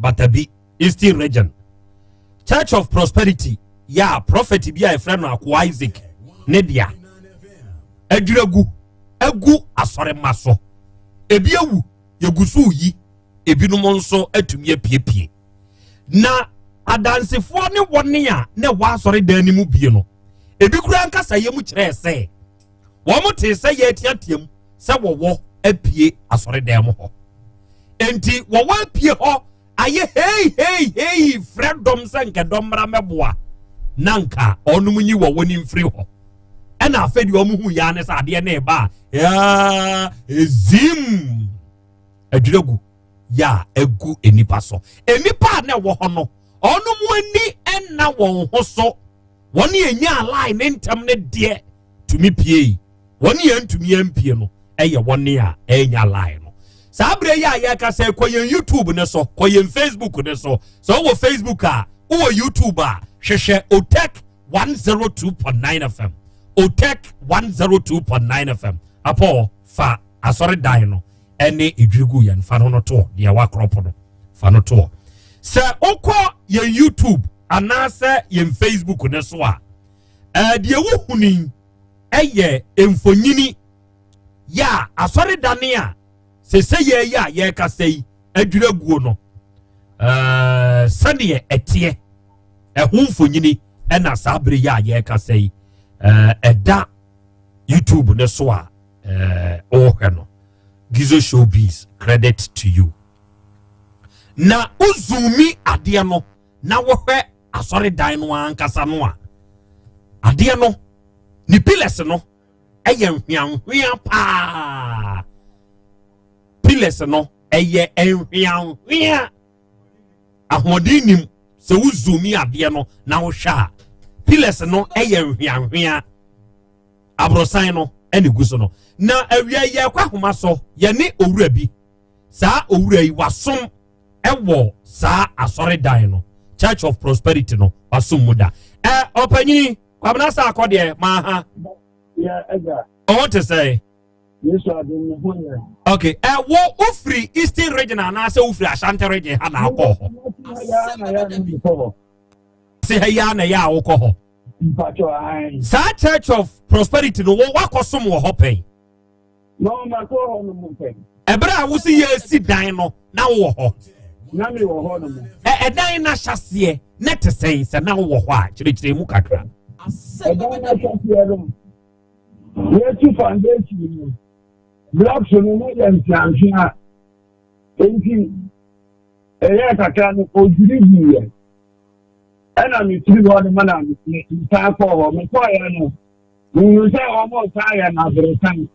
Batabi Eastern Region Church of Prosperity. yɛ a prɔfɛt bi a yɛfrɛ no Akoa Isaac ne dea adwiri agu agu asɔremma so. Ebi awu, yɛgu so yi, ebinom nso atumi apiepie. Na adansefoɔ ne wɔn a na ɛwɔ asɔredan no mu bie no, ebi koraa nkasayɛ mu kyerɛɛ sɛ wɔn tee sɛ yɛreteateam sɛ wɔwɔ apue asɔredan mu hɔ. Enti wɔwɔ apue hɔ ayɛ hei hei hei frɛ dɔm sɛ nka dɔm mmra mɛboa na nka ɔnom nyi wɔwɔ no mfiri hɔ. Ɛna afei deɛ wɔn hu ya ne sɛ adeɛ no reba a yaa ezim adwiragu yɛ a egu nnipa so. Nnipa a na ɛwɔ hɔ no ɔnom ani ɛnna wɔn ho so wɔn yɛ nya alae ne ntɛm ne deɛ tumi pie wɔn yɛ ntumi ampie no ɛyɛ wɔn a ɛnya alae no. Saa berɛ yi a yɛka sɛ kɔ yɛn YouTube ne so, kɔ yɛn Facebook ne so. Sɛ wowɔ Facebook a, wowɔ YouTube a, hwehwɛ Otec 102.9 FM. Otec 102.9 FM. Apɔ fa asɔredan no ɛne edwirigu yɛn fa no no toɔ deɛ wakorɔpo no fa no toɔ. Sɛ wokɔ yɛn YouTube anaasɛ yɛn Facebook ne so a, ɛɛ deɛ wohuni ɛyɛ mfonyini yɛ a asɔredane a sese yɛ yi a yɛrekasa yi adwiri aguo no, ɛɛ sɛdeɛ ɛteɛ ɛho mfonyini ɛna saa bere yi a yɛrekasa yi ɛɛ ɛda YouTube ne so a ɛɛ ɔrehwɛ no. Gizo Showbiz, credit to you. Na wozoomi adeɛ no na wɔhwɛ asɔredan no ankasa no a, adeɛ no ne pillars no ɛyɛ nhweanhwea paa. Pillars no ɛyɛ nhweanhwea, ahoɔden nim. Sɛ wozoomi adeɛ no na wohwɛ a, pillars no ɛyɛ nhweanhwea. Aborosan no ɛna egu so no. Na awia yɛ kɔ ahoma so yɛne owura bi. Saa owura yi wasom ɛwɔ saa asɔredan no, Church of Prosperity no, wasom mu da. Ɛ ɔpanyini Kwabena sa akɔ deɛ maa ha. Ɔwɔ te sɛ. Okay, ɛ wo wofiri Eastern Region anaasɛ wofiri Ashanti Region ha na akɔ hɔ? Se ha yi a na ɛyɛ a wokɔ hɔ. Saa Church of Prosperity no, wo wakɔsom wɔ hɔ pɛn? Ɛberɛ a wosi yɛsi dan no na wowɔ hɔ? Na mi wɔ hɔ nom. Ɛ ɛdan no ahyɛseɛ na te sɛn? Sɛ na wowɔ hɔ a, kyerɛkyerɛ mu kakra. Ɛdan no ahyɛseɛ no, yɛtu foundation no, blocks no na yɛ nseanhwea, nti ɛyɛ kakra no odwiri guiɛ. Ɛna mefiri hɔ no ma na mesan kɔɔ hɔ. Mekɔɔyɛ no, mehu sɛ wɔn san yɛ no aborosan.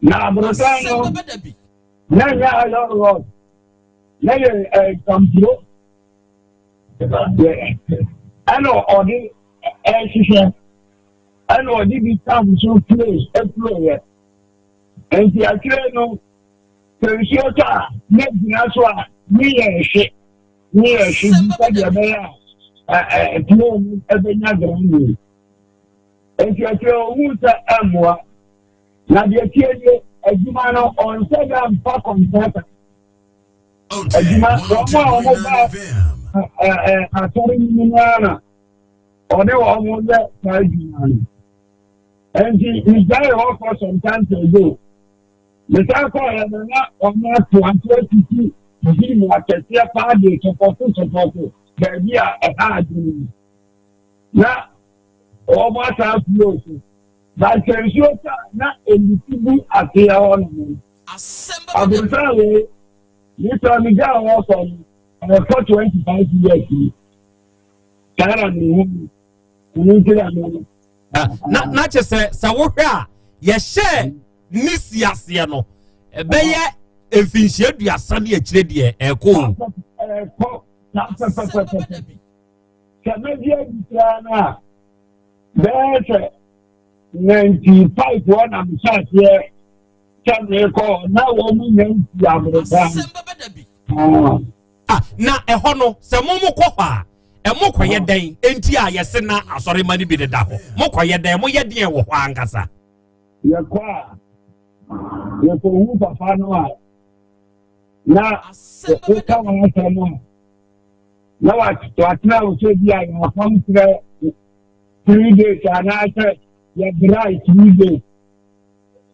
Na aborosan no, na nyɛ iron rod, na yɛ nkampuro. Ɛna ɔde ɛhyehyɛ, ɛna ɔde bi tam so pue epueyɛ. Nti akyire no, sɛ nsuo tɔ a, na gyina so a, ne yɛ ɛhye. Ne yɛ ɛhye bi sɛdeɛ ɛbɛyɛ a ɛɛ pue no ɛbɛnya ground. Nti akyire ohun sɛ ɛmmoa. Na deɛ tie nie, adwuma no ɔnsɛ dɛ mfa kɔntrakta. Adwuma wɔn a wɔn ba ɛɛ asɔre no mu no ara na ɔne wɔn yɛ saa adwuma no. Nti megyae hɔ kɔ some time ago. Mesan kɔɔyɛ no na wɔn ato ato asisi beam akɛseɛ paa de sɔpɔto sɔpɔto baabi a ɛha adwene mu. Na wɔn asan afuro so. Na sɛ nsuo tɔ a na emisi gu aseɛ hɔ nom. Aborosan wei, nipa mi gya hɔ kɔ no, ɛkɔ 25 years ni. Saa na mehu no. Ɛno nti na me. Na na kyɛ sɛ sɛ wohwɛ a yɛhyɛ ne si aseɛ no ɛbɛyɛ mfinhyia 30 ne akyire deɛ ɛkɔ o. Ɛkɔ saa pɛpɛpɛpɛ. Sɛ mɛgye adi koraa no a, bɛyɛ sɛ 95 hɔ na mehyɛ aseɛ sɛ merekɔ na wɔn mu nya nsi aborosan. Ah, na ɛhɔ no sɛ mo mo kɔ hɔ a ɛmo kɔyɛ dɛn enti a yɛse na asɔrema no bi deda hɔ? Mo kɔyɛ dɛn? Moyɛ deɛn wɔ hɔ ankasa? Yɛkɔ a yɛkɔhu papa no a na woka wɔn asɛm a na watena wo sɛ bi a yɛapam kyerɛ. 3 days anaasɛ yɛ dry 3 days.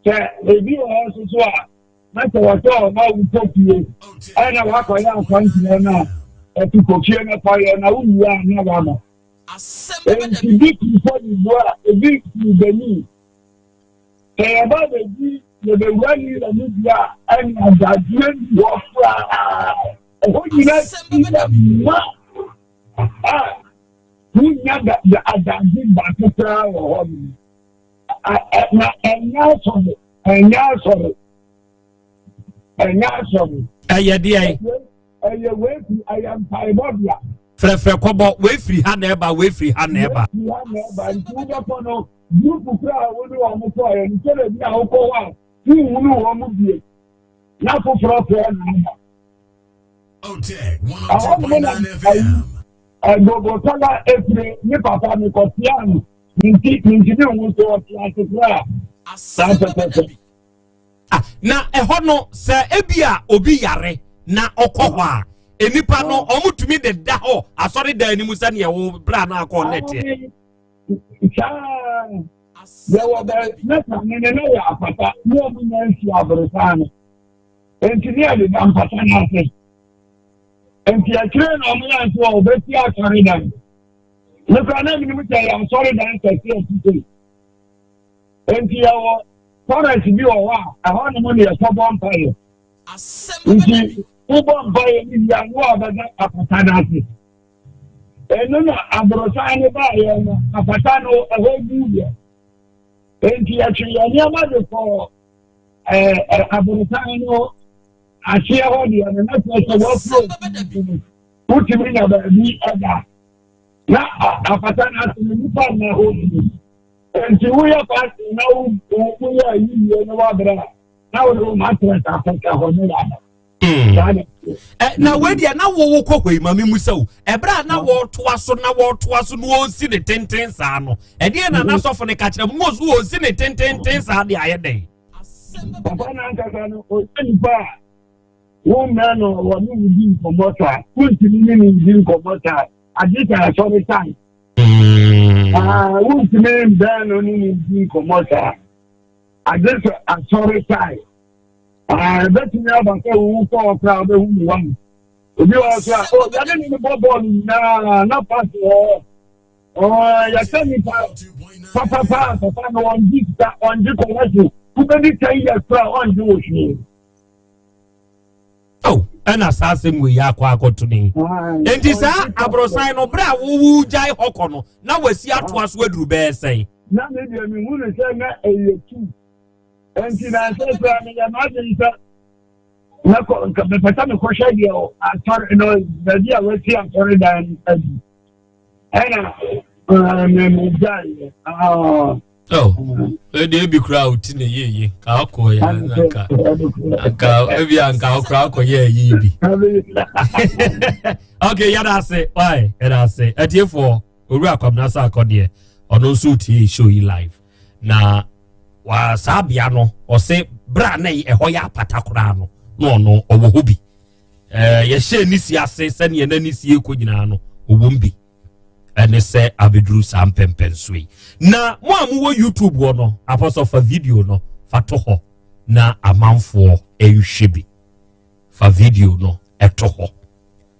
Sɛ ebi wɔ hɔ nso so a, na sɛ wɔsɛ ɔma wo kɔ fie, ɛna wakɔyɛ akwankyerɛ no a, ɛte kɔ fie no kɔyɛ na wowie a na wama. Nti bi firi Cote d'Ivoire, ebi firi Benin. Sɛ yɛba bɛdi yɛbɛwura ne yɛ mu bi a, ɛne adagyeɛ ni hɔ koraa. Ɛhɔ nyinaa ti yɛ ma a wonya da adagye baako koraa wɔ hɔ nom. Na ɛnyɛ asɔre, ɛnyɛ asɔre, ɛnyɛ asɔre. Ɛyɛ deɛ? Ɛyɛ weefi, ɛyɛ mpaebɔbea. Frɛfrɛ kɔbɔ, wei ha na ɛba, wei ha na ɛba. Wei ha na ɛba. Nti wobɛkɔ no, group kura a wo ne wɔn kɔɔ yɛ no, sɛdeɛ bi a wokɔ hɔ a wohunu wɔn mu bie na foforɔ frɛ na aba. Ɛhɔ nom na ayi ɛgbogbo efire ne papa mi kɔtia no nti nti ne ho so ɔte ase koraa saa pɛpɛpɛ. Ah, na ɛhɔ no, sɛ ebi a obi yare na ɔkɔ hɔ a, enipa no ɔmo tumi de da hɔ asɔre dan anim sɛnea wo bra na akɔ ne teɛ? Saa, yɛwɔ bɛ ne sane ne ne yɛ apata ne ɔmo nya nsi aborosan no, nti ne yɛde da mpata no ase. Nti akyire na ɔmo yɛ nso a ɔbɛsi asɔre dan ne kora na menim sɛ yɛ asɔre dan kɛse atite. Nti yɛwɔ forest bi wɔ hɔ a, ɛhɔ nom ne yɛkɔbɔ mpaeɛ. Nti wobɔ mpaeɛ no wie a, ne wɔabɛda apata no ase. Ɛno na aborosan no baeɛ no, apata no ɛhɔ gu yɛ. Nti yɛtwe yɛn nneɛma de kɔ ɛɛ aborosan no aseɛ hɔ deɛ no, na kyerɛ sɛ wɔafuro no, wotumi nya baabi ɛda na apata no ase no, nipa nna hɔ bi. Nti woyɛ fasting na woyɛ ayiyie no, wabrɛ a, na wode wo mattress akɔka hɔ ne waba. Na wei deɛ, na wɔwɔ kɔ hɔ yi, ma mi mu sɛ o, ɛberɛ a na wɔretoa so na wɔretoa so na wɔresi ne tenten saa no, ɛdeɛ na n'asɔfo ne ka kyerɛ mu wɔn so wɔresi ne tententen saa de ayɛ dɛn? Papa no ankasa no, ɔyɛ nipa a wommɛ no wɔ ne wo di nkɔmmɔ saa. Wontumi ne ne di nkɔmmɔ saa agye sɛ asɔre time. Wontumi mbɛn no ne ne di nkɔmmɔ saa agye sɛ asɔre time. Ɛbɛtumi aba sɛ wowu kɔ hɔ koraa, wobɛhu ne wam. Obi wɔ so a, o, yɛne ne bɔ bɔɔlo nyinaa na pass wɔ hɔ. Yɛsɛ nipa papapa. Papa no ɔngye sika, ɔngye kɔlɛhye. Wobɛdi 10 years koraa, ɔngye wɔ hwee. Oh, ɛna saa asɛm wei yɛ akɔ akɔto ne. Nti saa aborosan no, berɛ a wowu gyae hɔ kɔ no, na wasi atoa so aduru bɛyɛ sɛn? Na me deɛ, mehu ne sɛ na ɛyɛ tu. Nti na nsɛ sɛ meyɛ m'adwene sɛ mɛkɔ nka mepɛ sɛ mekɔhwɛ deɛ asɔre no, baabi a wasi asɔre dan no adi, ɛna megyaeɛ. Oh, ɛde ebi kura a oti na yie yie ka akɔ ya na nka nka ebi a nka akora akɔ yɛ yie bi. Okay, yɛda ase, why, yɛda ase. Atiefoɔ, Owura Kwamina sa akɔ deɛ, ɔno nso tie show yi live na wa saa bea no, ɔsɛ bra na ɛhɔ yɛ apata koraa no, na ɔno ɔwɔ hɔ bi. Yɛhyɛ ne si ase sɛnea n'ani sie kɔ nyinaa no, ɔwɔ mu bi. Ɛne sɛ abɛduru saa mpɛmpɛnso yi na mo a mowɔ YouTube hɔ no, apɔsɔ fa video no fa to hɔ na amanfoɔ nhwɛ bi. Fa video no ɛto hɔ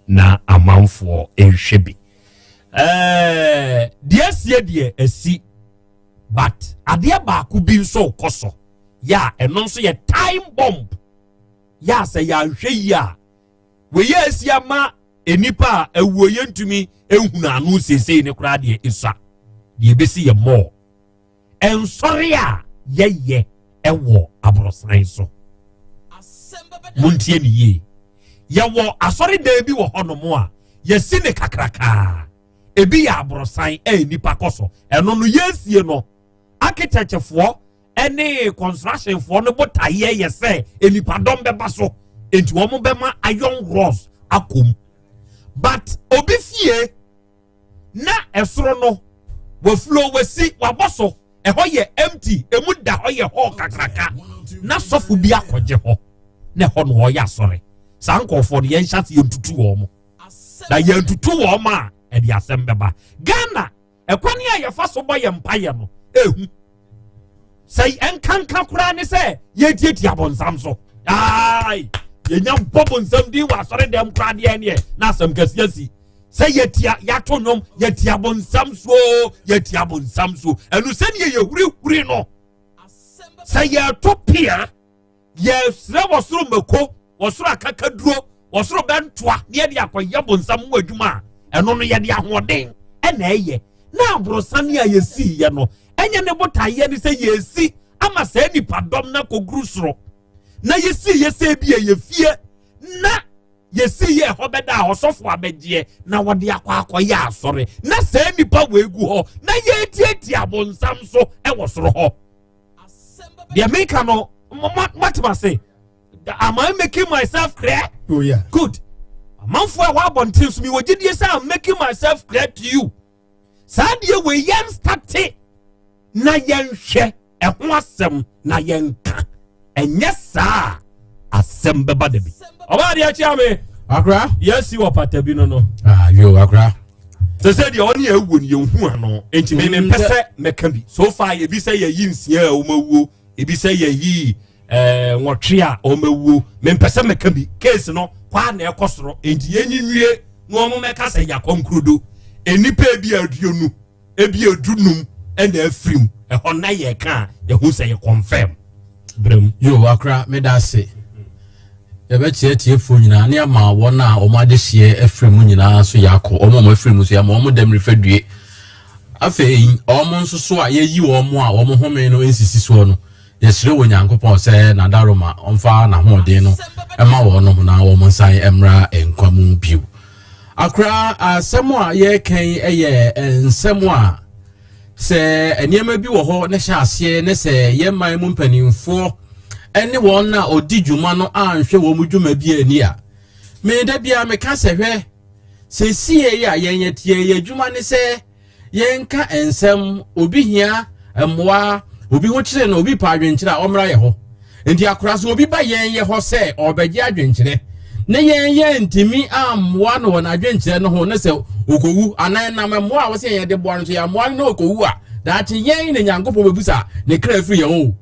na amanfoɔ nhwɛ bi. Deɛ asie deɛ asi, but adeɛ baako bi nso kɔ so yɛ a, ɛno nso yɛ time bomb yɛ a, sɛ yɛanhwɛ yi a, wɔyɛ asi ama nipa a awuo yɛntumi ehunu ano seesei ne koraa deɛ esua deɛ ebesi yɛ mɔɔ nsɔre a yɛyɛ ɛwɔ aborosan so. Montie ne yie, yɛwɔ asɔredan bi wɔ hɔnom a yɛsi ne kakrakaa, ebi yɛ aborosan a nipa kɔ so. Ɛno no, yɛnsie no, architectfoɔ ɛne constructionfoɔ no botaeɛ yɛ sɛ nipadɔm bɛba so, nti wɔn bɛma iron rods akɔm. But obi fie na ɛsoro no wafuro wasi wabɔ so, ɛhɔ yɛ empty, emu da hɔ yɛ hɔ kakraka, na sɔfo bi akɔgye hɔ na ɛhɔ no ɔyɛ asɔre. Saa nkɔɔfoɔ no, yɛn hyɛ ase yɛn tutu wɔn mo, na yɛn tutu wɔn a, ɛde asɛm bɛba Ghana. Ɛkwan a yɛfa so bɔ yɛn mpaeɛ no ehu. Sɛ ɛnkanka koraa ne sɛ yɛtiatia bɔnsam so. Aai, yɛnya bɔ bɔnsam din wɔ asɔre dɛm koraa deɛ neɛ na asɛm kɛseɛ si. Sɛ yɛtia yɛato nnwom yɛtia bɔnsam so yɛtia bɔnsam so. Ɛno sɛdeɛ yɛhurihuri no sɛ yɛto pea Yɛsrɛ wɔ soro mako, wɔ soro akakaduro, wɔ soro bɛntoa na yɛde akɔyɛ bonsam ho adwuma a, ɛno no yɛde ahoɔden ɛna ɛyɛ. Na aborosan a yɛsiiɛ no, ɛnyɛ ne botaeɛ ne sɛ yɛsi ama saa nipadɔm no akɔguru soro. Na yɛsiiɛ sɛ ebi ɛyɛ fie na yɛsiiɛ ɛhɔ bɛda a ɔsɔfo abɛgyeɛ na wɔde akɔ akɔyɛ asɔre na saa nipa wɔ egu hɔ na yɛtiatia bonsam so ɛwɔ soro hɔ. Deɛ meka no moatem ase. Am I making myself clear? Oh, yeah. Good. Amanfoɔ a ɛwɔ abɔnten so mewɔ gyidie sɛ I'm making myself clear to you. Saa deɛ wei yɛn state na yɛnhwɛ ɛho asɛm na yɛnka. Ɛnyɛ saa asɛm bɛba da bi. Ɔbaa deɛ akyia me. Akora. Yɛasi wɔ pata bi no no. Ah, yo, akora. Sɛ sɛ deɛ ɔne awuo no yɛnhu ano nti me mempɛ sɛ mɛka bi. So far ebi sɛ yɛyi nsia a wɔn awuo, ebi sɛ yɛyi ɛɛ nwɔtwe a wɔn awuo. Mempɛ sɛ mɛka bi. Case no kwaa na ɛkɔ soro nti yɛnyi nwie na wɔn mɛka sɛ yɛakɔ nkurodo. Nnipa ebi aduonu ebi edunum ɛna afirim ɛhɔ na yɛka a yɛhu sɛ yɛ confirm. Brem. Yo, akora meda ase. Yɛbɛkyerɛ atiefoɔ nyinaa ne ama wɔn a wɔn adehyeɛ afiri mu nyinaa nso yɛakɔ wɔn a wɔn afiri mu nso yɛama wɔn dɛm refadue. Afei wɔn nso so a yɛyi wɔn a wɔn home no nsisi soɔ no, yɛsrɛ wɔ Nyankopɔn sɛ n'adaroma ɔmfa n'ahoɔden no ɛma wɔn na wɔn nsan mmra nkwa mu bio. Akora asɛm a yɛreka yi yɛ nsɛm a sɛ nneɛma bi wɔ hɔ na hyɛ aseɛ ne sɛ yɛn man mu mpanimfoɔ ne wɔn a ɔdi dwuma no anhwɛ wɔn dwuma bi ani a, me da biara meka sɛ hwɛ sɛsie yi a yɛn yɛteɛ yɛ adwuma ne sɛ yɛnka nsɛm obi hia mmoa obi ho kyerɛ no obi pa adwenkyerɛ a ɔmmra yɛ hɔ nti akora so obi ba yɛn yɛ hɔ sɛ ɔbɛgye adwenkyerɛ ne yɛn yɛ ntumi ammoa no wɔ n'adwenkyerɛ no ho ne sɛ okowu anaa nam mmoa a wɔsɛ yɛn de boa no so yɛn mmoa no na okowu a daakye yɛn na Nyankopɔn bɛbusa ne kra firi yɛn o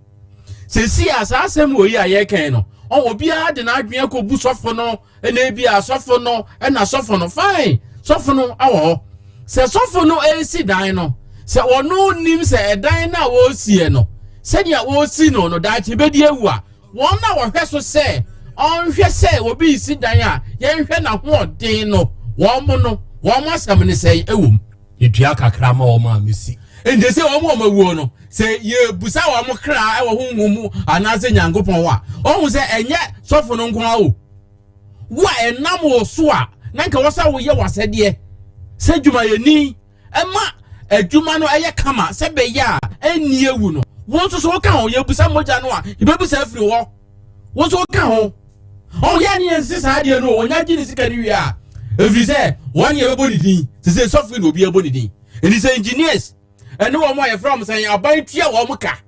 sɛsi a saa asɛm wɔ yi a yɛkɛn no obiara de n'adwene akɔbu sɔfo no ɛna ebi a sɔfo no ɛna sɔfo no fine sɔfo no awɔ hɔ sɛ sɔfo no ɛresi dan no sɛ ɔno nim sɛ ɛdan no a wɔresiɛ no sɛnea wɔresi no no daakye bɛdi awu a wɔn a wɔhwɛ so sɛ ɔnhwɛ sɛ obi resi dan a yɛnhwɛ n'ahoɔden no wɔn mo no wɔn mo asɛm ne sɛn ɛwɔ mu. Yɛtua kakra ma wɔn a mesi. Nti sɛ wɔn wɔn awuo no sɛ yɛbusa wɔn kra wɔ honhom mu anaasɛ Nyankopɔn hɔ a ɔhu sɛ ɛnyɛ sɔfo no nko ara o wo a ɛnam wo so a na nka wɔ sɛ woyɛ w'asɛdeɛ sɛ dwumayɛni ɛma adwuma no ɛyɛ kama sɛ bɛyɛ a ɛnni awu no wo nso so woka ho yɛbusa mogya no a yɛbɛbusa afiri hɔ wo nso woka ho ɔyɛ ne yɛnse saa adeɛ no ɔnya gye ne sika no wie a ɛfiri sɛ wɔn ne yɛbɛbɔ ne din sɛ sɛ sɔfo na obi ɛbɔ ne din ɛnti sɛ engineers ɛne wɔn a yɛfrɛ wɔn sɛ aban tua wɔn ka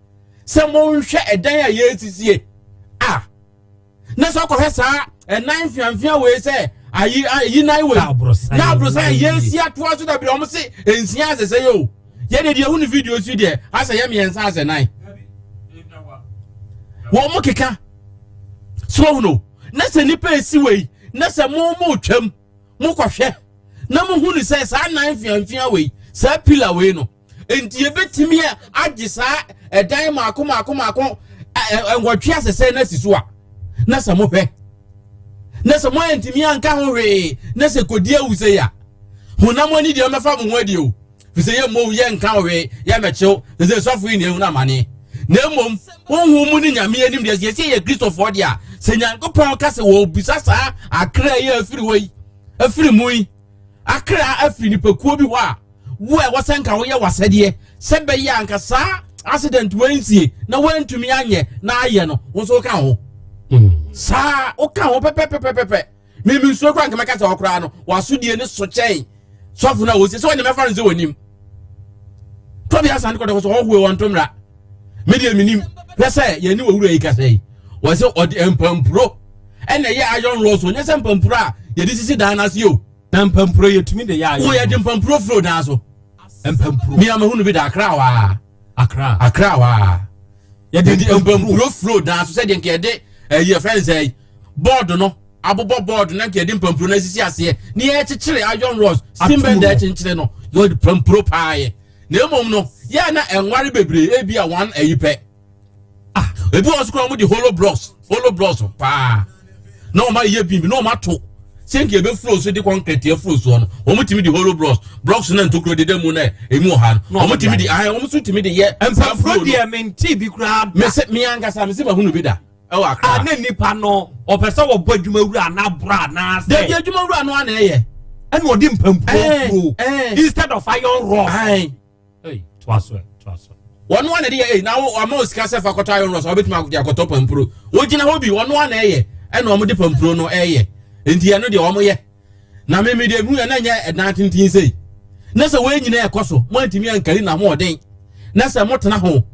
sɛ monhwɛ ɛdan a yɛresisie a na sɛ ɔkɔhwɛ saa ɛnan mfeamfea wei sɛ ayi ayi nan wei na aborosan yɛsi atoa so dabi wɔn se nsia asɛsɛ yɛ o yɛde deɛ ehunu video si deɛ asɛ yɛ mmiɛnsa asɛ nan wɔn mo keka so ohunu na sɛ nipa esi wei na sɛ mo mo twam mo kɔhwɛ na mo hunu sɛ saa nan mfeamfea wei saa pila wei no. Nti yɛbɛtumi agye saa ɛdan mako mako mako nwɔtwe asɛsɛ no asi so a na sɛ mohwɛ na sɛ moantumi anka ho hwee na sɛ kɔdi awu sɛ a honam ani deɛ ɔmɛfa mo ho adi o fi sɛ yɛmmɔ yɛnka ho hwee yɛmɛkyew sɛ sɛ sɔfo yi na ehunu amane na mmom honhom mu ne nyame anim deɛ yɛsɛ yɛ kristofoɔ deɛ a sɛ nyankopɔn ka sɛ wɔbisa saa akra yi afiri hɔ yi afiri mu yi akra afiri nipakuo bi hɔ a Wo a ɛwɔ sɛ nka woyɛ w'asɛdeɛ sɛ bɛyɛ a nka saa accident wansie na wantumi anyɛ na ayɛ no, wo nso woka ho. Hmm. Saa woka ho pɛpɛpɛpɛpɛ. Mimi nsuo koraa nka mɛka sɛ ɔkoraa no w'asodie ne so kyɛn sɔfo no a wɔsie sɛ wɔnyɛ mɛfa no sɛ wɔnim. Tɔbi asan kɔtɔkɔ sɛ ɔhoe wɔn ntomra. Me deɛ menim hwɛ sɛ yɛne wɔ wura yi kasa yi wɔ sɛ ɔde mpampuro ɛna ɛyɛ iron rods onyɛ sɛ mpampuro a yɛde sisi dan no ase o. Na mpampuro yɛtumi de yɛ ayɛ. Wo yɛde mpampuro furo dan so. Mpampuro. Mi amahunu bi da Accra waa. Accra. Accra waa. Yɛde mpampuro furo dan so sɛdeɛ nka yɛde ɛyi ɛfɛn sɛ bɔɔdo no abobɔ bɔɔdo na nka yɛde mpampuro no asisi aseɛ ne yɛkyekyere iron rods steam bender akyenkyere no yɛde mpampuro paa yɛ na mmom no yɛn na ɛnware bebree ebi a wɔn ayi pɛ. Ah, ebi wɔ so koraa wɔn de hollow blocks hollow blocks paa na wɔn ayɛ bi na wɔn ato sɛ nka ebe flow so de concrete aflow soɔ no wɔn tumi de hollow blocks blocks na ntokuro deda mu na emu wɔ ha no wɔn tumi de ahan wɔn nso tumi de yɛ. Mpafuro deɛ mi nti bi koraa da. Mese mi ankasa mese ma hunu bi da ɛwɔ Accra. A ne nipa no ɔpɛ sɛ wɔbɔ adwuma wura anaa bora anaa sɛ. Dabi adwuma wura no ana ɛyɛ. Ɛna ɔde mpampuro furo instead of iron rod. Hey, toa so ɛ, toa so. Wɔn a na ɛde yɛ ɛyi na wɔn ama sika sɛ fa kɔtɔ iron rods ɔbɛtumi akɔtɔ akɔtɔ pampuro. Wɔgyina hɔ bi wɔn a na ɛyɛ ɛna wɔn de pampuro no ɛyɛ. Nti ɛno deɛ wɔn yɛ. Na mímí deɛ mu yɛ na nyɛ ɛdan tenten sei. Na sɛ wɔn nyinaa ɛkɔ so mo antumi ankari na ho ɔden. Na sɛ mo tena ho.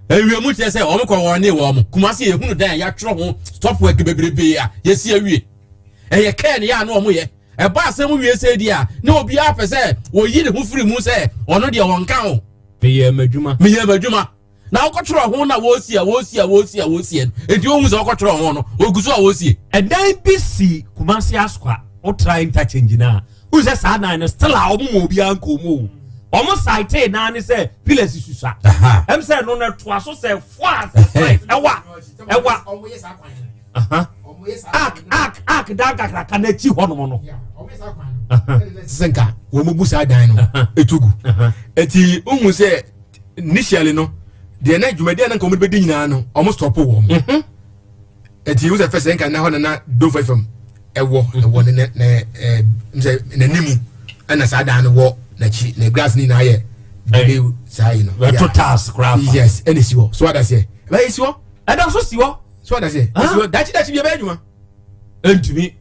Ewie mu kyerɛ sɛ wɔn kɔ wɔn ne wɔn. Kumasi yɛ hunu dan a yɛatwerɛ ho stop work bebrebe a yɛsi awie. Ɛyɛ kɛɛ ne yɛ ano wɔn yɛ. Ɛba asɛm wie sɛ di a, na obiara pɛ sɛ wɔyi ne ho firi mu sɛ ɔno deɛ wɔnka ho. Meyɛ m'adwuma. Meyɛ m'adwuma. Na wokɔtwerɛ ho na wɔsi a wɔsi a wɔsi a wɔsi no. Enti wohu sɛ wɔkɔtwerɛ ho no, wɔgu so a wɔsie. Ɛdan bi si Kumasi Asokwa, wotra interchange no a, wohu sɛ saa dan no still a wɔn mu obiara nkɔɔ mu o. Wɔn site naa ne sɛ pillars susua. Ɛm sɛ ɛno no ɛtoa so sɛ foa ɛwa ɛwa. Ark ark ark dan kakraka n'akyi hɔ nom no. Sɛ nka wɔn bu saa dan no etu gu. Eti ohun sɛ initially no deɛ na dwumadi a na nka wɔn bɛdi nyinaa no wɔn stop wɔn. Mhm. Eti ohun sɛ fɛsɛ nka na hɔ na na Dove FM ɛwɔ mhm. ɛwɔ ne ne ne ɛɛ sɛ n'anim ɛna saa dan no wɔ n'akyi na grass ne nyinaa yɛ bebe saa yi no. Ɛto tiles koraa fa. Yes ɛna esi hɔ so adaseɛ ɛbɛyɛ esi hɔ. Ɛda so si hɔ. So ɔda sɛ esi hɔ daakye daakye bi ɛbɛyɛ adwuma. Ntumi.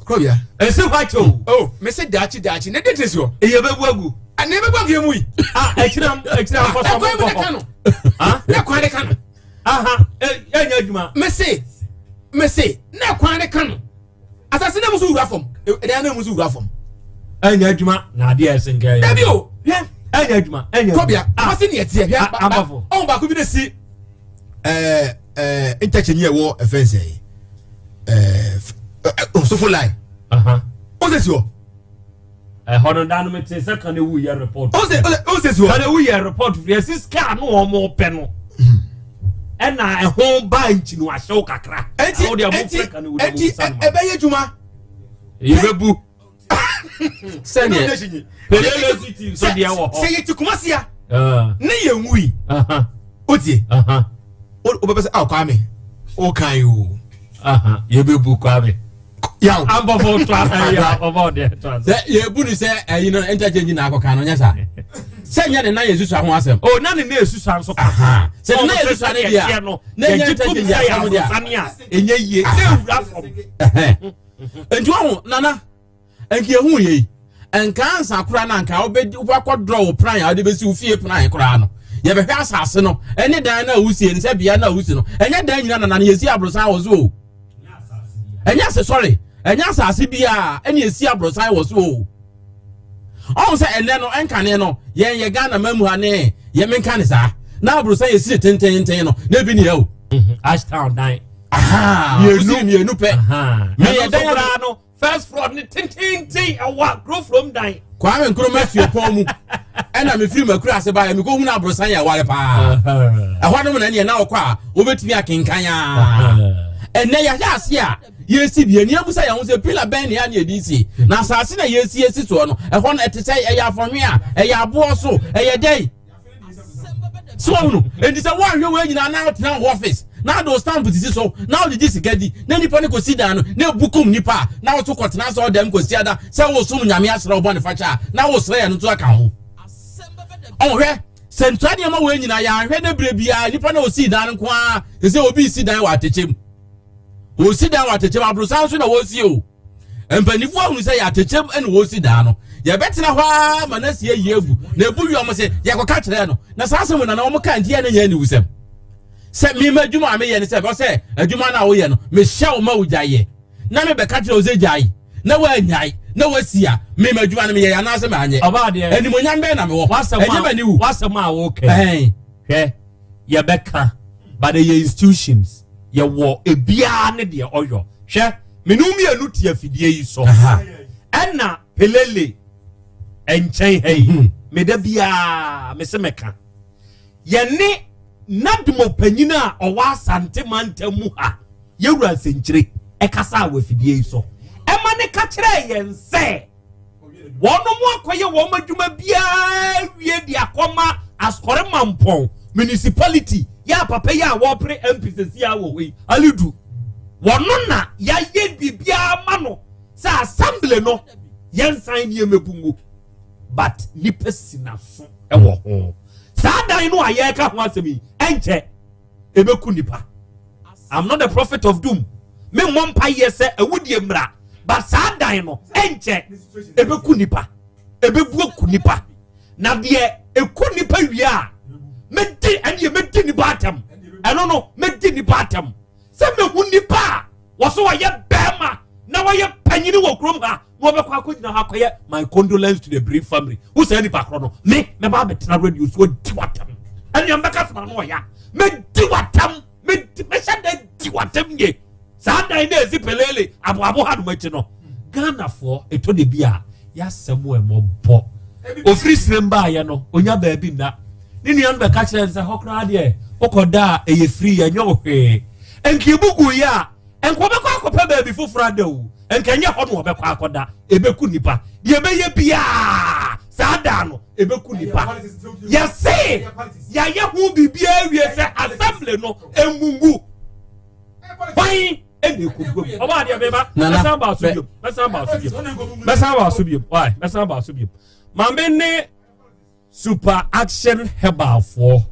Kuro bia. Esi hɔ akyɛ o. Oh mese daakye daakye ne de tiri si hɔ. Eye bɛ bu agu. Ɛna ebe bu agu emu yi. Ah ɛkyina ɛkyina nkɔsɔ mo bɔ hɔ. Ne kwan de ka no. Aha ɛnyɛ adwuma. Mese mese ne kwan de ka no. Asase na mu so wura fam. Ɛdan na mu so wura fam. Ɛnyɛ adwuma na adeɛ ɛsɛ nkɛ yɛ. Dabi o hwɛ. Ɛnyɛ adwuma ɛnyɛ adwuma. Kɔbia ɔsi ni ɛteɛ hwɛ. Abafo. Ɔn baako bi na si ɛɛ ɛɛ interchange yɛ wɔ ɛfɛn sɛ ɛɛ ɔsofo line. Ɔsɛ si hɔ. Ɛhɔ no dan no mi te sɛ kan ewu yɛ report. Ɔsɛ ɔsɛ si hɔ. Kan ewu yɛ report fi ɛsi sika no wɔn pɛ no. Ɛna ɛho ba nkyinu ahyɛw kakra. Eti eti eti ɛbɛyɛ adwuma. Yɛbɛbu. Sɛdeɛ pelele city nso deɛ wɔ hɔ. Sɛ yɛ ti Kumasi a. Ne yɛ nwui. O tie. O bɛ bɛ sɛ aw Kwame o kan yi o. Yɛbɛbu Kwame. Yaw. Abɔfo to asa yi abɔfo deɛ to asa. Sɛ yɛbu ni sɛ ɛyi no interchange na akɔka no nyɛ saa. Sɛ nyɛ ne nan yɛ susua ho asɛm. O na ne nan yɛ susua nso ka. Sɛ ne nan yɛ susua ne deɛ na nyɛ interchange asɛm deɛ. Ɛnyɛ yie sɛ ewura fam. Nti wɔn nana nka ehu yɛ yi nka ansa koraa na nka wobɛdi wobɛkɔ wo plan a wode bɛsi wo fie plan koraa no yɛbɛhwɛ asase no ɛne dan no a wosie no sɛ bea no a wosi no ɛnyɛ dan nyina nana no yɛsi aborosan wɔ so o ɛnyɛ ase sɔre ɛnyɛ asase biara ɛne yɛsi aborosan wɔ so o ɔho sɛ ɛnɛ no ɛnkane no yɛn yɛ Ghana ma mu ha ne yɛ menka ne saa na aborosan yɛsi ne tententen no na ebi ne yɛ o mhm. Ashtown dan mmienu mmienu pɛ meyɛ dan koraa no first floor ne tententen ɛwɔ kuro from dan. Kwame Nkrumah suapɔn mu ɛna mefiri makura ase baeɛ mekɔhunu aborosan yɛ aware paa ɛhɔ nom na ɛneɛ na wokɔ a wobɛtumi akenkan a ɛnɛ yɛahwɛ ase a yɛsi bie ne abusa yɛn ho sɛ pila bɛn ne a ne yɛde sie na asase na yɛsi esi soɔ no ɛhɔ no ɛte sɛ ɛyɛ afɔnwe a ɛyɛ aboɔ so ɛyɛ dɛn so wɔn no eti sɛ wɔahwɛ wɔn nyinaa na ɔtena wɔ office na ado stamp sisi so na ɔde gye sika di na nipa no kɔsi dan no na ebu kum nipa a na wɔso kɔtena sɛ ɔdɛm kɔsi ada sɛ wɔsom nyame asrɛ ɔbɔ ne fakyɛ a na wɔsrɛ yɛn no nso aka ho ɔhwɛ sɛ ntua nneɛma wɔn nyinaa yɛahwɛ ne bere biara nipa na osi dan no nko ara sɛ obi si dan wɔ atɛkyɛ mu osi dan wɔ atɛkyɛ mu aborosan nso na wɔsi o. Mpanyinfoɔ ahunu sɛ yɛ atɛkyɛm na wɔresi daa no. Yɛbɛtena hɔ ara ma no asi ayi agu. Na ebu wie wɔn sɛ yɛkɔka kyerɛɛ no. Na saa asɛm na na wɔn ka nti yɛ ne nyɛ aniwusɛm. Sɛ mema adwuma a meyɛ ne sɛ ɛbɛ sɛ adwuma no a woyɛ no mehyɛ wo ma wogyae yɛ. Na mebɛka kyerɛ wo sɛ gyae na woannyae. na wasi a mema adwuma no meyɛ anaasɛ maanyɛ animonyam bɛn na mewɔ ɛgye m'ani wu wasɛm a wokɛ hwɛ yɛbɛka but ɛyɛ institutions yɛwɔ ebiara ne deɛ ɔyɔ hwɛ mene mmienu te afidie yi so ɛna pelele nkyɛn ha yi mhm. meda biara mese mɛka yɛne nadmo panyin a ɔwɔ asante mantam mu ha yɛwura nsɛnkyire ɛkasa wɔ afidie yi so ɛma ne ka kyerɛ yɛn sɛ Wɔnom akɔyɛ wɔn adwuma biara wie de akɔma Asɔre Mampɔn Municipality yɛ a papa yi a wɔpere MP sɛsi a wɔ hɔ yi Alidu wɔno na yɛayɛ biribiara ma no sɛ assembly no yɛnsan nneɛma bu ngu but nipa si n'aso wɔ ho saa dan no a yɛreka ho asɛm yi ɛnkyɛ ɛbɛku nipa I'm not the prophet of doom me mmɔ mpa yɛ sɛ awudie mmra but saa dan no ɛnkyɛ ɛbɛku nipa ɛbɛbu aku nipa na deɛ ɛku nipa wie a mɛdi ɛneɛ mɛdi nipa atɛm ɛno no mɛdi nipa atɛm sɛ mɛhu nipa a wɔso wɔyɛ bɛrima na wɔyɛ panyini wɔ kurom ha na wɔbɛkɔ akɔgyina hɔ akɔyɛ my condolence to the bereaved family wo saa nipa korɔ no me mɛba abɛtena radio so adi watam ɛnea mbɛka soma no ɔya mɛdi watam mɛhyɛ da di watam ye saa dan na ɛsi pelele aboabo ha nom akyi no ghanafoɔ ɛtɔ de bi a yɛasɛm ɛmɔbɔ ofiri sirem baayɛ no onya baabi nna ne nua no bɛka kyerɛ sɛ hɔ koraa deɛ wokɔda a ɛyɛ firi yɛnyɛ wo hwee nka ebugu yɛ a Nka ɔbɛkɔ akɔpɛ baabi foforɔ ada o, nka ɛnyɛ hɔ na ɔbɛkɔ akɔda. Ɛbɛku nipa. Deɛ ɛbɛyɛ biara saa da no, ɛbɛku nipa. Yɛse yɛayɛ ho biribiara awie sɛ assembly no ngungu. Hwan ɛna ɛkɔgu mu? Ɔbaa adeɛ meba, mɛsan ba so biom, mɛsan ba so biom, mɛsan ba so biom, why, mɛsan ba so biom. Maame ne Super Action Herbalfoɔ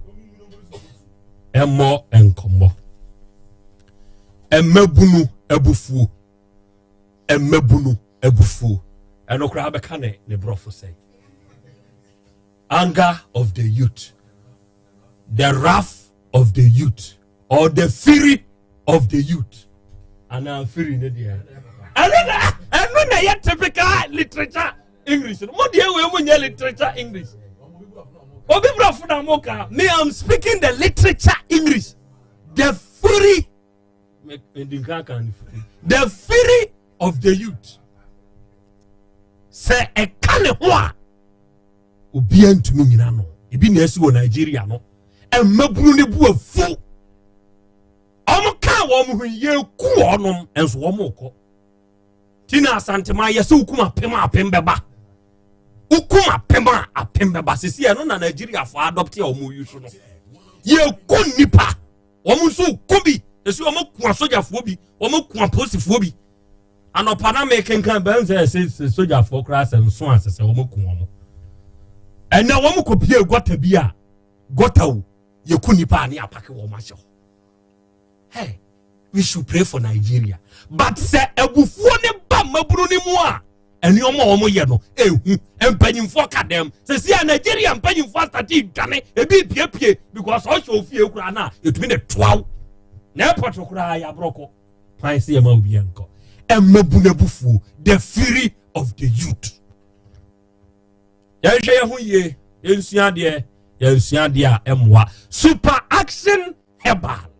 mmɔ nkɔmmɔ. Mmabunu abufuo. Mmabunu abufuo. Ɛno koraa bɛka ne ne borɔfo sɛn. Anger of the youth. The wrath of the youth. Or the fury of the youth. Anaa fury ne deɛ. Ɛno na ɛno na ɛyɛ typical literature English no. Mo deɛ wei mo nyɛ literature English. Obi brɔfo na mo ka. Me am speaking the literature English. The fury. The fury of the youth. Sɛ ɛka ne ho a obiara ntumi nyina no. Ebi na esi wɔ Nigeria no. Mmabunu ne bu afu. Wɔn ka wɔn ho yɛ ku wɔn nso wɔn kɔ. Ti na Asantema yɛ sɛ wokum apem a apem bɛba. Wokum apem a apem bɛba. Sisi ɛno na Nigeriafoɔ adɔpte a wɔn yi so no. Yɛku nnipa. Wɔn nso ku bi. Esi wɔn ku asogyafoɔ bi. Wɔn ku apolisifoɔ bi. Anɔpa na mekenkan bɛn sɛ ɛsɛ sogyafoɔ koraa sɛ nso asɛ sɛ wɔn ku wɔn. Ɛnna wɔn kɔ pie gɔta bi a gɔta o yɛku nnipa a ne apake wɔn ahyɛ hɔ. Hey, we should pray for Nigeria. But sɛ abufuo ne ba mmabunu ne mu a nneɛma a wɔyɛ no ehu mpanyinfoɔ ka dɛm sɛsi a Nigeria mpanyinfoɔ asate dwane ebi piepie because ɔhyɛ ofie koraa na etumi ne toaw na airport koraa yɛ aborɔkɔ kwan sɛ yɛma obi nkɔ mmabunu abufuo the fury of the youth yɛnhwɛ yɛn ho yie yɛnsua adeɛ yɛnsua adeɛ a ɛmmoa super action herbal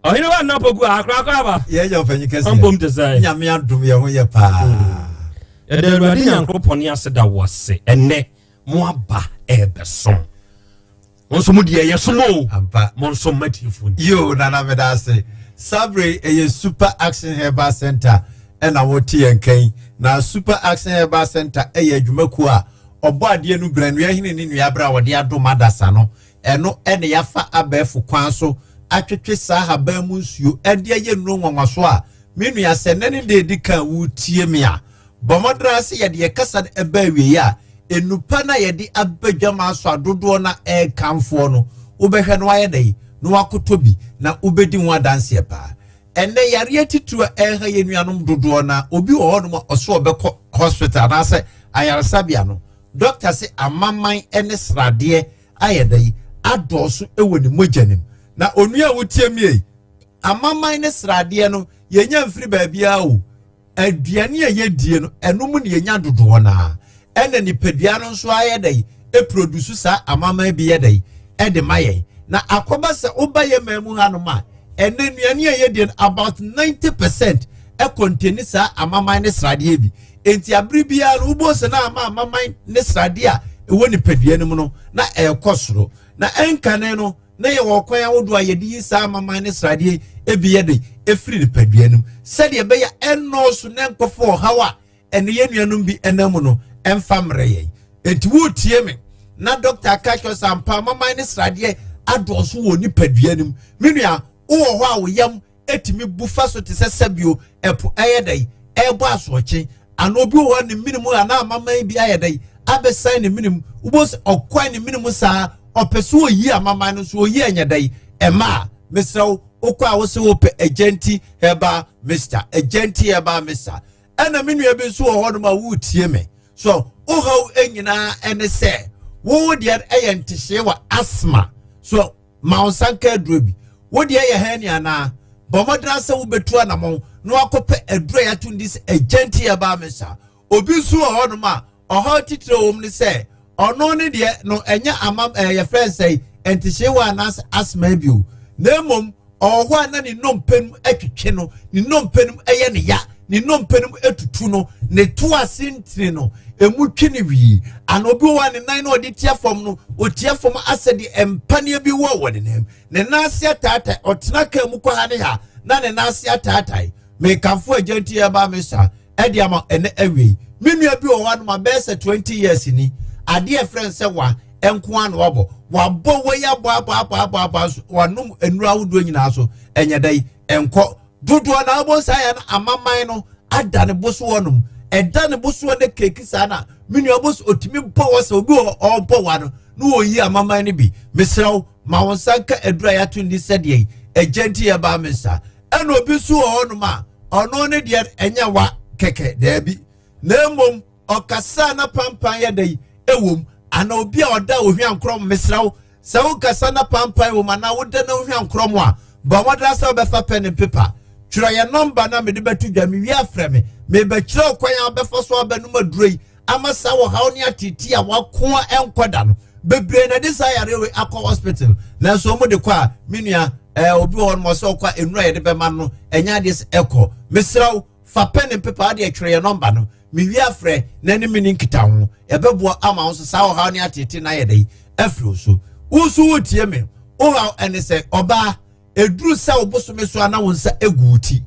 ɔhene wa nna poku a akora akɔ aba yɛn yɛ ɔpanyin kɛseɛ mpom te sɛ nyame adom yɛn ho yɛ paa hmm. yɛde awurade nyankopɔn ne ase da wo ase ɛnɛ mo aba ɛɛbɛsom mo nso mo deɛ ɛyɛ som o mo nso mma tiefo ni yo nana meda ase sabre ɛyɛ super action herbal center ɛna wɔte yɛn kan na super action herbal center ɛyɛ adwumakuo a ɔbɔ adeɛ no brɛnua hene ne nua berɛ a wɔde adom adasa no Ɛno na yɛafa abɛɛfo kwan so atwetwe saa ahaban mu nsuo de ayɛ nnuro nwanwaso a, me nua, sɛ nnɛ ne da edi kan a woretie me a, bɔ mmɔden ara sɛ yɛde yɛn kasa no ɛba awieeɛ a, nnupa no a yɛde aba dwamaa so a dodoɔ no ara ɛrekamfoɔ no, wobɛhwɛ na woayɛ dɛn? Na woakɔtɔ bi, na wobɛdi ho adanseɛ paa. Ɛnnɛ, yareɛ titiriw a ɛreha yɛn nuanom dodoɔ no ara, obi wɔ hɔnom a ɔso ɔbɛkɔ hospital anaasɛ ayaresabea no, dɔkta se amaman ne sradeɛ ayɛ dɛn adɔɔso wɔ ne mogya no mu. Na onua a wotie mi ei, amaman ne sradeɛ no, yɛnya mfiri baabiara o. Aduane a yɛdie no, ɛno mu na yɛnya dodoɔ no ara. Ɛna nipadua no nso ayɛ dɛn? Ɛproduce saa amaman bi yɛ dɛn? Ɛde ma yɛn. Na akɔba sɛ woba yɛ man mu hanom a, ɛnɛ nnuane a yɛdie no about 90 percent ɛkɔntɛni saa amaman ne sradeɛ bi. Enti abere biara no wobɔ sɛ na ama amaman ne sradeɛ a ɛwɔ nipadua no mu no na ɛrekɔ soro. Na ɛnkane no, na yɛwɔ ɔkwan ahodoɔ a yɛde yi saa amaman ne sradeɛ ebi yɛ de efiri nipadua no mu sɛdeɛ ɛbɛyɛ ɛnnɔɔso na nkɔfo ɔhaw a ɛne yɛn nuanom bi ɛnam mu no ɛmfa mmerɛ yɛn. Enti woretie me na dɔkta aka kyerɛ sɛ ampa amaman ne sradeɛ adɔɔso wɔ nipadua no mu. Me nua, wowɔ hɔ a wo yam etumi bu fa so te sɛ sɛbio ɛpo ɛyɛ dɛn ɛrebɔ asoɔkye anaa obi wɔ hɔ a ne mene mu anaa amaman bi ayɛ dɛn abɛsan ne mene mu. Wobɛhu sɛ ɔkwan ne mene mu saa, ɔpɛ sɛ ɔyi amaman no so ɔyi ɛnyɛ dɛn ɛma a. Mesrɛ wo, wokɔ a wo sɛ wopɛ Agyanti Herbal Mixture, Agyanti Herbal Mixture. Ɛna me nua bi nso wɔ hɔnom a woretie me so, wohaw nyinaa ɛne sɛ wo deɛ ɛyɛ ntehyee wɔ asthma so, ma wo nsa nka aduro bi. Wo deɛ yɛ hernia anaa? Bɔ mmɔden ara sɛ wobɛtu anamɔn na wakɔpɛ aduro a yɛato ndi sɛ Agyanti Herbal Mixture. Obi nso wɔ hɔnom a ɔhaw titire wɔ mu ne sɛ ɔno ne deɛ no ɛnyɛ ama ɛɛ yɛfrɛ nsɛn ntehyeewa anaasɛ asthma bio, na mmom ɔwɔ hɔ a na ne nnompe no atwitwe no, ne nnompe no ɛyɛ ne ya, ne nnompe no atutu no, ne to ase ntini no emu twe ne wii. Ana obi wɔ hɔ a ne nan na ɔde tia fam no, ɔtia fam asɛ deɛ mpaneɛ bi wɔ wɔ ne nan mu, ne nan ase ataatae, ɔtena kaa mu kɔ ha ne ha na ne nan ase ataatae. Mekamfo Agya nti ɛba me sa ɛde ama ɛnɛ awiei. Me nua bi wɔ hɔ anom abɛyɛ sɛ 20 years ni, adeɛ ɛfrɛ no sɛ wa nko ara na wabɔ, wabɔ wei abɔ abɔ abɔ abɔ abɔ nso wanom nnuro ahodoɔ nyinaa so ɛnyɛ dɛ ɛnkɔ. Dodoɔ na abɔ saa yɛ no amaman no ada ne bo so hɔnom, ɛda ne bo soɔ ne keeki saa na me nua bo so otumi bɔ wɔ sɛ obi wɔ ɔbɔ wa no na wɔyi amaman no bi. Mesrɛ wo, ma wo nsa nka aduro a yɛato nni sɛdeɛ yi Agya nti yɛbaa me nsa. Ɛna obi nso wɔ hɔnom a ɔno ne deɛ ɛnyɛ wa kɛkɛ, daabi, na mmom ɔkasa na pampan yɛ dɛ ɛwom, ana obi a ɔda ohwia nkorɔm. Mesrɛ wo, sɛ wokasa na pampan wom anaa woda na ohwia nkorɔm a, bɔ mmɔden sɛ wobɛfa pɛn ne pepa twerɛ yɛn nɔmba na mede bɛto dwa. Mewie afrɛ me, mebɛkyerɛ wo kwan a wobɛfa so abɛnom aduro yi ama saa ɔhaw ne ateetee a wakoa ɛnkɔ da no. Bebree na de saa yareɛ wei akɔ hospital, nanso wɔn de kɔ a, me nua, ɛɛ obi wɔ hɔ nom ɔsɛ ɔkɔ a nnuro a yɛde bɛma no ɛnyɛ adeɛ sɛ ɛkɔ. Mesrɛ wo, fa pɛn ne pepa adeɛ twerɛ yɛn nɔmba no, mewie afrɛ na ne mene nkita ho, ɛbɛboa ama wo nso saa ɔhaw ne ateetee no ayɛ dɛ afiri wo so. Wo nso wotie me, wo haw ɛne sɛ ɔbaa ɛduru sɛ wo bosome so a na wo nsa egu wo ti,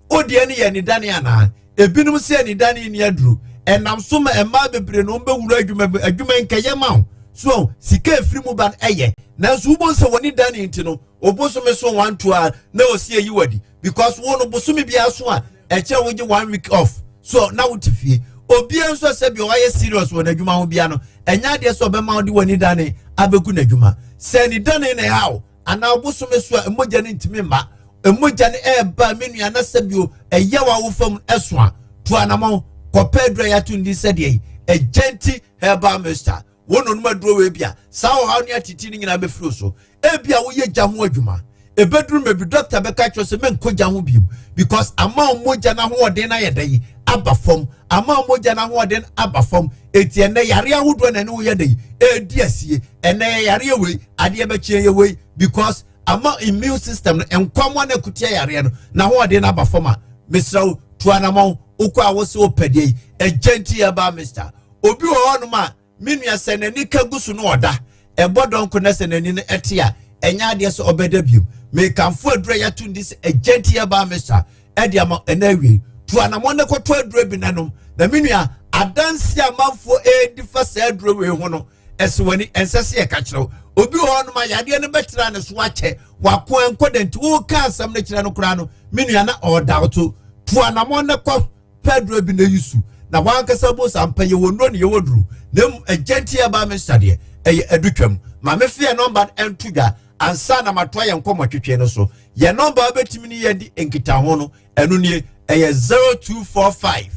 wo deɛ no yɛ anidane anaa? Ebinom sɛ anidane ni aduro, ɛnam so ma mmaa bebree na wɔbɛwura adwuma bi, adwuma nkɛyɛ ma wo so sika efiri mu ba no ɛyɛ, nanso wobɔ sɛ wɔn anidane nti no obosome so wanto a na ɔsi eyi wadi, because wo no bosome biara so a ɛkyɛ wogye one week off so na wote fie. Obiara nso sɛ bi ɔyɛ serious wɔ n'adwuma ho bia no, ɛnyɛ adeɛ sɛ ɔbɛma wode w'anidane abɛgu n'adwuma. Sɛ anidane na ɛha wo anaa bosome so a mogya no ntumi mma, mogya no ɛreba me nua na sɛbio ɛyɛ wa wo fam ɛso a, tu anamɔn kɔpɛ aduro a yɛato ndi sɛdeɛ yi Agyanti Herbal Mixture. Wo nonom aduro wei bi a, saa ɔhaw ne atiti no nyinaa bɛfiri so. Ebi a woyɛ gya ho adwuma, ebeduru mɛ bi dɔkta bɛka kyerɛ sɛ menkɔ gya ho biom because ama wo mogya no ahoɔden no ayɛ dɛ yi aba fam, ama wo mogya no ahoɔden aba fam. Eti ɛnɛ yare ahodoɔ na ɛne wo yɛ dɛ yi ɛredi asie. Ɛnɛ yɛ yareɛ wei, adeɛ bɛkyeɛ yɛ wei, because ama immune system no nkwamoa no akutia yareɛ no n'ahoɔden no aba fam a, mesrɛ wo tu anamɔn wokɔ a wose wopɛ deɛ yi Agya nti yɛba Mister. Obi wɔ hɔnom a me nua sɛ n'ani ka gu so no ɔda ɛbɔ dɔnko na sɛ n'ani no ɛte a ɛnyɛ adeɛ sɛ ɔbɛda biom. Mekamfo aduro a yɛato ndi sɛ Agya nti yɛba Mister ɛde ama ɛna awie. Tu anamɔn na kɔtɔ aduro bi nanom na me nua adanse amanfoɔ ɛredi fa saa aduro wei ho no ɛsɛ w'ani, ɛnsɛ sɛ yɛka kyerɛ wo. Obi wɔ hɔnom a yadeɛ no bɛtena ne so akyɛ, wako ɛnkɔ da nti woka asɛm no kyerɛ no koraa no me nua na ɔda wo to. Tu anamɔn na kɔ pɛ aduro bi na yi su na wankasa bo sa mpa. Yɛwɔ nnuro ne yɛwɔ duro na mu Agya nti ɛba me sadeɛ ɛyɛ adutwam. Ma me fie nɔmba no ɛnto dwa ansa na matoa yɛn nkɔmmɔ twetwe no so. Yɛn nɔmba wobɛtumi ne yɛn di nkitaho no ɛno nie, ɛyɛ 0245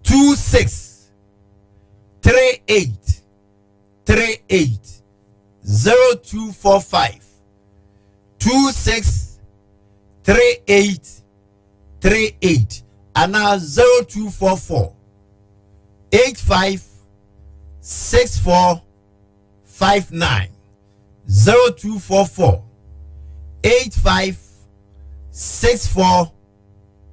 26 38 38, 0245 26 38. 38 anaa 0244 85 64 59 0244 85 64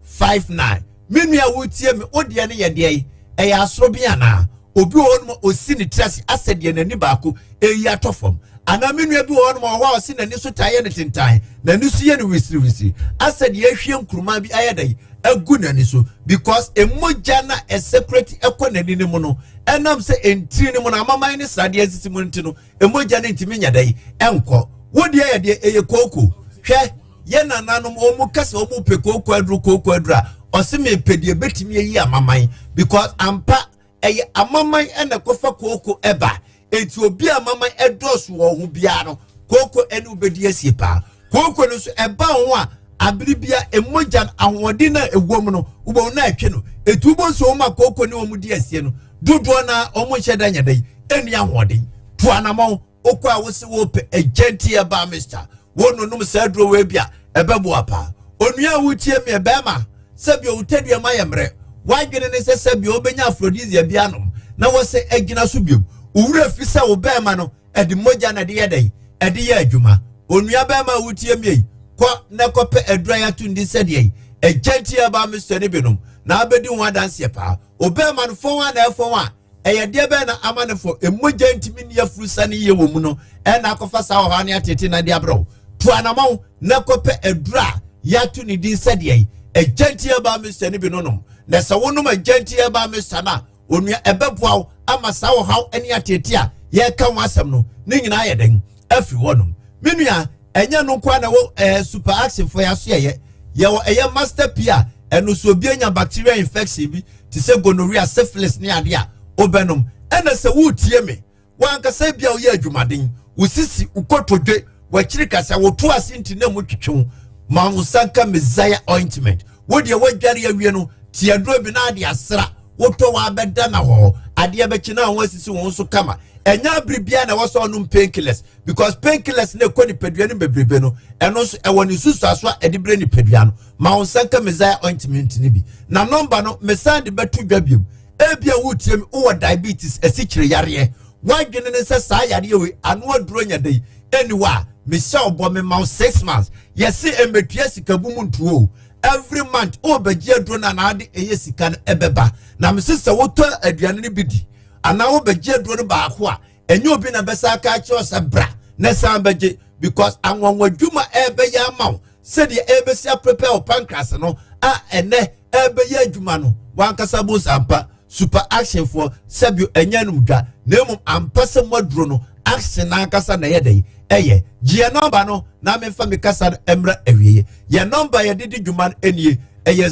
59 Me nua wotie me wo deɛ no yɛ deɛ yi ɛyɛ asoro bi anaa obi wɔ hɔnom a ɔsi ne tiri ase asɛ deɛ n'ani baako ɛyi atɔ fam anaa me nua bi wɔ hɔnom a ɔhɔ a ɔsi n'ani so taa yɛ ne tentan n'ani so yɛ no wisiriwisiri asɛ deɛ ahwie nkuruma bi ayɛ dɛ agu n'ani so because emogya na ɛsɛkurati ɛkɔ n'ani no mu no ɛnam sɛ ntiri no mu no amaman ne sradeɛ asisi mu nti no emogya no ntumi nyɛ dɛ ɛnkɔ wo deɛ yɛ deɛ ɛyɛ kooko hwɛ Yɛ nananom wɔn ka sɛ wɔn pɛ kooko aduro kooko aduro a ɔsi mi pɛ deɛ betumi ayi amaman because ampa ɛyɛ amaman ɛna kɔfa kooko ɛba eti obi a amaman ɛdɔɔso wɔn ho biara no kooko ɛne obedi asie paa kooko no nso ɛba ho a abiri bia emogya ahoɔden na ɛwɔ mu no wobɛn na ɛtwe no etu bɔ nso wɔn a kooko ne wɔn di asie no dodoɔ na wɔn nhyɛ da nyɛ dɛ ɛni ahoɔden to anamɔn Wokɔ a wose wopɛ agyanti ɛbaa mixture wononom saa aduro wei bi a ɛbɛboa paa. Onua a wotie me bɛrima sɛbi owu tadua ma yɛ mmerɛ w'adwene ne sɛ sɛbi wobɛnya aphrodisia bi anom na wɔsɛ agyina so biom. Wo werɛ fi sɛ wo bɛrima no ɛde mogya na ɛde yɛ dɛn ɛde yɛ adwuma. Onua bɛrima a wotie me yi kɔ na kɔpɛ aduro a yɛato ndi sɛdeɛ yi agyanti ɛbaa mixture no binom na abɛdi ho adanseɛ paa. Wo bɛrima no fɔn a na ɛfɔn a Ɛyɛ deɛ bɛn na ama ne fɔ mogya ntumi nni afurusane yie wɔ mu no ɛna akɔfa saa ɔhaw ne atete na de abrɛ wo. Tu anamɔn na kɔpɛ aduro a yɛato ne din sɛdeɛ yi, Agyanti Herbal Mixture no bi no nom. Na sɛ wonom Agyanti Herbal Mixture no a, onua ɛbɛboa wo ama saa ɔhaw ne atete a yɛreka ho asɛm no ne nyinaa ayɛ dɛn afiri hɔnom. Me nua, ɛnyɛ no nko ara na ɛwɔ ɛɛ super action fo yɛ aso yɛyɛ. Yɛwɔ ɛyɛ master p a ɛno so obi anya bacterial infection bi te sɛ gonorrhea, syphilis ne adeɛ a wobɛnom. Ɛna sɛ woretie me, wankasa bi a woyɛ adwumaden, wo sisi, wo kotodwe, w'akyiri kasa, wo to ase nti na mu twetwe wo, ma wo nsa nka Messiah ointment. Wo deɛ woadware awie no, te aduro bi na ade asra, wotɔ w'abɛda na hɔ, adeɛ bɛkye na ho asisi wo ho so kama. Ɛnyɛ abere biara na ɛwɔ sɛ ɔnom painkillers because painkillers na ɛkɔ nipadua no bebrebe no, ɛno nso ɛwɔ ne nsusuaso a ɛde brɛ nipadua no. Ma wo nsa nka Messiah ointment no bi. Na nɔmba no, mesan de bɛto dwa biom. Ebia woretie me, wowɔ diabetes, asikyire yareɛ. W'adwene ne sɛ saa yareɛ wei ano aduro nyɛ den. Ɛni hɔ a, mehyɛ wo bɔ, mema wo six months. Yɛse ɛmmɛtua sikabu mu ntoɔ o. Every month, wobɛgye aduro no anaa de ɛyɛ sika no ɛbɛba. Na mese sɛ wotɔ aduane no bi di anaa wobɛgye aduro no baako a, ɛnyɛ obi na bɛsa aka akyerɛ wo sɛ bra na san bɛgye because anwanwa dwuma ɛbɛyɛ ama wo sɛdeɛ ɛbɛsi aprepare wo pancreas no a ɛnɛ ɛbɛyɛ adwuma no wankasa bo ampa super action foɔ sɛbio ɛnyɛ nom dwa na mmom ampa sɛ moaduro no action ankasa na ɛyɛ dɛn ɛyɛ gye yɛ nɔmba no na memfa me kasa no mmra awieɛ yɛ nɔmba yɛde di dwuma no nie ɛyɛ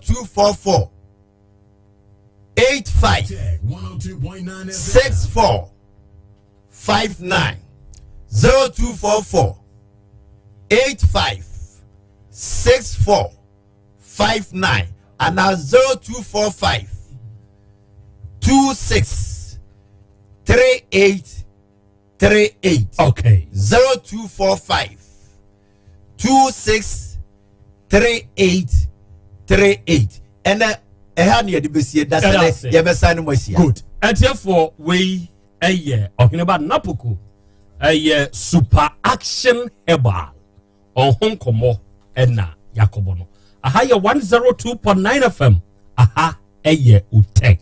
0244 85 64 59 0244 85 64 59 anaa 0245 26 38 38. Okay. 0245 26 38 38. Ɛnɛ ɛha ne yɛde bɛsie da sɛ yɛbɛsan no mu ahyia. Good. Ɛtiɛfoɔ wei ɛyɛ ɔheneba Napoko ɛyɛ super action herbal ɔho nkɔmmɔ ɛna yakɔbɔ no. Aha yɛ 102.9 FM. Aha ɛyɛ Otec.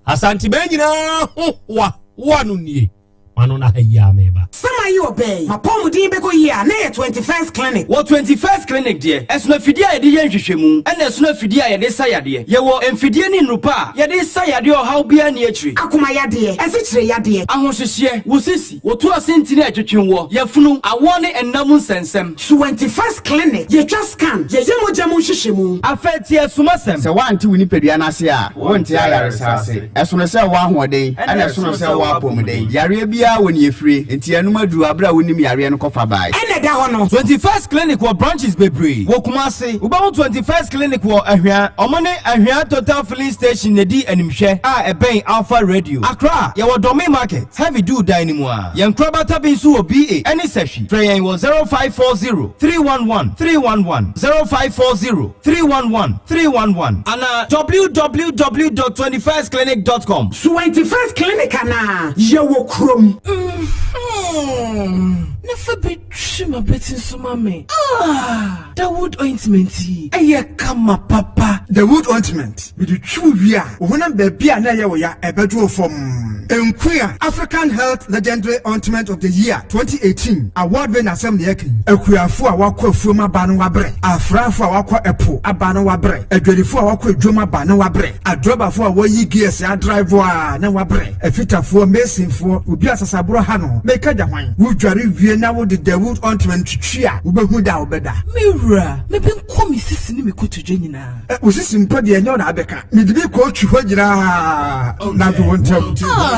Asantebɛn nyinaa ho hoa hoa no nie. Mano na ha yi a meba. Sama yi ɔbɛn m'apɔwmuden bɛkɔ yie a na ɛyɛ 21st Clinic. Wɔ 21st Clinic deɛ, ɛsono afidie a yɛde yɛ nhwehwɛmu ɛna ɛsono afidie a yɛde sa yadeɛ. Yɛwɔ mfidie ne nnuru pa a yɛde sa yadeɛ ɔhaw biara nni akyire. Akoma yadeɛ, asikyire yadeɛ. Ahohyehyeɛ, wo sisi, wo to ase ntini a ɛtwetwe woɔ, yafunu, awoɔ ne nna mu nsɛnsɛm. 21st Clinic, yɛtwa scan, yɛyɛ mogya mu nhwehwɛmu. Afei tie asumasɛm. Sɛ woante wo nipadua no ase a, wonte ayaresa ase. Ɛsono sɛ wowɔ ahoɔden, ɛna ɛsono sɛ wowɔ apɔmuden. Yareɛ biara. biara wɔ nea efire, enti ɛnom aduru abere a wonim yareɛ no kɔfa bae. Ɛna ɛda hɔ no. 21st Clinic wɔ branches bebree wɔ Kumasi. Wobɛhu 21st Clinic wɔ Ahwea. Ɔmo ne Ahwea Total Filling Station na edi animhwɛ a ɛbɛn Alpha Radio. Accra, yɛwɔ Dɔme Market, Heavy Dew dan no mu a. Yɛn nkorabata bi nso wɔ BA ɛne Sahwi. Frɛ yɛn wɔ 0540 311 311, 0540 311 311 anaa www.twentyfirstclinic.com. 21st Clinic anaa? Yɛwɔ kurom. Mm-hmm. Na fa bi twi m'abati nso ma me. Ah! Dawood ointment yi, ɛyɛ kama papa. Dawood ointment, mede twi wo wie a, wo honam baabi a na ɛyɛ wo ya, ɛbɛdwo wo fɔmm. Nkuya African Health Legendary Ointment of the Year 2018 award winner asɛm na yɛka yi. Akuafo a wɔakɔ afuom aba no wabrɛ, afrafo a wɔakɔ ɛpo aba no wabrɛ, adwadifo a wɔakɔ adwom aba no wabrɛ, adrɔbafo a wɔyi gears adrive a na wabrɛ, afitafoɔ, masonfoɔ, obi a sasaborɔ ha no, meka gya hwan? Wodware wie na wode Dawood ointment twitwi a, wobɛhu da a wobɛda. Me wura, mebɛnkɔ me sisi ne me kotodwe nyinaa. Ɛ, wo sisi mpo deɛ ɛnyɛ wo na abɛka. Mede bi kɔɔtwi hɔ nyinaa na do wo ntɛm. Ah,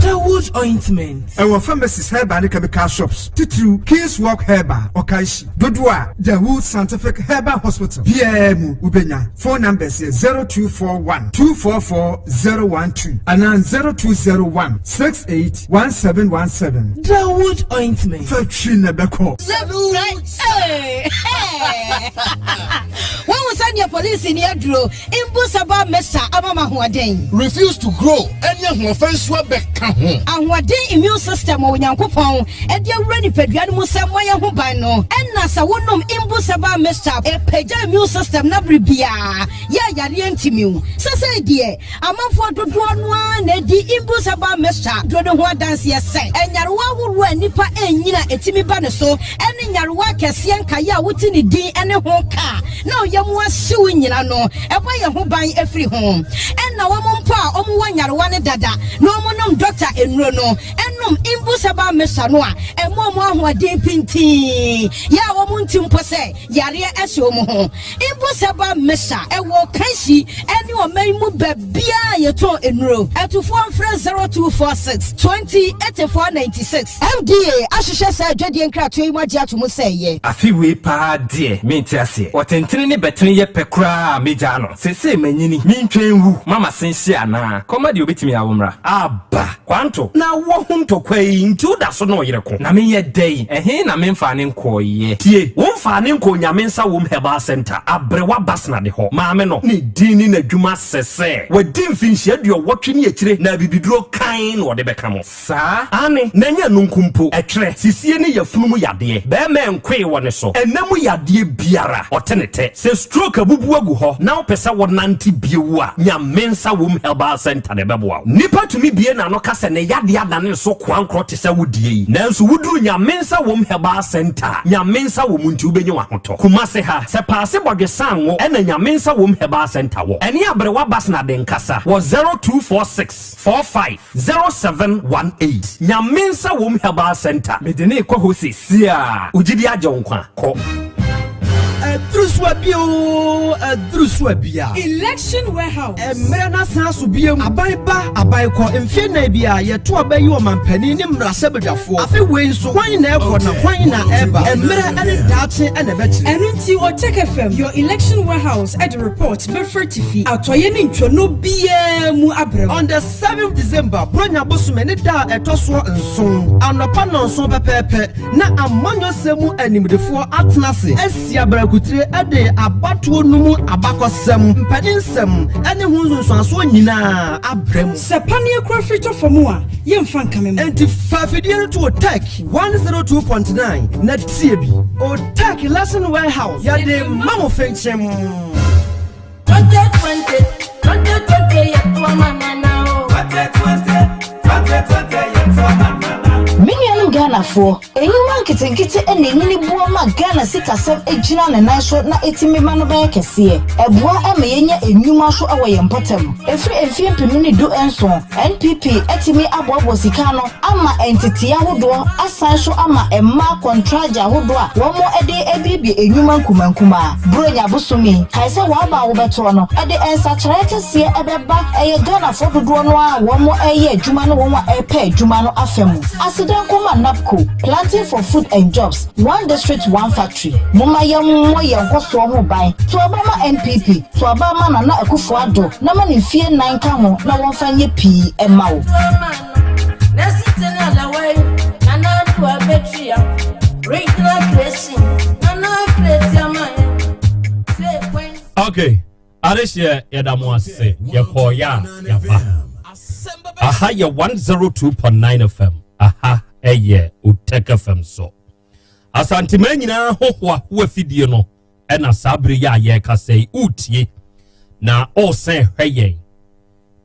Dawood ointment. Ɛwɔ pharmacies, herbal ne chemical shops, titiriw Kings Walk Herbal, Ɔkanhyi, dodoɔ a Dawood Scientific Herbal Hospital biara mu wobɛnya. Phone numbers yɛ 0241 244 012 anaa 0201 68 1717. Dawood ointment. Fa twi na ɛbɛkɔ. Wohu sɛdeɛ polisini aduro Imbusaba Mesa ama me ahoɔden. Refuse to grow ɛne ahoɔfɛ nso abɛka ho. Ahoɔden immune system a Onyankopɔn de awura nipadua no mu sɛ mmɔ yɛn ho ban no, ɛna sɛ wonom Imbusaba Mixture a, ɛpagya immune system no bere biara yɛ a yareɛ ntumi wo. Sesei deɛ, amanfoɔ dodoɔ no ara na ɛdi Imbusaba Mixture duro no ho adanseɛ sɛ nyarewa ahoroɔ a nnipa ɛnnyini a ɛtumi ba ne so ne nyarewa akɛseɛ nkaeɛ a wote ne din ne ho ka a na ɔyam ahye wo nyina no, ɛbɔ yɛn ho ban firi ho. Ɛna wɔn mpo a wɔn wɔ nyarewa no dada na wɔn nom dɔkta nnuro no nom Imbus herbal mixture no a, ɛma wɔn ahoɔden pintinn yɛ a wɔn nte mpo sɛ yareɛ ahyɛ wɔn ho. Imbus herbal mixture ɛwɔ Kanshi ɛne ɔman mu baabiara a yɛtɔn nnuro. Atufoɔ mfrɛ 0246 20 84 96. FDA ahwehwɛ saa adwadie nkratoɔ yi mu agye ato mu sɛ ɛyɛ. Afe wei paa deɛ mente aseɛ. Ɔtentene ne bɛtene yɛ pɛ koraa a mɛgyaa no. Seesei manyini, mentwɛn nwu ma m'ase nhye anaa? Kɔma deɛ ɔbɛtumi awo mmra. Aba! Kwanto, na wɔ ho ntɔkwa yi nti woda so ne ɔyere ko? Na menyɛ dɛn? Ɛhe na memfaa no nkɔeɛ? Tie! Womfaa no nkɔɔ Nyame Nsa Wom Herbal Centre, Aberewa Basnade hɔ. Maame no, ne din ne n'adwuma sɛ sɛ wadi mfinhyia aduɔwɔtwe ne akyire na abibiduro kann na ɔde bɛka mo. Saa? Aane, na ɛnyɛ ɛno nko mpo, ɛtwerɛ, sisie ne yafunu mu yadeɛ, bɛɛma nkoe wɔ ne so, ɛna mu yadeɛ biara, ɔte ne tɛ. Sɛ stroke abubu agu hɔ na wopɛ sɛ wonante bio a, nya Mensa Womb Herbal Centre na ɛbɛboa wo. Nipa tumi bue n'ano ka sɛ ne yadeɛ adane ne so koankorɔ te sɛ wo deɛ yi, nanso woduru nya Mensa Womb Herbal Centre a, nya Mensa wɔ mu nti wobɛnya w'ahotɔ. Kumase ha, sɛ Paase Bɔdwe Sango ɛna nya Mensa Womb Herbal Centre wɔ. Ɛne Aberewa Basnade nkasa wɔ 0246 45 0718 Nyame nsa wom herbal center. Mede no rekɔ hɔ seesei a. Wo gyidi agye wo nkwa. Kɔ. Aduru so abia oo, aduru so abia. Election warehouse. Mmerɛ no asan aso biom. Aban ba, aban kɔ. Mfeɛ nnan biara, yɛto aba yi ɔmanpanin ne mmarahyɛbadwafoɔ. Afe wei nso, hwan na ɛrekɔ na hwan na ɛreba? Mmerɛ ne daakye na ɛbɛkyerɛ. Ɛno nti, Otec FM, your election warehouse de report bɛfiri atifi, atɔeɛ ne ntwonoo biara mu abrɛ wo. On the seventh December, Buronya bosome ne da a ɛtɔ soɔ nson, anɔpa nnɔnson pɛpɛɛpɛ, na amanyɔsɛm mu animdefoɔ atena ase asi abarakutire de abatoɔ no mu abakɔsɛm, mpaninsɛm ne ho nsunsuansoɔ nyinaa abrɛ mu. Sɛ paneɛ kura firi tɔ fam a, yɛmfa nkame mo. Enti fa afidie no to Otec 102.9 na tie bi. Otec Lesson Warehouse, yɛde ma mo fenkyem. 2020, 2020, yɛto ama nana o. 2020, 2020, yɛto ama nana. Me nuanom Ghanafoɔ, nnwuma nketenkete na ɛnyini boa ma Ghana sikasɛm gyina ne nan so na ɛtumi ma no bɛyɛ kɛseɛ. Ɛboa ma yɛnya nnwuma nso wɔ yɛn mpɔtam. Ɛfiri mfeɛ mpenu ne du nson, NPP atumi aboaboa sika ano ama ntetee ahodoɔ asan nso ama mmaa kɔntragye ahodoɔ a wɔde abuebue nnwuma nkumankumaa. Buronya bosome yi, kae sɛ w'aba a wobɛtoɔ no de nsakyeraeɛ kɛseɛ bɛba ɛyɛ Ghanafoɔ dodoɔ no ara a wɔreyɛ adwuma ne wɔn a ɛrepɛ adwuma no afa mu. Aseda nkɔma NABCO, Planting for Food and Jobs, One District One Factory. Momma yɛmmɔ yɛn nkɔsoɔ ho ban. To aba ma NPP, to aba ma Nana Akufo Addo na ma no mfie nnan nka ho na wɔmfa nyɛ pii mma wo. Okay, adehyeɛ yɛda mo ase yɛkɔɔyɛ a yɛaba aha yɛ 102.9 fm aha ɛyɛ otɛk fm so asanteman nyinaa hohoahoa fidie no ɛna saa bere yi a yɛrekasa yi wotie na ɔresɛn hwɛ yɛn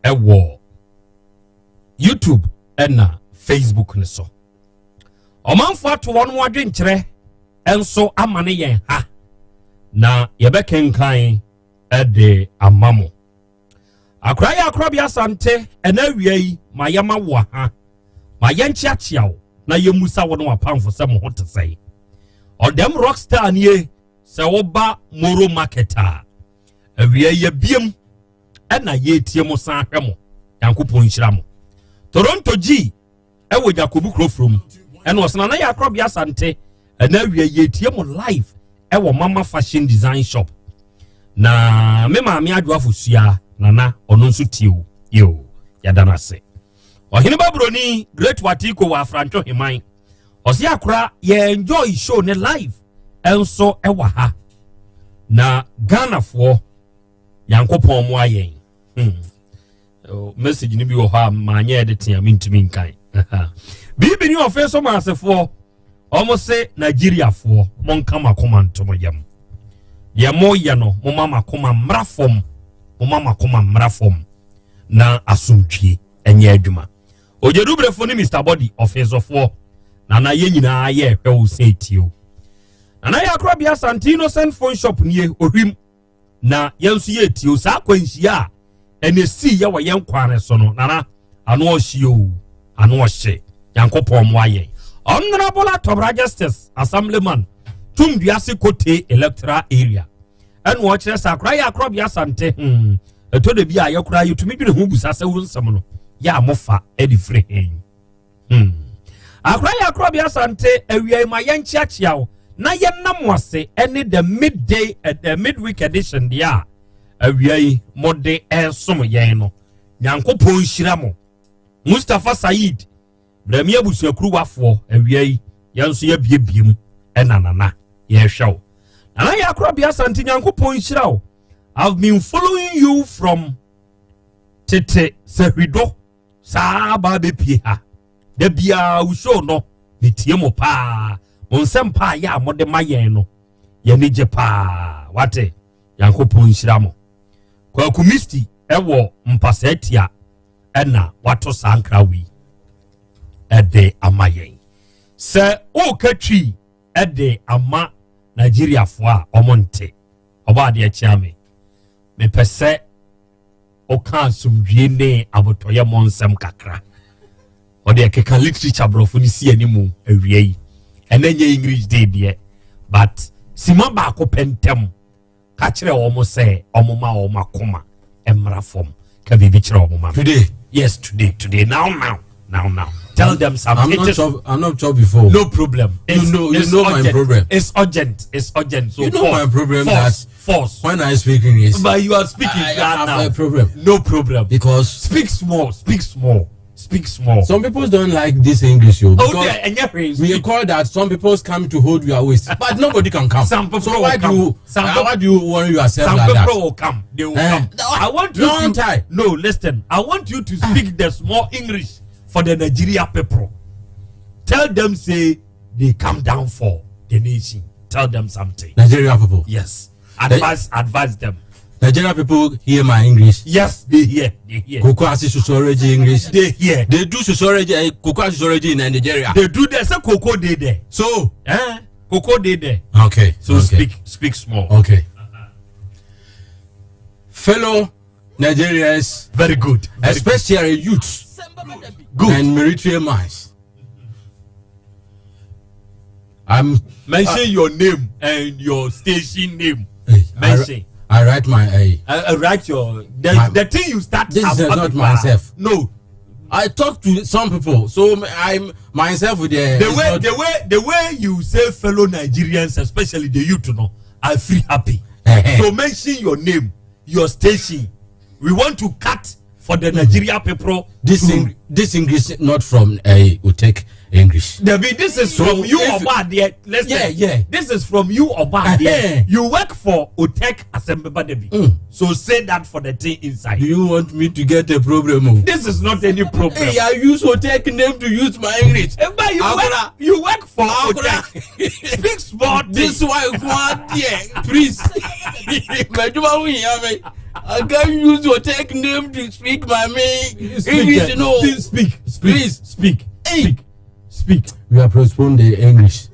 ɛwɔ youtube ɛna facebook no so ɔmanfo ato wɔn adwenkyerɛ nso ama ne yɛn ha na yɛbɛkenkan ɛde ama mo akora yɛ akorabea asante ɛna awia yi ma yɛma wo ha ma yɛnkyeakyea wo na yɛmmusa wo ne wapamfo sɛ mo ho te sɛe ɔdɛm rockstar nie sɛ woba moro market a awia yɛbiem ɛna yɛtie mo san hwɛ mo nyankopɔn nhyira mo toronto g ɛwɔ jakobu kurofurom ɛna ɔsena na yɛ akorɔbea asante ɛna awia yɛtie mo live ɛwɔ mama fashion design shop na me maame adwo afosua nana ɔno nso tie o yeo yɛda no ase ɔhene baburoni great watiko wɔ afrantwo heman ɔse akora yɛ enjoy show ne live ɛnso ɛwɔ ha na ghanafoɔ nyankopɔn mo ayɛn hmm. Oh, message no bi wɔ hɔ a maanyɛ ɛde tea mentumi nkan biribi ne ɔfe so maasefoɔ ɔmo se nigeriafoɔ monka makoma ntom yam deɛ moyɛ no moma makoma mmra fam moma makoma mmra fam na asomdwie ɛnyɛ adwuma ogyedubrefo ne mr body ɔfesofoɔ nana yɛn nyinaa yɛ ɛhwɛ wo sɛ etio nana yɛ akorabea asante innocent phone shop nie ohwim na yɛn nso yɛ tio saa akwanhyia a ɛna esi yɛ wɔ yɛn kwan so no nana ano ɔhye o ano ɔhye nyankopɔn mo ayɛ honorable atɔbra justice assemblyman tumduase kote electoral area ɛna ɔkyerɛ sɛ akora yɛ akorɔbea asante hmm ɛtɔ da bi a yɛkora yɛtumi dwene ho busa sɛ wo nsɛm no yɛ a mofa ɛde firi hen Hmm. Akora yɛ akora bi asante awia ma yɛnkyeakyea wo na yɛnam mo ase ɛne the midday eh, the midweek edition deɛ a awia yi mode ɛresom yɛn no nyankopɔn nhyira mo mustapha said brɛmi abusuakuruwafoɔ awia yi yɛn nso yɛabiebie mu ɛna nana yɛrehwɛ wo nana yɛ akora bi asante nyankopɔn nhyira wo i've been following you from tete sahwido saa baa bɛpie ha da biara wo show no metie mo paa mo nsɛm paa yɛ a mode ma yɛn no yɛne gye paa wate nyankopɔn nhyira mo kwaku misti ɛwɔ mpasaa tia ɛna wato saa nkra wei ɛde ama yɛn sɛ woka twi ɛde ama nigeriafoɔ a ɔmo nte ɔbɔ adeɛ kyea me mepɛ sɛ ɔka asomdwie ne abotɔyɛ mɔ nsɛm kakra ɔde ɛkeka literature borɔfo no si anim awia yi ɛnɛ nyɛ english day deɛ but sima baako pɛ ntɛm ka kyerɛ wɔn sɛ wɔn ma wɔn akoma mmra fam ka biribi kyerɛ wɔn ma today yes today today now now now now tell them something I'm not sure, I'm not sure before no problem it's, you know you know urgent. my problem it's urgent it's urgent so you know force, my problem force, that force when I speak English but you are speaking I that have now a problem no problem because speak small speak small speak small some people don't like this English yo oh because yeah and yeah, we call that some people come to hold your waist but nobody can come some people so why will come. do you some uh, why do you worry yourself some like that people will come they will Eh. come i want you Long to time. no listen i want you to speak the small english for the nigeria people tell them say they come down for the nation tell them something Nigeria people yes advise advise them. Nigeria people hear my English. Yes, they hear. They hear. Cocoa sociology English. They hear. They do sociology, eh, cocoa sociology in Nigeria. They do that. Say cocoa they there. So. Eh? Cocoa they there. Okay. So okay. speak, speak small. Okay. Fellow Nigerians. Very good. Very especially good. youths. Good. And military minds. I'm mention uh, your name and your station name. Hey, mention. I, I write my. Uh, I write your the, my, the thing you start. This is not myself. No. I talk to some people, so I'm myself with the the way the way the way you say fellow Nigerians, especially the youth, you know, I feel happy. so mention your name, your station. We want to cut for the Nigeria people. This to, this English not from uh, Utek English. Debbie, this is so from you Obadie. Listen, yeah, yeah. This is from you Obadie. You work for Utek Assembly Debbie. Mm. So say that for the thing inside. Do you want me to get a problem? Oh? This is not any problem. Hey, I use Otek name to use my English. Hey, but you work, you work for Otek. Speak smart. This one, please. I can't use your tech name to speak my main English. No, speak, speak, please, speak, hey. speak, speak. We are postponed the English.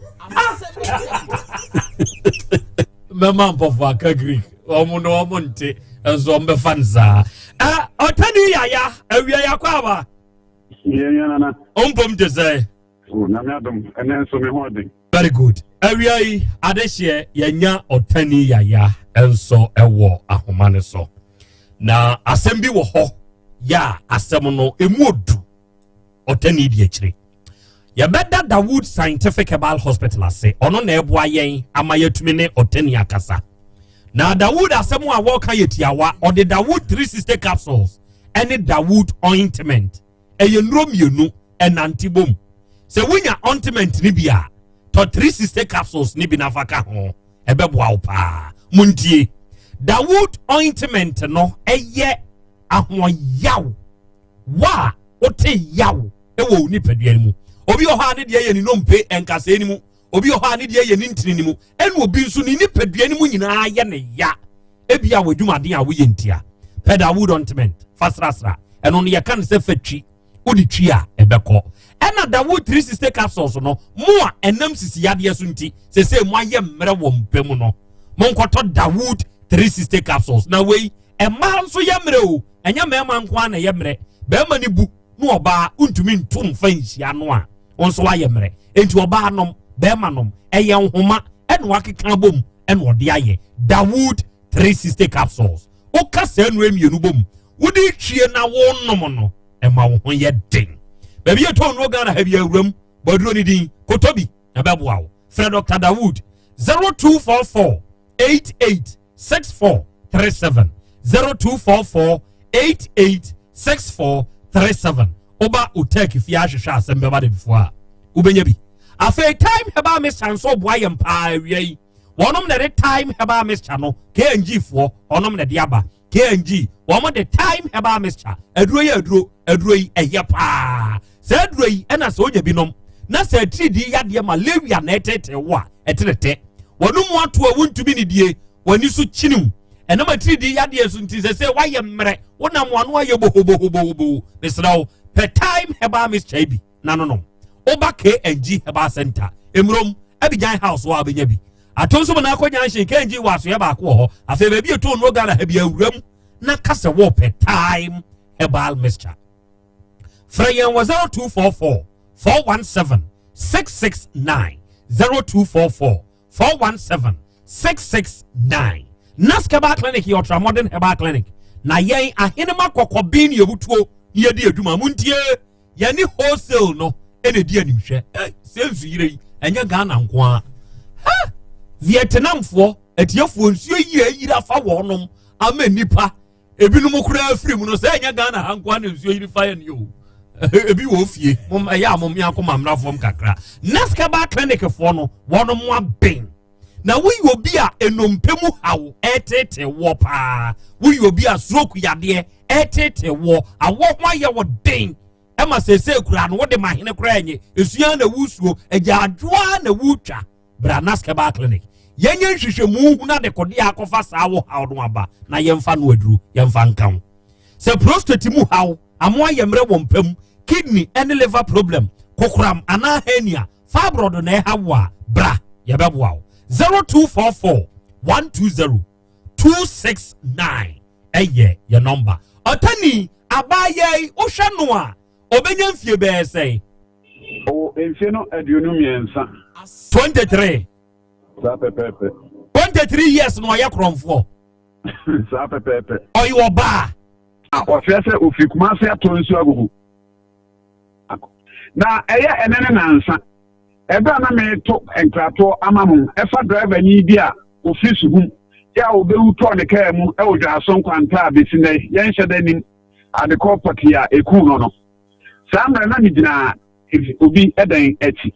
Mɛma mpɔfo aka Greek wɔn no wɔn nte nso wɔn bɛfa no saa. Ɛ ɔtani yaya awia yakɔ aba. Yɛn yɛn nana. Ɔmpom te sɛ. O nyame adom ɛnɛ nso me ho ɔden. Very good. Awia yi adehyeɛ yɛnya ɔtani yaya nso ɛwɔ ahoma no so. Na asɛm bi wɔ hɔ yɛ a asɛm no emu odu ɔtani di akyire. Yɛbɛda Dawood Scientific Herbal Hospital ase ɔno na ɛboa yɛn ama yɛatumi ne ɔtani akasa. Na Dawood asɛm a wɔreka yɛ tiawa ɔde Dawood 360 capsules ɛne Dawood ointment ɛyɛ nnuro mmienu ɛnante bom. Sɛ wonya ointment no bi a tɔ 360 capsules ne bi nafa ka ho ɛbɛboa wo paa. Muntie Dawood ointment no ɛyɛ ahoɔyaw wa a wote yaw ɛwɔ wo nipadua no mu. Obi wɔ hɔ a ne deɛ yɛ ne nnompe nkasɛɛ no mu, obi wɔ hɔ a ne deɛ yɛ ne ntini no mu, ɛna obi nso ne nipadua no mu nyinaa yɛ ne ya. Ebi a w'adwumaden a woyɛ ntia. Pɛ Dawood ointment fa srasra. Ɛno no yɛka no sɛ fa twi. Wode twi a ɛbɛkɔ. Ɛna Dawood 360 capsules no mo a ɛnam sisi yadeɛ so nti sese mo ayɛ mmerɛ wɔ mpɛ mu no monkɔtɔ Dawood 360 capsules. Na wei ɛmaa nso yɛ mmerɛ o, ɛnyɛ mmarima nko ara na ɛyɛ mmerɛ. Barima no bu na ɔbaa ntumi nto mfa nhyia no a nso ayɛ mmerɛ. Enti ɔbaa nom, barima nom, ɛyɛ nhoma ɛna wakeka bom ɛna ɔde ayɛ Dawood 360 capsules. Woka saa nnuro mmienu bom wode twie na wonom no ɛma wo ho yɛ den. Baabi yɛ tɔn nnuro Ghana ha bi awuram bɔduro ne din kotɔ bi na bɛboa wo. Frɛ Dr. Dawood 0244 88 6437 0244 88 6437. Woba Otek fie ahwehwɛ asɛm bɛba de before a wobɛnya bi. Afei Time Herbal Mixture nso boa yɛn paa awia yi. Wɔnom na ɛde Time Herbal Mixture no KNG foɔ wɔnom na ɛde aba. KNG wɔn de Time Herbal Mixture aduro yi aduro aduro yi ɛyɛ paa. Saa aduro yi ɛna sɛ onya bi nom na sɛ atiridii yadeɛ malaria na ɛtete wo a ɛtenetɛ. Wɔn mu ato a wontumi ne die wɔn ani so kyiniw ɛnam atiridii yadeɛ so nti sɛ sɛ wayɛ mmerɛ wonam wɔn ano ayɛ bohobohobohobo. Mesrɛ wo pɛ Time Herbal Mixture bi na nonom. Woba KNG Herbal Center Emurom Abidjan House hɔ a wobɛnya bi. Ato nso mu na akɔ junction KNG wɔ asoɛ baako wɔ hɔ. Afei baabi ɛtɔ nnuro Ghana ha bi awura mu na ka sɛ wɔpɛ Time Herbal Mixture. Frɛ yɛn wɔ 0244 417 669 0244 417 669. Nas Herbal Clinic yɛ ultra modern herbal clinic. Na yɛn ahenema kɔkɔben ne yɛbutuo ne yɛdi adwuma. Muntie yɛne wholesale no ɛna ɛdi animhwɛ. Eh, sɛ nsu yire yi ɛnyɛ Ghana nko ara. Ha! Vietnamfoɔ atiefoɔ nsuo yire ayiri afa wɔnom ama nnipa ebinom koraa firi mu no sɛ ɛnyɛ Ghana ha nko ara na nsuo yiri fa yɛn o. Ebi wɔ fie mom ɛyɛ a mom yɛn akoma mmra fam kakra. Nas Herbal Clinic foɔ no wɔnom aben. Na woyɛ obi a nnompe mu haw ɛretete woɔ paa, woyɛ obi a stroke yadeɛ ɛretete woɔ, awɔ ho ayɛ wo den ɛma seesei koraa no wode ma hene koraa nye esua na wusuo agyaadwoa na wutwa. Bra Nas Herbal Clinic. Yɛnyɛ nhwehwɛmu hunu adekodeɛ a akɔfa saa wo haw no aba na yɛmfa no aduro yɛmfa nka ho. Sɛ prostate mu haw, amoa yɛ mmerɛ wɔ mpa mu, kidney ne liver problem, kokoram anaa hernia, fibroid na ɛha wo a, bra yɛbɛboa wo. 0244 120 269 ɛyɛ yɛ nɔmba. Ɔtani abaayaa yi wohwɛ no a ɔbɛnya mfie bɛyɛ sɛn? Ɔwɔ mfie no 23. 23. Saa pɛpɛɛpɛ. 23 years na ɔyɛ korɔmfoɔ. Saa pɛpɛɛpɛ. Ɔyɛ ɔbaa. A ɔfrɛ sɛ ofiri Kumase atɔ nsuo agugu. Na ɛyɛ ɛnɛ ne nansa. Ɛberɛ a na mereto nkratoɔ ama mo ɛfa driverni bi a ofiri Suhum yɛ a ɔbɛwu tɔɔ ne kaa mu wɔ Dwaso nkwanta a bɛsi nnɛ yɛnhyɛ da nnim adekɔ pɔtee a ɛkuu no no. Saa mmerɛ na megyina obi dan akyi.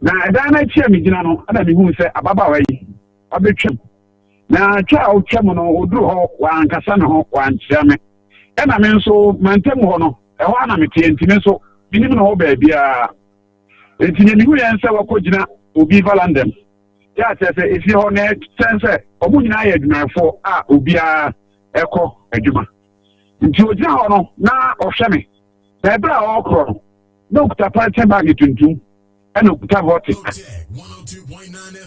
Na ɛdan no akyi a megyina no na mehuu sɛ ababaawa yi wabɛtwam. Na twa a ɔtwam no, ɔduru hɔ, wankasa me ho, wankyea me. Ɛna me nso mantam hɔ no, ɛhɔ ara na meteɛ nti me nso menim no hɔ baabiara. Enti nea mehuiɛ ne sɛ wakɔgyina obi valanda mu. Yɛ a kyerɛ sɛ efie hɔ na ɛkyɛn sɛ wɔn nyinaa yɛ adwumayɛfoɔ a obiara ɛkɔ adwuma. Nti ogyina hɔ no na ɔhwɛ me. Na ɛberɛ a ɔrekorɔ no, na okuta pɔlɛtɛn baage tuntum ɛna okuta vɔte.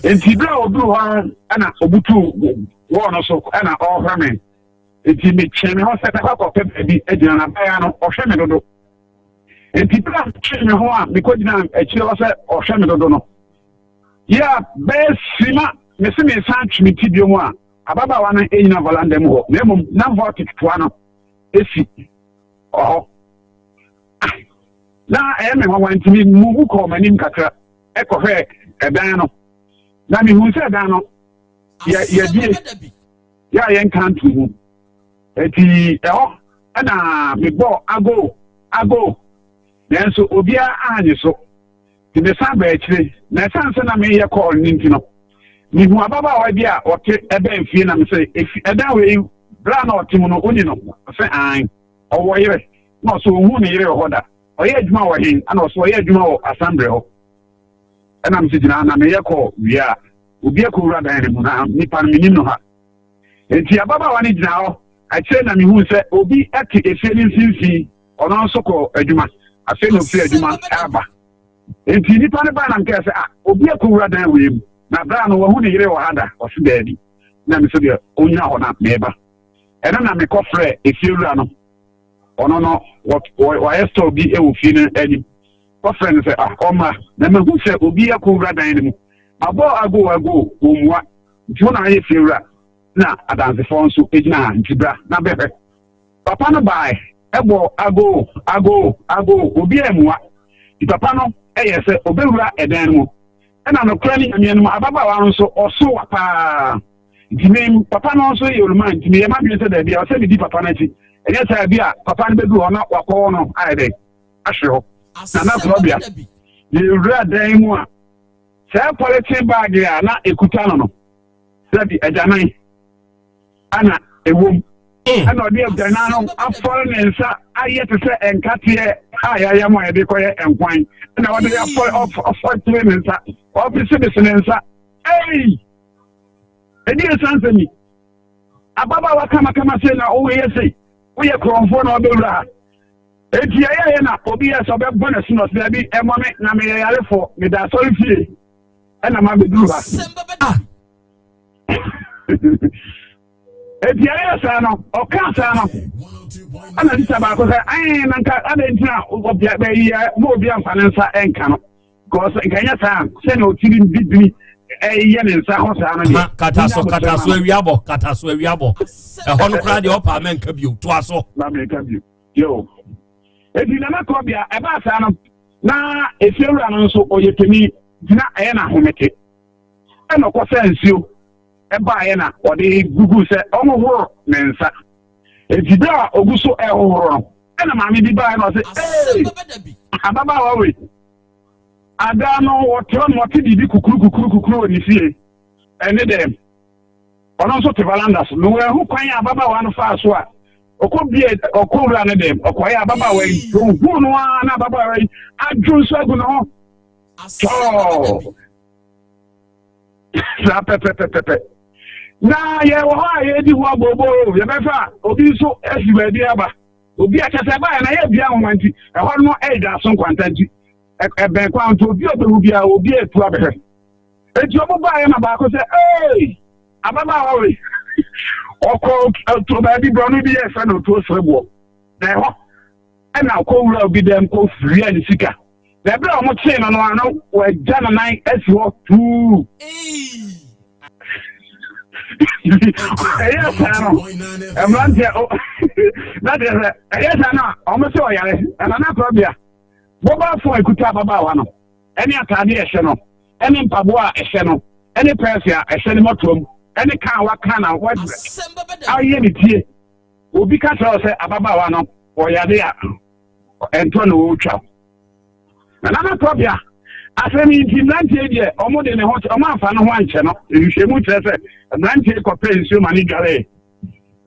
Nti berɛ a ɔduru hɔ no ɛna ɔbutuu wɔɔ no so ɛna ɔrehwɛ me. Nti metwee me ho sɛ mɛkɔ akɔpɛ baabi agyina na abaayewa no ɔhwɛ me dodo. Enti bere a metwee me ho a mikogyinaa akyire hɔ sɛ ɔhwɛ me dodo no, yɛ a bɛyɛ sima mese mesan twe me ti bio mu a, ababaawa no nnyina valanda mu hɔ, na mmom na vortic toa no si hɔ. Ah, na ɛyɛ me nwanwa nti me muvu kɔɔ m'anim kakra kɔhwɛɛ ɛdan no, na mehuu sɛ ɛdan no yɛ yɛbie yɛ a yɛnka nto mu. Enti ɛhɔ na mebɔɔ ago ago, nanso obiara annye so. Nti mesan baa akyire, na ɛsiane sɛ na mereyɛ kɔɔl no nti no, mehuu ababaawa bi a ɔte ɛbɛn fie na mese, Efi ɛdan wei berɛ a na ɔte mu no, woni no? Ɔse, Aane. Ɔwɔ yere? Na ɔse, Ɔnhuu ne yere wɔ hɔ da. Ɔyɛ adwuma wɔ he? Ɛna ɔse, Ɔyɛ adwuma wɔ asambrɛ hɔ. Ɛna mese, Gyina ha na meyɛ kɔɔl wie a, obi akɔwura dan no mu na nipa no menim no ha. Enti ababaawa no gyinaa hɔ. Akyire na mehuu sɛ obi te efie no mfimfini, ɔno nso kɔɔ adwuma. Afei na ɔfiri adwuma reba. Enti nnipa no bae na mekae sɛ, Ah, obi akɔwura dan wei mu, na berɛ a no wahu ne yere wɔ ha da? Ɔse daabi. Na me nso deɛ ɔnnyina hɔ na mereba. Ɛno na mekɔfrɛɛ efiewura no. Ɔno no, wayɛ store bi wɔ fie no anim. Kɔfrɛ no sɛ, ah, ɔmmra. Na mahu sɛ obi akɔwura dan no mu. Mabɔ agoo agoo, ɔmmua. Nti wo na ayɛ fiewura na adansefoɔ nso gyina ha nti bra na bɛhwɛ. Papa no baae bɔɔ agoo agoo agoo obiara ammua. Nti papa no yɛɛ sɛ ɔbɛwura ɛdan no mu. Ɛna nokorɛ ne Nyame anim ababaawa no nso ɔso wa paa. Nti me papa no nso yɛ oluman nti meyɛ m'adwene sɛ daabi ɛwɔ sɛ medi papa no akyi. Ɛnyɛ saa bi a papa no bɛduru hɔ na wakɔwɔ no ayɛ dɛn ahwere hɔ. Nana Korɔbea yɛwura dan mu a Saa polythene bag a na ekuta no no, sɛbi agyanan ana ɛwom. Hmm. Ɛna ɔde agyanan no afɔre ne nsa ayɛ te sɛ nkateɛ a yɛayam a yɛde kɔyɛ nkwan. Ɛna ɔde afɔre ɔfɔre ne nsa, ɔbesebese ne nsa. Ei! Ɛdi nsa nsɛm yi. Ababaawa kamakama sei na woyɛ sei. Woyɛ korɔmfoɔ na wabɛwura ha. Enti ɛyɛeɛ na obi yɛɛ sɛ ɔbɛbɔ n'asu no, ɔse, Dabi, ɛmmɔ me, na meyɛ yarefoɔ, meda asɔre fie ɛna mabɛduru ha. Ah! Enti ɛyɛɛ saa no, ɔkaa saa no, ɛna sista baako sɛ, ɛn na nka adɛn nti na ɔbea bɛyɛ ma obi amfa ne nsa ɛnka no. Because nka ɛnyɛ saa sɛnea ɔtiri bibiri ɛyɛ ne nsa ho saa no deɛ. Kata so kata so awiabɔ kata so awiabɔ ɛhɔ no koraa deɛ ɔpa mɛnka bio toa so. Na mɛnka bio. Yo. Eti Nana Kɔbea, ɛbaa saa no, na efiewura no nso ɔyɛ panin, nti na ɛyɛ no ahomete. Ɛna ɔkɔsaa nsuo ɛbaeɛ na ɔde gugu sɛ ɔnhohoro ne nsa. Eti berɛ a ɔgu so ɛrehohoro no, ɛna maame bi baeɛ na ɔse, Ee, ababaawa wei, ada no wɔte hɔ no wɔte biribi kukuru kukuru kukuru wɔ ne fie. Ɛne dɛn? Ɔno nso te valanda so. Na wanhu kwan a ababaawa no faa so a ɔkɔbie ɔkɔwura ne dɛm ɔkɔyɛ ababaawa yi. Ohuu no ara na ababaawa yi adwo nso agu ne ho tɔɔ. Saa pɛpɛpɛpɛ. Na yɛwɔ hɔ a yɛredi ho abooboo, yɛbɛfa obi nso asi baabi aba. Obi a kyɛ sɛ ɛbaeɛ na yɛbia nwoma nti, ɛhɔ no ɛyɛ dwaso nkwanta nti, ɛbɛn kwan nti obi a ɔbɛhu biara obi a ɛtu abɛhwɛ. Enti ɔmo baeɛ na baako sɛ, ee, ababaawa wei, ɔkɔ ɔtɔ baabi borɔno bi yɛ fɛ no ɔtuo sereboɔ. Na ɛhɔ ɛna ɔkɔ wura obi dɛm kɔ wia ne sika. Na ɛberɛ a wɔkyee no no ano wɔagya ne nan asi hɔ tuu. Ɛyɛ saa no, mmeranteɛ na kyerɛ sɛ ɛyɛ saa no a wɔn sɛ ɔyare ɛna na korɔbea mobile phone ekuta ababaawa no ɛne ataade a ɛhyɛ no ɛne mpaboa a ɛhyɛ no ɛne pɛɛse a ɛhyɛ ne mɔtoam ɛne kaa waka na ayɛ ne tie obi ka kyerɛ sɛ ababaawa no ɔyare a ɛntɔ na ɔretwa na nana tɔbea asɛm yi nti mmeranteɛ deɛ ɔmo de ne ho ɔmo amfa ne ho ankyɛ no. Nhwehwɛmu kyerɛ sɛ mmeranteɛ kɔpɛ nsuo ma ne dwaree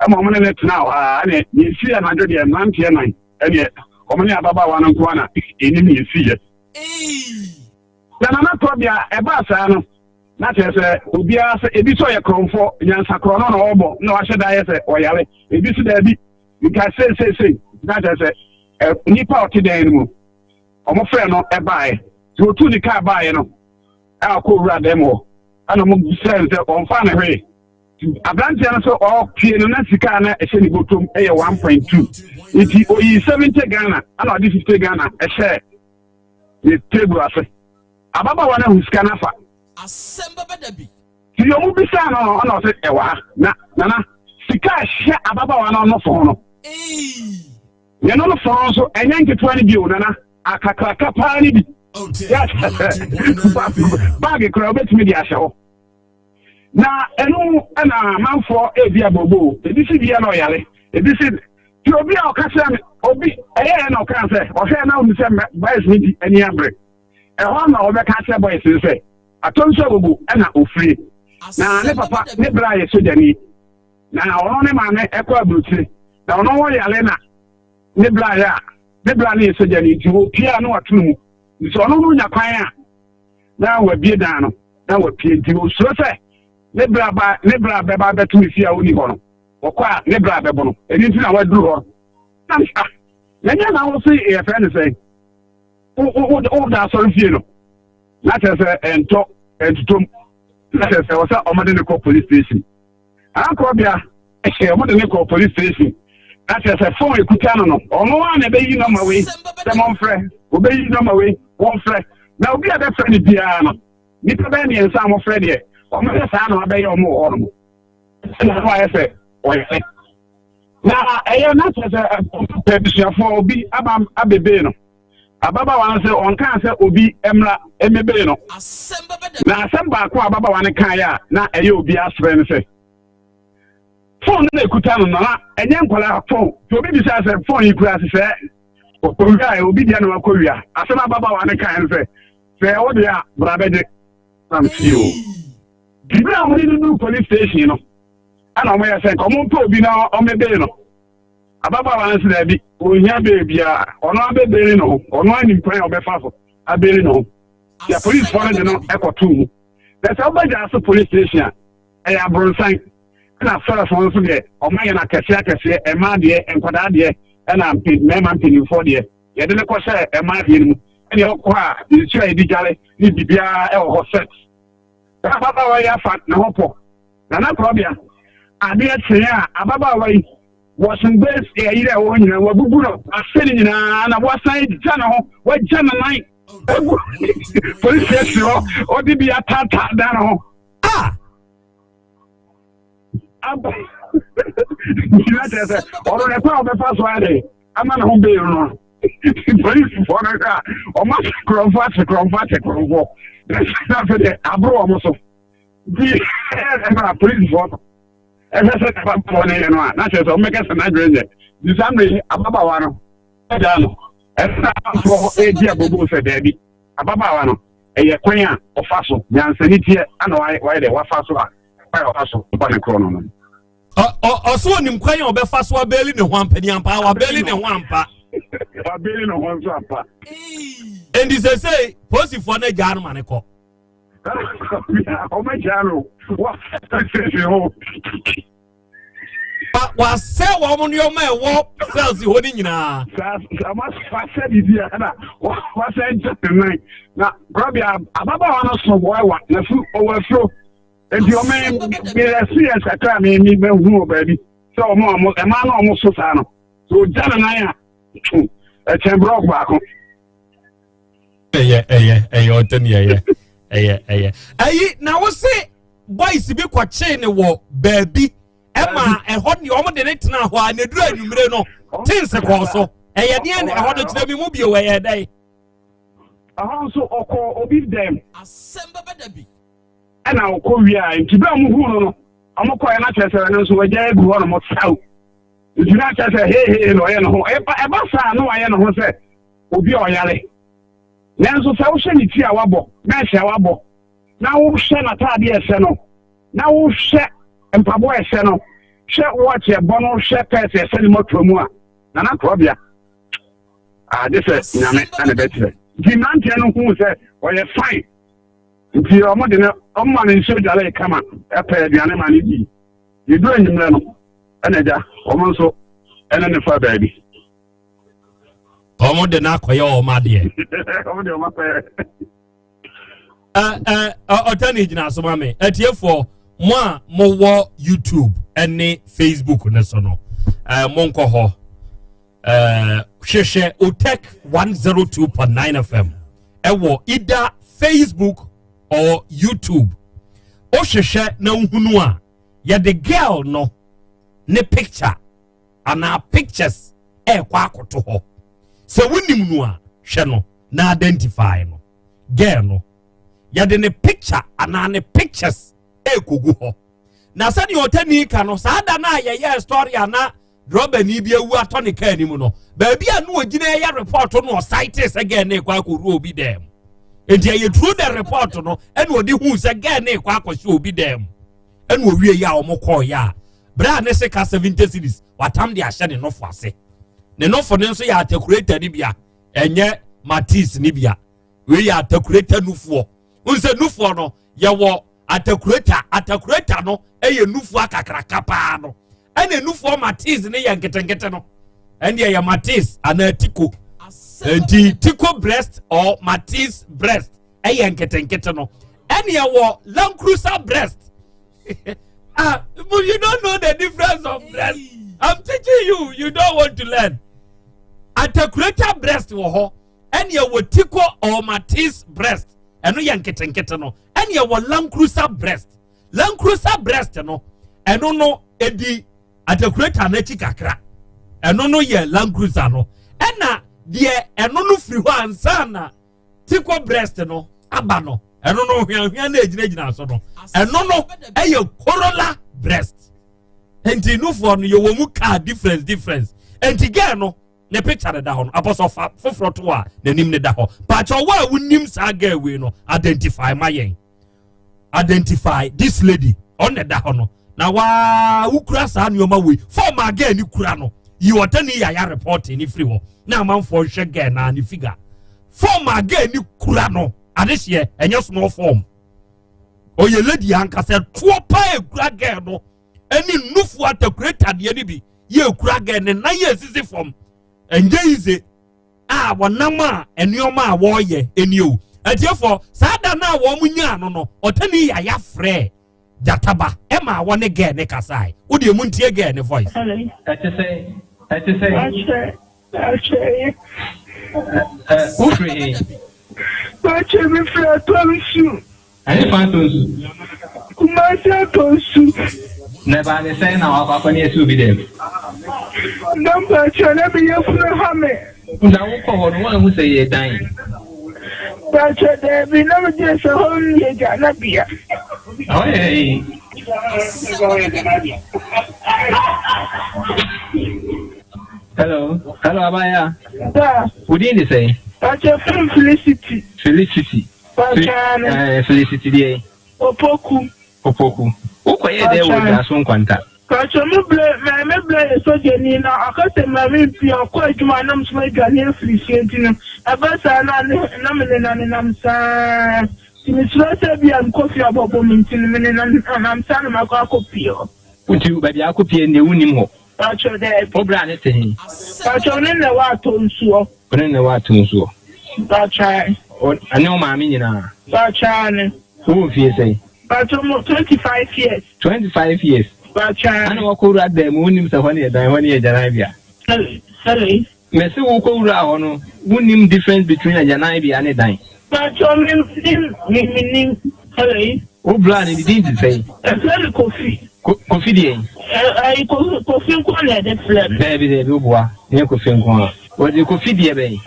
ɛma ɔmo ne ne tena hɔ a ɛne yɛsi anadwo deɛ mmeranteɛ nan ɛneɛ ɔmo ne ababaawa no nko ana ɛnim yɛsiyɛ. Na nana tɔbea ɛbaa saa no na kyerɛ sɛ obiara sɛ ebi sɛ ɔyɛ korɔmfoɔ nyansakorɔ no na ɔrebɔ na wahyɛ da ayɛ sɛ ɔyare, ebi so daabi nka seeseesei na kyerɛ sɛ ɛ nipa a ɔte dan no mu wɔn frɛ no ɛbaeɛ nti otu ne kaa baeɛ no a ɔkɔ owura dan mu hɔ ɛna wɔn sɛ no sɛ ɔnfa ne hwee. Aberanteɛ no sɛ ɔpie no na sika a na ɛhyɛ ne bɔtɔm ɛyɛ 1.2 nti oyi 70 Ghana ɛna ɔde 50 Ghana ɛhyɛ ne table ase. Ababaawa no ahu sika no afa. Asɛm bɛba da bi. Nti wɔn bisaa no no ɛna ɔsɛ ɛwɔ ha. Na nana sika a ɛhyɛ ababaawa no nofo ho no yɛn no nofo no nso ɛnyɛ nketewa no bi o, nana akakraka paa no bi baagi koraa wobɛtumi de ahyɛ hɔ. Na ɛno ɛna amanfoɔ ebi abobo ebi si bia na ɔyare ebi si ti obi a ɔka kyerɛ me obi ɛyɛ ɛna ɔka sɛ ɔhwɛ na ɔmu sɛ boys no di ani abere ɛhɔ na ɔbɛka kyerɛ boys no sɛ atɔ nso agogo ɛna ofiri na ne papa ne bra yɛ sogyani na ɔno ne maame ɛkɔ aburukyire na ɔno wɔ yare na ne bra yɛ a ne bra ne yɛ sogyani nti opia na wato mu nti ɔno no nya kwan a na wabie dan no na wapie nti osuro sɛ ne bra ba ne bra bɛba bɛto ne fie a ɔni hɔ no ɔkɔ a ne bra bɛbɔ no ɛni nti na waduru hɔ na ah na nyɛ na wo se yɛfrɛ no sɛ woda asɔre fie no na kyerɛ sɛ ɛntɔ ɛntotom na kyerɛ sɛ wɔ sɛ ɔmode ne kɔ police station ankɔbea ɛhyɛ ɔmode ne kɔ police station na kyerɛ sɛ phone ekuta no no ɔno a na ɛbɛyi nɔma wei sɛ mɔmfrɛ obɛyi nɔma wei wɔmfrɛ na obi a bɛfrɛ no biara no nipa bɛyɛ mmiɛnsa a wɔfrɛ deɛ ɔmo yɛ saa na wabɛyɛ ɔmo wɔ hɔ nom ɛna ɔmo ayɛ sɛ ɔyɛ na ɛyɛ na kyerɛ sɛ pɛ abusuafoɔ obi aba abebee no ababaawa no sɛ ɔnkaa sɛ obi mmra mmebee no na asɛm baako a ababaawa no kaeɛ a na ɛyɛ obi asrɛ no sɛ phone no na ekuta no na ɛnyɛ nkwadaa phone nti obi bisa sɛ phone yi kura sɛ owia obi deɛ na wakɔ wia. Asɛm ababaawa no kaeɛ no sɛ sɛ ɛwɔ deɛ a bra bɛgye nam si o biribi a wɔde no duru police station no ɛna wɔn yɛ sɛ nka wɔn mpɛ obi na wɔn no ababaawa no sɛ daabi ohia bee biara ɔno abɛbee ne ho ɔno anim kwan a ɔbɛfa so abee ne ho yɛ polisifoɔ no de no ɛkɔtoo mu na sɛ wobɛgya ase police station a ɛyɛ abrɔnsan ɛna sɛlɛs no nso deɛ ɔma yɛ no akɛseɛ akɛseɛ mmaa deɛ nkwadaa deɛ ɛna mmarima mpanimfoɔ deɛ yɛde no kɔhyɛ mmaa deɛ no mu ɛne ɔkɔ a nsuo a yɛde dware ne biribiara ɛwɔ hɔ set. Ababaawa yi afa ne ho pɔ na nakorɔbea adeɛ kyee a ababaawa yi wɔsen base ɛyere a ɛwɔ hɔ nyinaa wabubu no ase ne nyinaa na wasan gya ne ho wagya ne nan egu polisi asi hɔ ɔde bi ataataa dan ne ho a aba nyina kyerɛ sɛ ɔno ne kwan a ɔbɛfa so ayɛ dɛ ama ne ho bee no polisifoɔ no hwɛ a ɔmo ase korɔmfoɔ ase korɔmfoɔ ase korɔmfoɔ na afei deɛ aboro ɔmo so nti ɛna polisifoɔ no ɛhwɛ sɛ ababaawa no yɛ no a na kyerɛ sɛ ɔmmɛka sɛ n'adwene nyɛ nti saa mmerɛ yi ababaawa no ɛgyaa no ɛna amanfoɔ ɛredi abobo sɛ daabi ababaawa no ɛyɛ kwan a ɔfa so nyansani teɛ ana wayɛ dɛ wafa so a kwan a ɔfa so ɔba ne korɔ no no. Ɔso onim kwan a ɔbɛfa so abɛɛli ne ho ampa ni ampa wabɛɛli ne ho ampa. Wabɛɛli ne ho nso ampa. Nti sese polisifoɔ no agyaa no ma ne kɔ. Ɔmo agyaa no wɔsɛsɛ hɔ. Wasɛ wɔn nneɛma a ɛwɔ cells hɔ no nyinaa. Saa wasɛ biribi a ɛna wasɛ gya ne nan na korabea ababaawa no so wɔawa na fu ɔwɔ afuro nti ɔmo me experience kakra me me mahu wɔ baabi sɛ ɔmo a ɔmo ɛmaa no ɔmo so saa no so ogya ne nan a ɛkyɛn brɔk baako. Ɛyɛ ɛyɛ ɛyɛ ɔtɛ ni ɛyɛ ɛyɛ ɛyɛ ɛyi na wose boys bi kɔkyee ne wɔ baabi ɛma ɛhɔ ne wɔn de ne tena hɔ a na eduru anwummere no tins kɔɔ so ɛyɛ deɛ na ɛhɔ no kyerɛ mi mu bio ɛyɛ dɛ. Ɛhɔ nso ɔkɔ obi dɛm. Asɛm bɛba da bi. Ɛna ɔkɔ wie a nti bere a wɔn hu no no wɔn kɔɛ na kyerɛ sɛ ɛno nso wɔagya agu hɔ nom saw nti na kyerɛ sɛ heehee na ɔyɛ ne ho ɛba ɛba saa na wayɛ ne ho sɛ obi a ɔyare. Nanso sɛ wohwɛ ne ti a wabɔ, mɛɛse a wabɔ, na wohwɛ n'ataade a ɛhyɛ no, na wohwɛ mpaboa a ɛhyɛ no, hwɛ watch a ɛbɔ no, hwɛ pɛɛs a ɛhyɛ ne mɔtoa mu a, Nana Korɔbea, agye sɛ Nyame na ne bɛkyerɛ. Nti mmeranteɛ no huu sɛ ɔyɛ fine, nti wɔn de no, wɔn ma no nsuo dwaree kama, ɛpɛ aduane ma no dii. Yɛduru anwummerɛ no, ɛna agya, wɔn nso ɛne no faa baabi. Wɔn de no akɔyɛ wɔn adeɛ. Wɔn de wɔn akɔyɛ. Ɔtɛ ne gyina so ma me atiefoɔ mo a mowɔ YouTube ne Facebook ne so no monkɔ hɔ hwehwɛ Otec 102.9 FM ɛwɔ either Facebook or YouTube. Wohwehwɛ na wohunu a yɛde girl no ne picture anaa pictures ɛrekɔ akɔto hɔ. Sɛ wonim no a hwɛ no na identify no. Girl no yɛde ne picture anaa ne pictures ɛrekɔgu hɔ. Na sɛdeɛ ɔtani ka no, saa da no a yɛyɛɛ story a na drɔbani bi awu atɔ ne kaa anim no, baabi a na ɔgyina ɛyɛ report no ɔsaete sɛ girl no rekɔ akɔwura obi dan mu. Nti ɛyɛ through the report no ɛna ɔde huu sɛ girl no rekɔ akɔhyɛ obi dan mu. Ɛna owie yɛ a wɔn kɔɔ yɛ a berɛ a ne sika 70 cedis watam de ahyɛ ne nɔfo ase. Ne nɔfo no nso yɛ atakureta no bia, ɛnyɛ matis no bia. Wei yɛ atakureta nufoɔ. N sɛ nufoɔ no yɛwɔ atakureta, atakureta no yɛ nufoɔ akakraka paa no, ɛna nufoɔ matis no yɛ nketenkete no, ɛne ɛyɛ matis anaa tiko. Nti tiko breast or matis breast ɛyɛ nketenkete no, ɛne ɛwɔ Land Cruiser breast. But you don't know the difference of breast. I'm teaching you, you don't want to learn. Atakureta breast wɔ hɔ, ɛne ɛwɔ tiko or matis breast, ɛno yɛ nketenkete no, ɛne ɛwɔ Land Cruiser breast. Land Cruiser breast no, ɛno no edi atakureta n'akyi kakra, ɛno no yɛ Land Cruiser no, ɛna deɛ ɛno no firi hɔ ansa na tiko breast no aba no, ɛno no hweahwea na egyinagyina so no, ɛno no ɛyɛ Corolla breast. Nti nufoɔ no yɛwɔ mu car difference difference. Nti girl no ne picture ne da hɔ no, abɔsɔfa foforɔ to a n'anim ne da hɔ. Paakyɛ ɔwɔ a wonim saa girl wei no, identify ma yɛn, identify this lady ɔno na ɛda hɔ no. Na waa wokura saa nneɛma wei fɔm a girl ni kura no, yi ɔtɛ ne yaya report ne firi hɔ na amanfoɔ nhwɛ girl na ne figure. Fɔm a girl ni kura no adehyeɛ ɛnyɛ small form. Ɔyɛ lady ankasa, toɔ paa ekura girl no, ɛne nufu atakureta deɛ no bi yɛ ekura girl ne nan yɛ esisi fam, ɛnyɛ yize a wɔnam a nneɛma a wɔreyɛ ɛni o. Atiefoɔ, saa da no a wɔn nyaa no no, ɔtɛni yaya frɛ Gyataba ɛma wɔne girl ne kasae. Wo deɛ mu ntie girl ne voice. Hello. Ɛte sɛn? Ɛte sɛn? Akyɛ, akyɛ. Ɛ wofiri he? Akyɛ, mefiri Atɔnsu. Ɛhe fa Atɔnsu? Kumasi Atɔnsu. Na ɛbaa ne sɛn na wakɔ akɔ ne asi obi dɛm? Na mpakyɛ na me yafunu ha me. Na wokɔ hɔ no woanhu sɛ yɛ dan? Mpakyɛ daabi, na me dwen sɛ hɔ no yɛ gyanabea. Ɛhɔ yɛ he? Hello, hello abaayewa. Ba. Wo din de sɛn? Mpakyɛ frɛ me Felicity. Felicity. Mpakyɛ. Felicity deɛ? Opoku. Opoku. Wokɔyɛɛ dɛn wɔ Dwaso Nkwanta? Pakyɛ me blɛ maame blɛ yɛ sogyani na ɔka sɛ maame mpue ɔkɔ adwuma a na me nso madwane afiri fie nti no ɛba saa na ne na me nenam nenam saa. Nti mesuro sɛ ebia mekɔ fie a ɔbɛbɔ me nti no me nenam saa na makɔ akɔpie hɔ. Nti baabi a akɔpie no deɛ wonnim hɔ? Paatwɔ daabi. Wo bra ne te he? Paatwɔ ɔne na ɛwɔ atɔ nsuo. Ɔne na ɛwɔ atɔ nsuo. Paatwɔ ae. Ɔne wo maame nyinaa? Paatwɔ aane. Wowɔ mfie sɛn? Paatwɔ mewɔ 25 years. 25 years? Paatwɔ aane. Ana wakɔ wura dan mu wonnim sɛ hɔ ne yɛ dan hɔ ne yɛ agyananbea? Sorry? Mese wokɔ wuraa hɔ no wonnim difference between agyananbea ne dan? Paatwɔ me nim me menim sorry. Wo bra no ne din te sɛn? Yɛfrɛ no Kofi. Ko Kofi deɛn? Ɛ ayi Kofi Kofi nko na yɛde frɛ no. Daabi daabi wo boa nyɛ Kofi nko ara. Wɔde Kofi deɛ bɛn?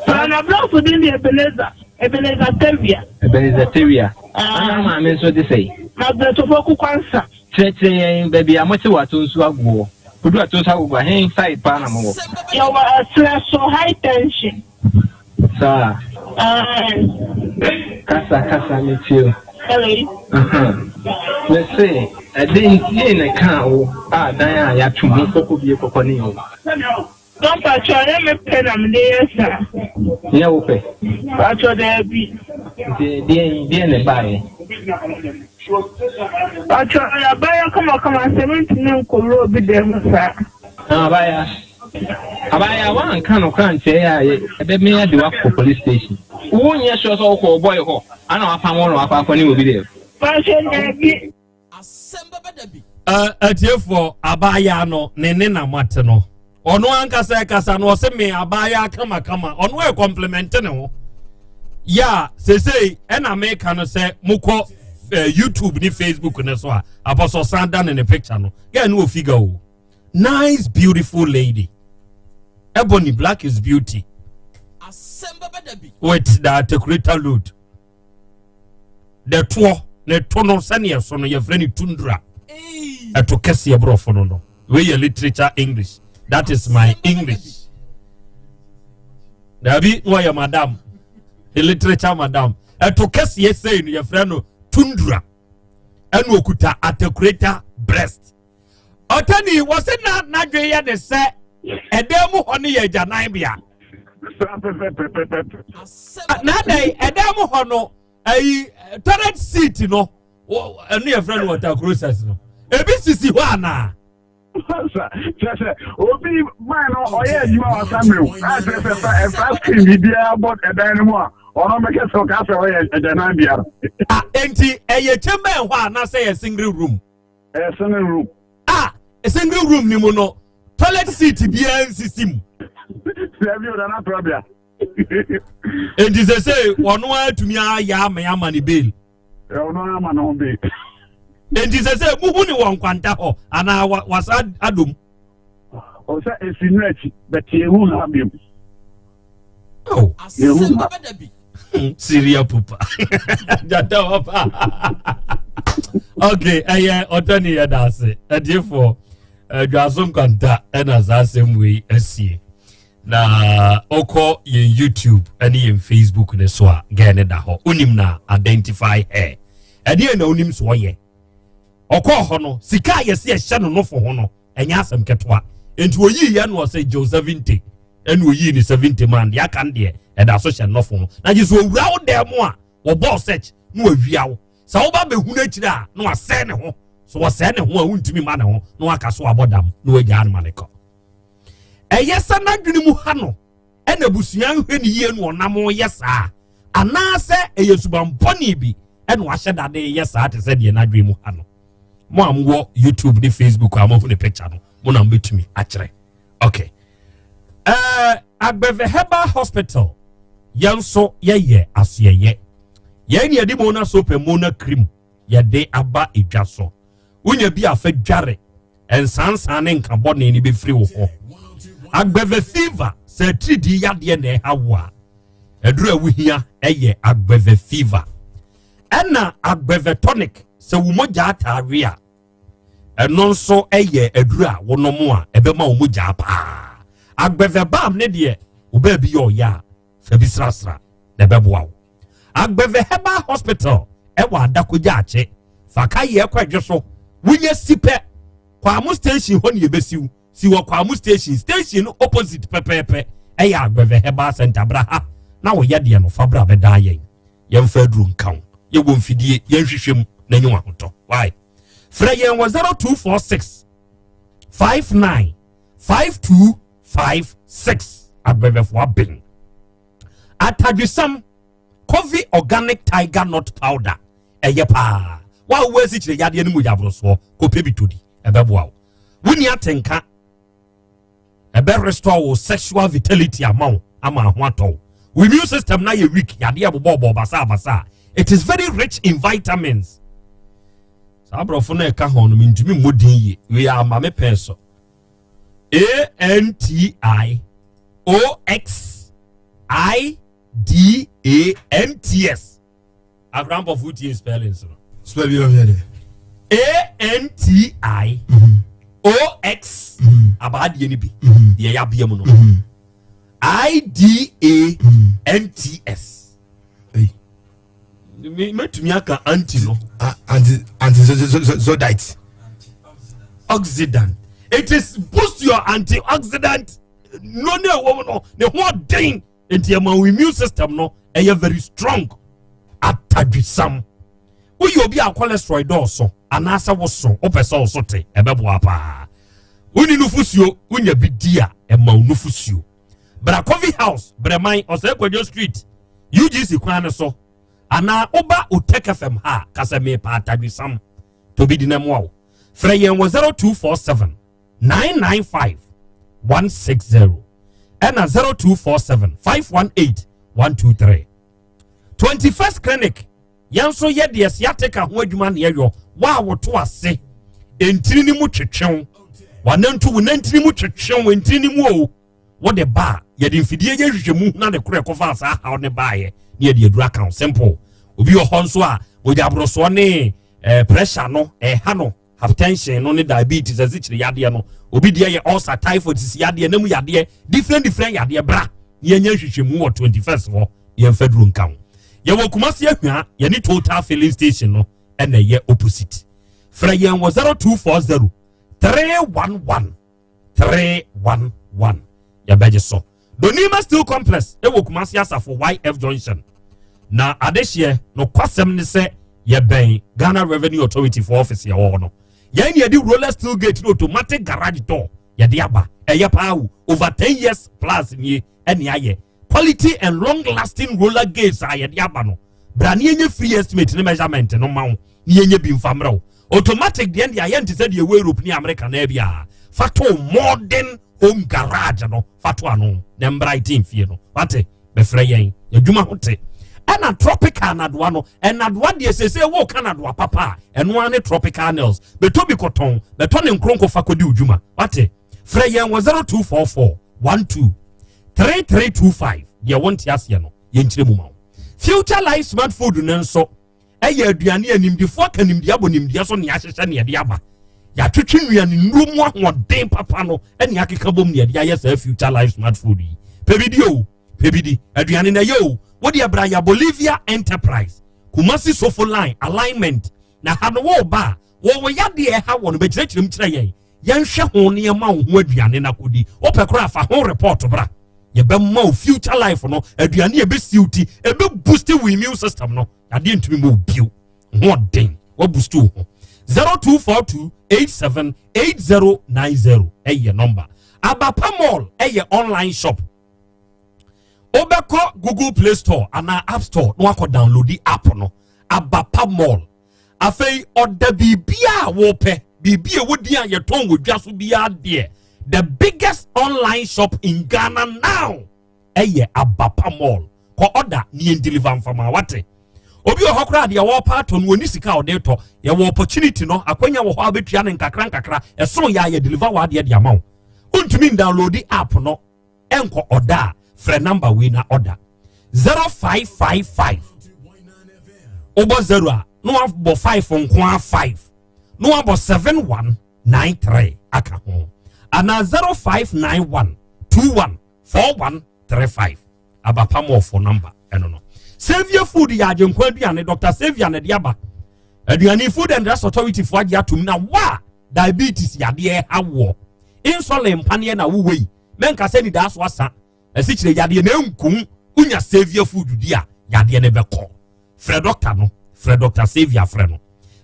Na n'abrɔfo din de Ebenezer Ebenezer Tawia. Ebenezer Tawia. Ana wo maame nso de sɛn? Margaret Opoku Kwansa. Kyerɛkyerɛ yɛn baabi a mote wɔ Atonsu Agogo hɔ. Kodu Atonsu Agogo a, hen side paa na mowɔ? Yɛwɔ ɛserɛ so, high tension. Saa. Aye. Kasa kasa me tie o. Hello. Aha. Me se, ɛde ntie na ɛkaa wo a dan a yɛato mu kɔkɔ bie kɔkɔ ne o. Don patrɔ ɛnyɛ me pɛ na mede yɛ saa. Nyɛ wo pɛ? Patrɔ daabi. Nti deɛn deɛn na ɛbaeɛ? Patrɔ ɔyɛ abaayewa kamakama sɛ mentumi nkɔwura obi dan mu saa. Ah, abaayewa. Abaayewa woanka nokorɛ ankyerɛ yɛ a yɛbɛmea de wo akɔ police station. Wonyɛ sure sɛ wokɔ wo boy hɔ ana wapam wo na wakɔ akɔ ne obi dɛm? Patrɔ daabi. Atiefoɔ, abaayaa no ne ne na moate no ɔno ankasa ɛkasa no ɔse me abaayaa kamakama ɔno ɛ compliment ne ho yɛ a sesei ɛna meka no sɛ mokɔ eh, youtube ne facebook ne so a apɔsɔ san da ne ne picture no gɛ ne wɔ figure o nice beautiful lady ebony black is beauty with the articulator load the toɔ ne to no sɛnea ɛso no yɛfrɛ no tundra ɛto kɛseɛ borɔfo no no wei yɛ literature english that is my english daabi na ɔyɛ madam the literature madam ɛto kɛseɛ sei no yɛfrɛ no tundra ɛna okuta articulator breast ɔtani wɔsi na n'adwene yɛ ne sɛ ɛdan mu hɔ no yɛ agyananbea na adan ɛdan mu hɔ no ayi toilet seat no ɛno yɛ fɛ no water process no ebi sisi hɔ anaa. kyerɛ sɛ obi man no ɔyɛ adwuma wɔ asamere o a kyerɛ sɛ fa ɛfa screen biribiara bɔ ɛdan no mu a ɔno bɛkɛ sɛ ɔka sɛ ɔyɛ agyananbea no. Enti ɛyɛ chamber ɛhɔ anaasɛ yɛ single room. Ɛyɛ single room. A single room ni mu no toilet seat biara nsisi mu. Dabi o nana prabea. Enti sese wɔn atumi ayɛ ama ama ne bail. Ɔno ama ne ho bail. Enti sese muhu ne wɔ nkwanta hɔ anaa wasa adom. Ɔsɛ esi nnura akyi bɛte ehu ha bio. Oh. Ehu ha. Syria pupa. Jata papa. Okay, ɛyɛ ɔtɔ ne yɛ daase. Ɛdiefoɔ adwaso nkwanta ɛna saa asɛm wei asie. Na ɔkɔ yɛn YouTube ɛne yɛn Facebook ne so a gɛɛ ne da hɔ. Onim na identify her. Ɛdeɛ na onim so ɔyɛ. Ɔkɔɔ hɔ no sika a yɛsi ɛhyɛ no nofo ho no ɛnyɛ asɛm ketewa nti oyii yɛ no ɔsɛ gyew 70 ɛna oyii ne 70 man deɛ aka no deɛ ɛda so hyɛ nnɔfo ho na gye sɛ owura wo dan mu a wɔbɔɔ search na wawia wo sɛ woba bɛhu no akyire a na wasɛe ne ho so wɔsɛe ne ho a wontumi ma ne ho na waka so abɔ dam na wagyaa no ma ne kɔ ɛyɛ sɛ n'adwene mu ha no ɛna abusua nhwɛ ne yie no ɔnam yɛ saa anaasɛ ɛyɛ suban bɔne bi ɛna wahyɛ dade yɛ saa te sɛ deɛ n'adwene mu ha no mo a mowɔ youtube ne facebook a moahu ne picture no mo na mobɛtumi akyerɛ okay uh, agbɛvɛ herbal hospital yɛn nso yɛyɛ asoɛyɛ yɛn ne yɛde mona soap and mona cream yɛde aba edwa so wonya bi afa dware nsansan ne nkabɔne ne bɛfiri wo hɔ agbɛvɛ fever sɛ atiridii yadeɛ na ɛha wo a ɛduru a wohia ɛyɛ agbɛvɛ fever ɛna agbɛvɛ tonic sɛ wo mogya ataawe a ɛno nso ɛyɛ aduru a wonom a ɛbɛma wo mogya paa agbɛvɛ balm ne deɛ wo baabi yɛ ɔyɛ a fa bi srasra na ɛbɛboa wo agbɛvɛ herbal hospital ɛwɔ adakogya akye fa ka yɛ kɔ adwo so wonya si pɛ kwamo station hɔ ne yɛbɛsiw si wɔ Kwamu station station no opposite pɛpɛɛpɛ ɛyɛ Agbɛvɛ herbal center bra ha na wo yadeɛ no fa bra bɛdaa yɛn. Yɛmfa aduro nka wo. Yɛwɔ mfidie, yɛnhwehwɛ mu na nyɛ w'ahotɔ. Why? Frɛ yɛn wɔ 0246 59 5256. Abɛbɛfo aben. Atadwesam Coffee Organic Tiger Nut Powder ɛyɛ paa. Wa wo asi kyerɛ yadeɛ no mu yaborosoɔ kɔpɛ bi todi ɛbɛboa wo. Wonni atenka ɛbɛ restore wo sexual vitality ama wo ama ho atɔ wo. Wo immune system na yɛ weak yadeɛ bobɔbɔ basa basa. It is very rich in vitamins. Saa aborɔfo no ɛka ho no mentumi mmɔ din yie. Wei ama me pɛn so. A N T I O X I D A N T S. Akorampɔfo tie spellings no. Spell bi ɔmo yɛ dɛ. A N T I O X abaadeɛ no bi deɛ yɛabea mu no I D A N T S. Mɛtumi aka anti no. Anti anti zodite. Oxidant. It is boost your antioxidant. No ne ɛwɔ mu no ne ho ɔden nti ɛma wo immune system no ɛyɛ very strong. Atadwisam. Woyɛ obi a cholesterol dɔɔso anaasɛ woso wopɛ sɛ woso te ɛbɛboa paa. Wonni nufusuo wonya bi di a ɛma wo nufusuo. Bra Coffee House Brɛman Ɔsɛe Kwadwo Street UGC kwan no so anaa woba Otec FM ha a ka sɛ meepɛ atadwisam tɔ bi di na ɛmmoa wo. Frɛ yɛn wɔ 0247 995 160 ɛna 0247 518 123. 21st Clinic yɛn nso yɛ deɛ sciatica ho adwuma na yɛyɔ wa a woto ase ntini no mu twetwew wanantu wo nantini mu twetwew ntini no mu o wode ba a yɛde mfidie yɛ nhwehwɛmu na ne korɛ kɔfa saa haw ne baayɛ ne yɛde aduru aka ho simple. Obi wɔ hɔ nso a mogya aborosoɔ ne eh, pressure no ɛha no hypertension no ne diabetes asikyire yadeɛ no obi deɛ yɛ ulcer typhoid sisi yadeɛ nam yadeɛ different different yadeɛ bra ne yɛnyɛ nhwehwɛmu wɔ 21st hɔ yɛmfa duro nka ho. Yɛwɔ Kumasi Ahwia yɛne Total filling station no ɛna ɛyɛ opposite. Frɛ yɛn wɔ 0240 311 311 yɛbɛgye so. Donima Steel Complex ɛwɔ Kumasi Asafo YF Junction. Na adehyeɛ nokwasɛm ne sɛ yɛbɛn Ghana Revenue Authority for office yɛwɔ hɔ no. Yɛn ne yɛde roller steel gate ne automatic garage door yɛde aba. Ɛyɛ paa o over 10 years plus nie ɛne ayɛ. Quality and long lasting roller gates a yɛde aba no. Bra ne yɛnyɛ free estimate ne measurement no ma wo ne yɛnyɛ bi mfa mmerɛ wo. Automatic deɛ deɛ ayɛ nte sɛ deɛ ɛwɔ Europe ne America na bi a fa to modern home garage no fa to ano na mbrighten fie no. Wate bɛfrɛ yɛn adwuma ho te. Ɛna tropical nadoa no ɛnadoa deɛ sese wo ka nadoa papa a ɛno ara ne tropical nails bɛtɔ bi kɔtɔn bɛtɔ ne nkronko fa kɔdi odwuma. Wate frɛ yɛn wɔ 0244 12 3325 deɛ wɔnte aseɛ no yɛnkyerɛ mu ma wo. Future Life Smart Food no nso ɛyɛ aduane a nimdefoɔ aka nimdeɛ abɔ nimdeɛ so nea ahyehyɛ nea ɛde aba. Yɛatwetwe nnuane nnuro mu ahoɔden papa no ɛne akeka bom nea ɛde ayɛ saa Future Life Smart Food yi. Pɛ bi di o, pɛ bi di. Aduane na ɛyɛ o. Wode ɛbra yɛ Bolivia Enterprise, Kumasi Sofo Line Alignment. Na ha no wo ba a, wɔwɔ yadeɛ ɛha wɔ no bɛkyerɛkyerɛ mu kyerɛ yɛn. Yɛnhwɛ ho nneɛma wo ho aduane na kɔdi. Wopɛ koraa fa ho report bra. Yɛbɛma wo Future Life no aduane a ɛbɛsi wo ti, ɛbɛboost wo immune system no. Yadeɛ ntumi ma wo bio. Ho ɔden, waboost wo ho. 0242 87 8090 ɛyɛ number. Abapa Mall ɛyɛ online shop. Wobɛkɔ Google Play Store anaa App Store na wakɔ download the app no. Abapa Mall. Afei ɔda biribiara a wopɛ, biribi a ɛwɔ din a yɛtɔn wɔ dwa so biara deɛ, the biggest online shop in Ghana now ɛyɛ Abapa Mall. Kɔ ɔda ne yɛn deliver mfama wate. Obi wɔ hɔ koraa deɛ wɔrepa atɔ no wɔni sika a ɔde tɔ. Yɛwɔ opportunity no akwanya wɔ hɔ a wobɛtua no nkakra nkakra. Ɛsono yɛ a yɛ deliver wɔ adeɛ de ama wo. Wontumi download app no ɛnkɔ ɔda a frɛ number wei na ɔda 0555 wobɔ 0 a na wabɔ 5 nko a 5 na wabɔ 7193 aka ho anaa 0591 21 4135. Abapa Mall number ɛno no. Saviour Food yɛ agyenkwa aduane Dr. Saviour na de aba. Aduane Food and Drugs Authority fo agye atom na wa diabetes yadeɛ ha wɔ insulin mpaneɛ na wowɔ yi mɛnka sɛ nidaa so asa asikyire yadeɛ na enkum Wonya Saviour food di a, yadeɛ no bɛkɔ. Frɛ dɔkta no, frɛ Dr. Saviour frɛ no.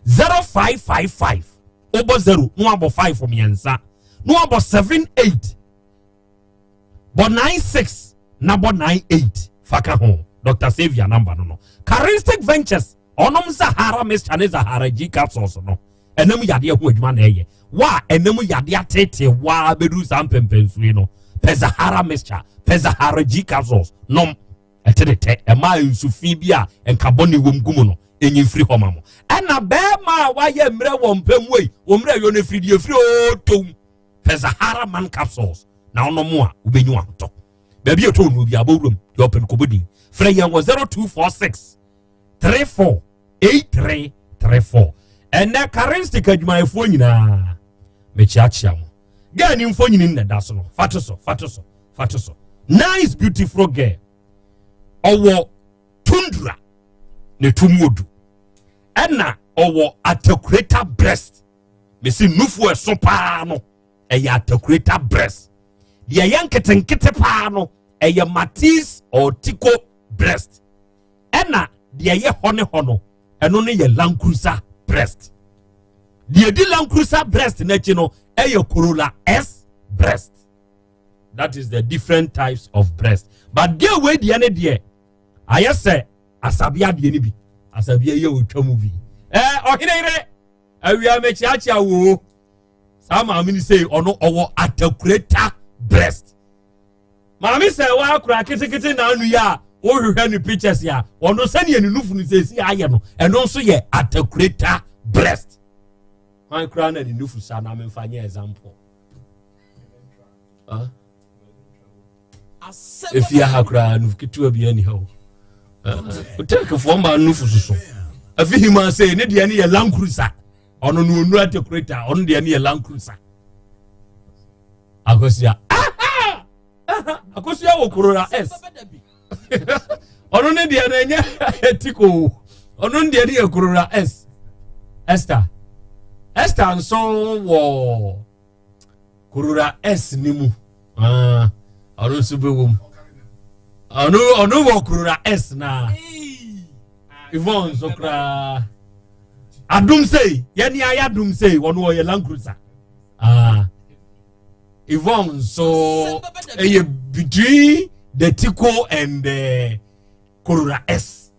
0555 wobɔ 0 na wabɔ 5 mmiɛnsa na wabɔ 7 8 bɔ 9 6 na bɔ 9 8 fa ka ho. Dr. Saviour number no no. Charistic Ventures ɔnom Zahara mixture ne Zahara G capsules no ɛnam yadeɛ ho adwuma na ɛyɛ wa ɛnam yadeɛ atete waa bɛduru saa mpɛmpɛnsoe no pɛ Zahara mixture pɛ Zahara G capsules nom ɛte ne tɛ ɛma nsu fi bi a nka bɔne wom gu mu no ɛnyi mfiri hɔ ma mo ɛna bɛrima a wayɛ mmerɛ wɔ mpɛ mu ei wɔ mmerɛ yɔ no firi deɛ firi otom pɛ Zahara man capsules na ɔnom a wobɛnyi wahotɔ baabi a ɛtɔ no bi abɔwuram deɛ ɔpɛ no kɔbɔ din frɛ yɛn wɔ 0246 34 83 34 ɛnɛ karistik adwumayɛfoɔ nyinaa mekyeakyea mo girl ni mfonyini na ɛda so no fa to so fa to so fa to so nice beautiful girl ɔwɔ tundra ne tum odu ɛna ɔwɔ atakureta breast mesi nufu ɛso paa no ɛyɛ atakureta breast deɛ ɛyɛ nketenkete paa no ɛyɛ matis or tico breast ɛna deɛ ɛyɛ hɔ ne hɔ no ɛno no yɛ Land Cruiser breast deɛ di Land Cruiser breast n'akyi no ɛyɛ Corolla S breast. That is the different types of breast, but deɛ wei deɛ ne deɛ ayɛ sɛ asabea deɛ ne bi asabea yɛ otwa mu bi ɛɛ ɔhene yere awia mɛkyiakyia wo saa maame ni sɛ ɔno ɔwɔ atakureta breast maame sɛ wakora ketekete na anu yi a wohwehwɛ ne pictures a ɔno sɛdeɛ ne nufu no sɛsi ayɛ no ɛno nso yɛ atakureta breast hwan koraa na ne nufu sa na memfa nyɛ example huh? Efie ha koraa nufu ketewa bi ani ha o tɛkifoɔ maa nufu soso afi hima sɛ ne deɛ ne yɛ Land Cruiser ɔno no onura atakureta ɔno deɛ ne yɛ Land Cruiser akosua akosua wɔ Corolla S ɔno ne deɛ no ɛnyɛ etiko ɔno ne deɛ no yɛ Corolla S. Esther Esther nso wɔ Corolla S ne mu ɔno nso bɛwɔ mu ɔno ɔno wɔ Corolla S na Yvonne nso koraa adum sei yɛne ayɛ adum sei ɔno ɔyɛ Land Cruiser Yvonne nso ɛyɛ between the Tico and the Corolla S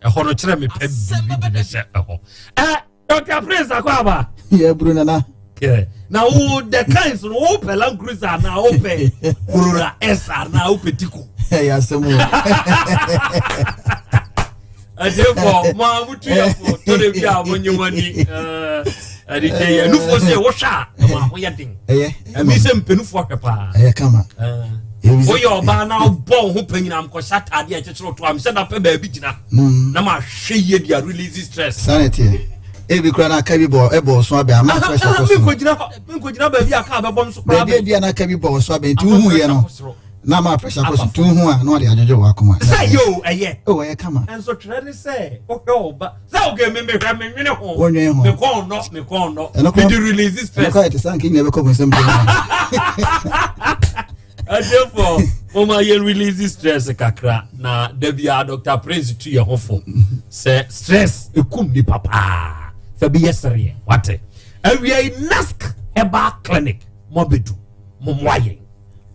ɛhɔ no kyerɛ me pɛ biribi de bɛhyɛ ɛhɔ ɛ Dr. Prince akɔ aba. Yɛ buru nana. Yeah. Na wo the kinds no wo pɛ Land Cruiser na wo pɛ Corolla S na wo pɛ Tico. Ɛyɛ asɛm o. Ɛtiɛfo mo a mo tu yɛ fo tó de bi a mo nye mo ani ɛde kyɛ yɛ nufoɔ sɛ wohwɛ a ɛma ho yɛ den. Ɛyɛ. Ɛmi sɛ mpanyinfoɔ hwɛ paa. Ɛyɛ kama. Woyɛ ɔbaa na wobɔ wo ho panyin amkɔhyɛ ataadeɛ a ɛkyekyere to am sɛ napɛ baabi gyina na mahwɛ yie de a release stress. Saa na ɛteɛ. Ebi kura na aka bi bɔ ɛbɔ ɔso abɛ ama pressure kɔ so. Menkɔgyina hɔ menkɔgyina baabi a kaa bɛbɔ m so koraa. Baabi ebi a na aka bi bɔ ɔso abɛ nti wohu yɛ no na ama pressure kɔ so nti wohu a na ɔde adwodwo wɔ akoma. Sɛ yɛ o ɛyɛ. O ɛyɛ kama. Nso twerɛ ne sɛ wohwɛ ɔba sɛ oge me mehwɛ menwene ho. Wonwene ho. Mekɔn nɔ mekɔn nɔ. Mede release stress. Ɛno kora yɛ te sɛ anka nyina bɛkɔ bonsam bi. Atiefo mo ma yɛn release stress kakra na da biara Dr. Prince tu yɛn ho fo sɛ stress ekum nipa paa fa bi yɛ sereɛ wate awia yi Nask Herbal Clinic mo abedu mo mmoa yɛn.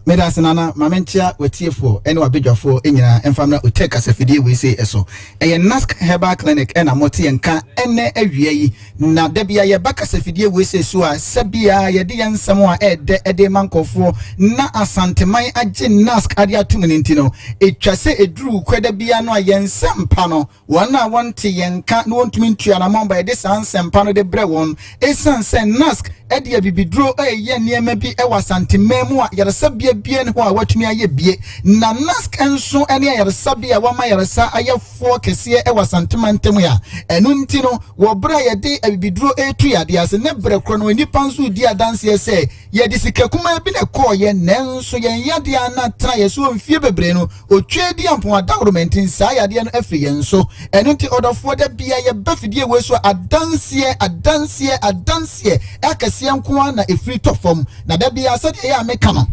Meda ase nana ma menkyea w'atiefoɔ ne w'abadwafoɔ nyinaa mfa mmra Otec kasafidie wei sei so. Ɛyɛ Nask Herbal Clinic na mote yɛn nka ɛnnɛ awia yi. Na da bia yɛba kasafidie wei sei so a, sɛ bia yɛde yɛn nsɛm a ɛɛdɛ de rema nkurɔfoɔ na Asanteman agye Nask ade atom no nti no, ɛtwa sɛ ɛduru kwada bia no a yɛn nsɛmpa no Wɔn a wɔnte yɛn nka na wɔntumi ntu anammɔn ba yɛde saa nsɛmpa no de brɛ wɔn. Esiane sɛ NASC de abibiduro reyɛ nneɛma bi wɔ Asanteman mu a ayaresabea biara nni hɔ a wɔatumi ayɛ bie, na NASC nso ne ayaresabea a wɔama ayaresa ayɛfoɔ kɛseɛ wɔ Asanteman ntam a, ɛno nti no wɔ berɛ a yɛde abibiduro retu yadeɛ ase ne berɛ korɔ no nnipa nso redi adanseɛ sɛ yɛde sika kumaa bi na ɛkɔɔeɛ nanso yɛn yadeɛ a na atena yɛn so mfie bebree no Otweaduampɔn adaworoma nti saa yadeɛ no afiri yɛn so. Ɛno nti ɔdɔfoɔ da bia yɛba fidie wei so a adanseɛ, adanseɛ, adanseɛ akɛseɛ nko ara na ɛfiri tɔ fam. Na da bia sɛdeɛ ɛyɛ a meka no,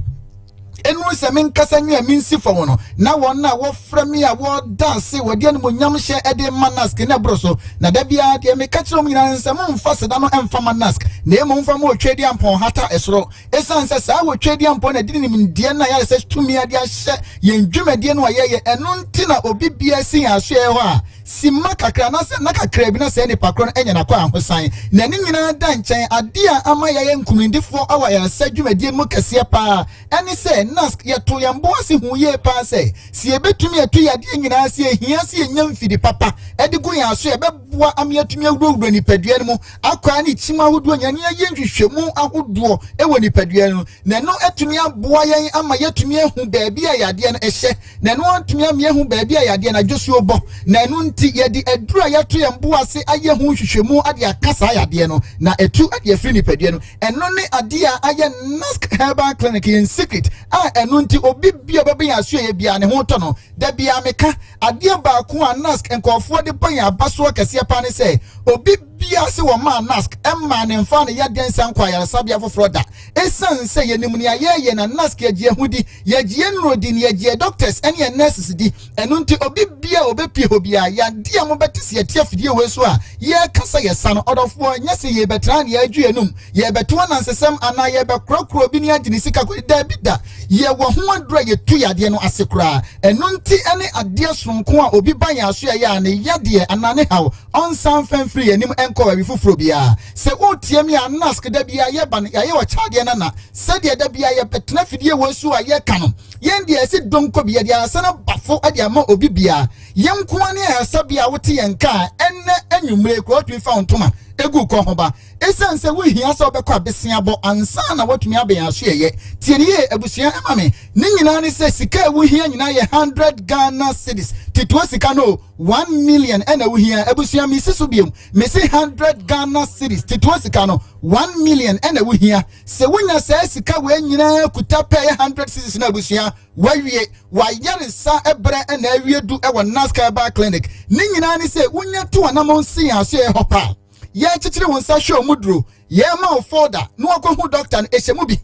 Ɛnuru sɛ menkasa nwi a mensi fam no, na wɔn a wɔfrɛ me a wɔda ase wɔde animuonyam hyɛ de ma Nask na ɛboro so. Na da biara deɛ meka kyerɛ wɔn nyinaa ne sɛ, Mommfa aseda no mmfa mma Nask, na mmom momfa mma Otweaduampɔn hata ɛsoro. Esiane sɛ saa Otweaduampɔn na ɛde ne nimdeɛ no a yɛayɛ sɛ tumi de ahyɛ yɛn dwumadie no a yɛyɛ, ɛno nti na obi biara si yɛn asoɛeɛ hɔ a, simma kakra anaasɛ nna kakraa bi na saa nipa korɔ no anya n'akwahosan. Na ne nyinaa da nkyɛn, adeɛ a ama yɛayɛ nkunimdifoɔ wɔ ayaresa dwumadie no mu kɛseɛ paa ne sɛ, NASC, yɛtoo yɛn bo ase huu yie paa sɛ, sɛ yɛbɛtumi atu yadeɛ nyinaa ase a, ɛhia sɛ yɛnya mfidi papa de gu yɛn aso a ɛbɛboa ama yɛatumi awurawura nipadua no mu akwaa ne kyim ahodoɔ nyinaa na yɛayɛ nhwehwɛmu ahodoɔ wɔ nipadua no mu, na ɛno atumi aboa yɛn ama yɛatumi ahu baabi a yadeɛ no hyɛ. Na ɛno atumi ama yɛahu baabi a yadeɛ no adwosuo bɔ, na ɛno nti yɛde aduru a yɛato yɛn bo ase ayɛ ho nhwehwɛmu de aka saa yadeɛ no, na ɛtu de afiri nipadua no. Ɛno ne adeɛ a ayɛ Nask Herbal Clinic yɛn secret a ɛno nti obi bi a ɔbɛbɛn yɛn asoɛeɛ biara ne ho tɔ no. Da biara meka, adeɛ baako a Nask nkurɔfoɔ de bɔ yɛn abasoɔ kɛseɛ paa ne sɛ, obi biara se wɔmaa Nask mmaa ne mfaa ne yadeɛ nsa nkɔ ayaresabea foforɔ da. Ɛsiane sɛ yɛnim nea yɛreyɛ na Nask yɛgye yɛn ho di, Yɛgye yɛn nnuro di na yɛgye yɛn doctors ne yɛn nurses di. Ɛno nti obi biara a ɔbɛpue hɔ biara, yadeɛ a mobɛte sɛ yɛte afidie wei so a yɛreka sɛ yɛsa no, ɔdɔfoɔ, nyɛ sɛ yɛrebɛtena na yɛredwo yɛn anum, yɛrebɛto anansesɛm anaa yɛrebɛkorɔkorɔ obi ne agye ne sika kɔdi. Daabi da. Yɛwɔ ho aduro a yɛtu yadeɛ no ase koraa. Ɛno nti ne adeɛ sononko a obi ba yɛn asoɛeɛ a ne yadeɛ anaa ne haw ɔnsan mfa mfiri yɛn anim nkɔ baabi foforɔ biara. Sɛ woretie me a, NASC da biara yɛba no, yɛayɛ ɔkyɛ adeɛ no ana? Sɛdeɛ da biara yɛbɛtena fidie wei so a yɛka no, yɛn deɛ ɛsi donko bi, yɛde ayaresa no aba fo de ama obi biara. Yɛn nko ara ne ayaresabea a wote yɛn nka a ɛnnɛ anwummere koraa wotumi fa wo ntoma gu kɔ ho ba. Esiane sɛ wohia sɛ wobɛkɔ abeseabɔ ansa na woatumi abɛn asoɛeɛ. Tie no yie abusua ɛma me. Ne nyinaa ne sɛ sika a wohia nyinaa yɛ 100 Ghana cedis. Tetoa sika no o, 1 million ɛna wohia. Abusua mesi so biom, mese 100 Ghana cedis. Tetoa sika no, 1 million ɛna wohia. Sɛ wonya saa sika wei nyinaa kuta pɛ yɛ 100 cedis no abusua, wawie. Wayaresa brɛ na awie du wɔ Nasca Herbal Clinic. Ne nyinaa ne sɛ wonya tu anamɔn si yɛn asoɛeɛ hɔ paa. Yɛkyekyere wo nsa hwɛ ɔmo duro, yɛma wo folder na wakɔhu doctor no, ɛhyɛ mu bi.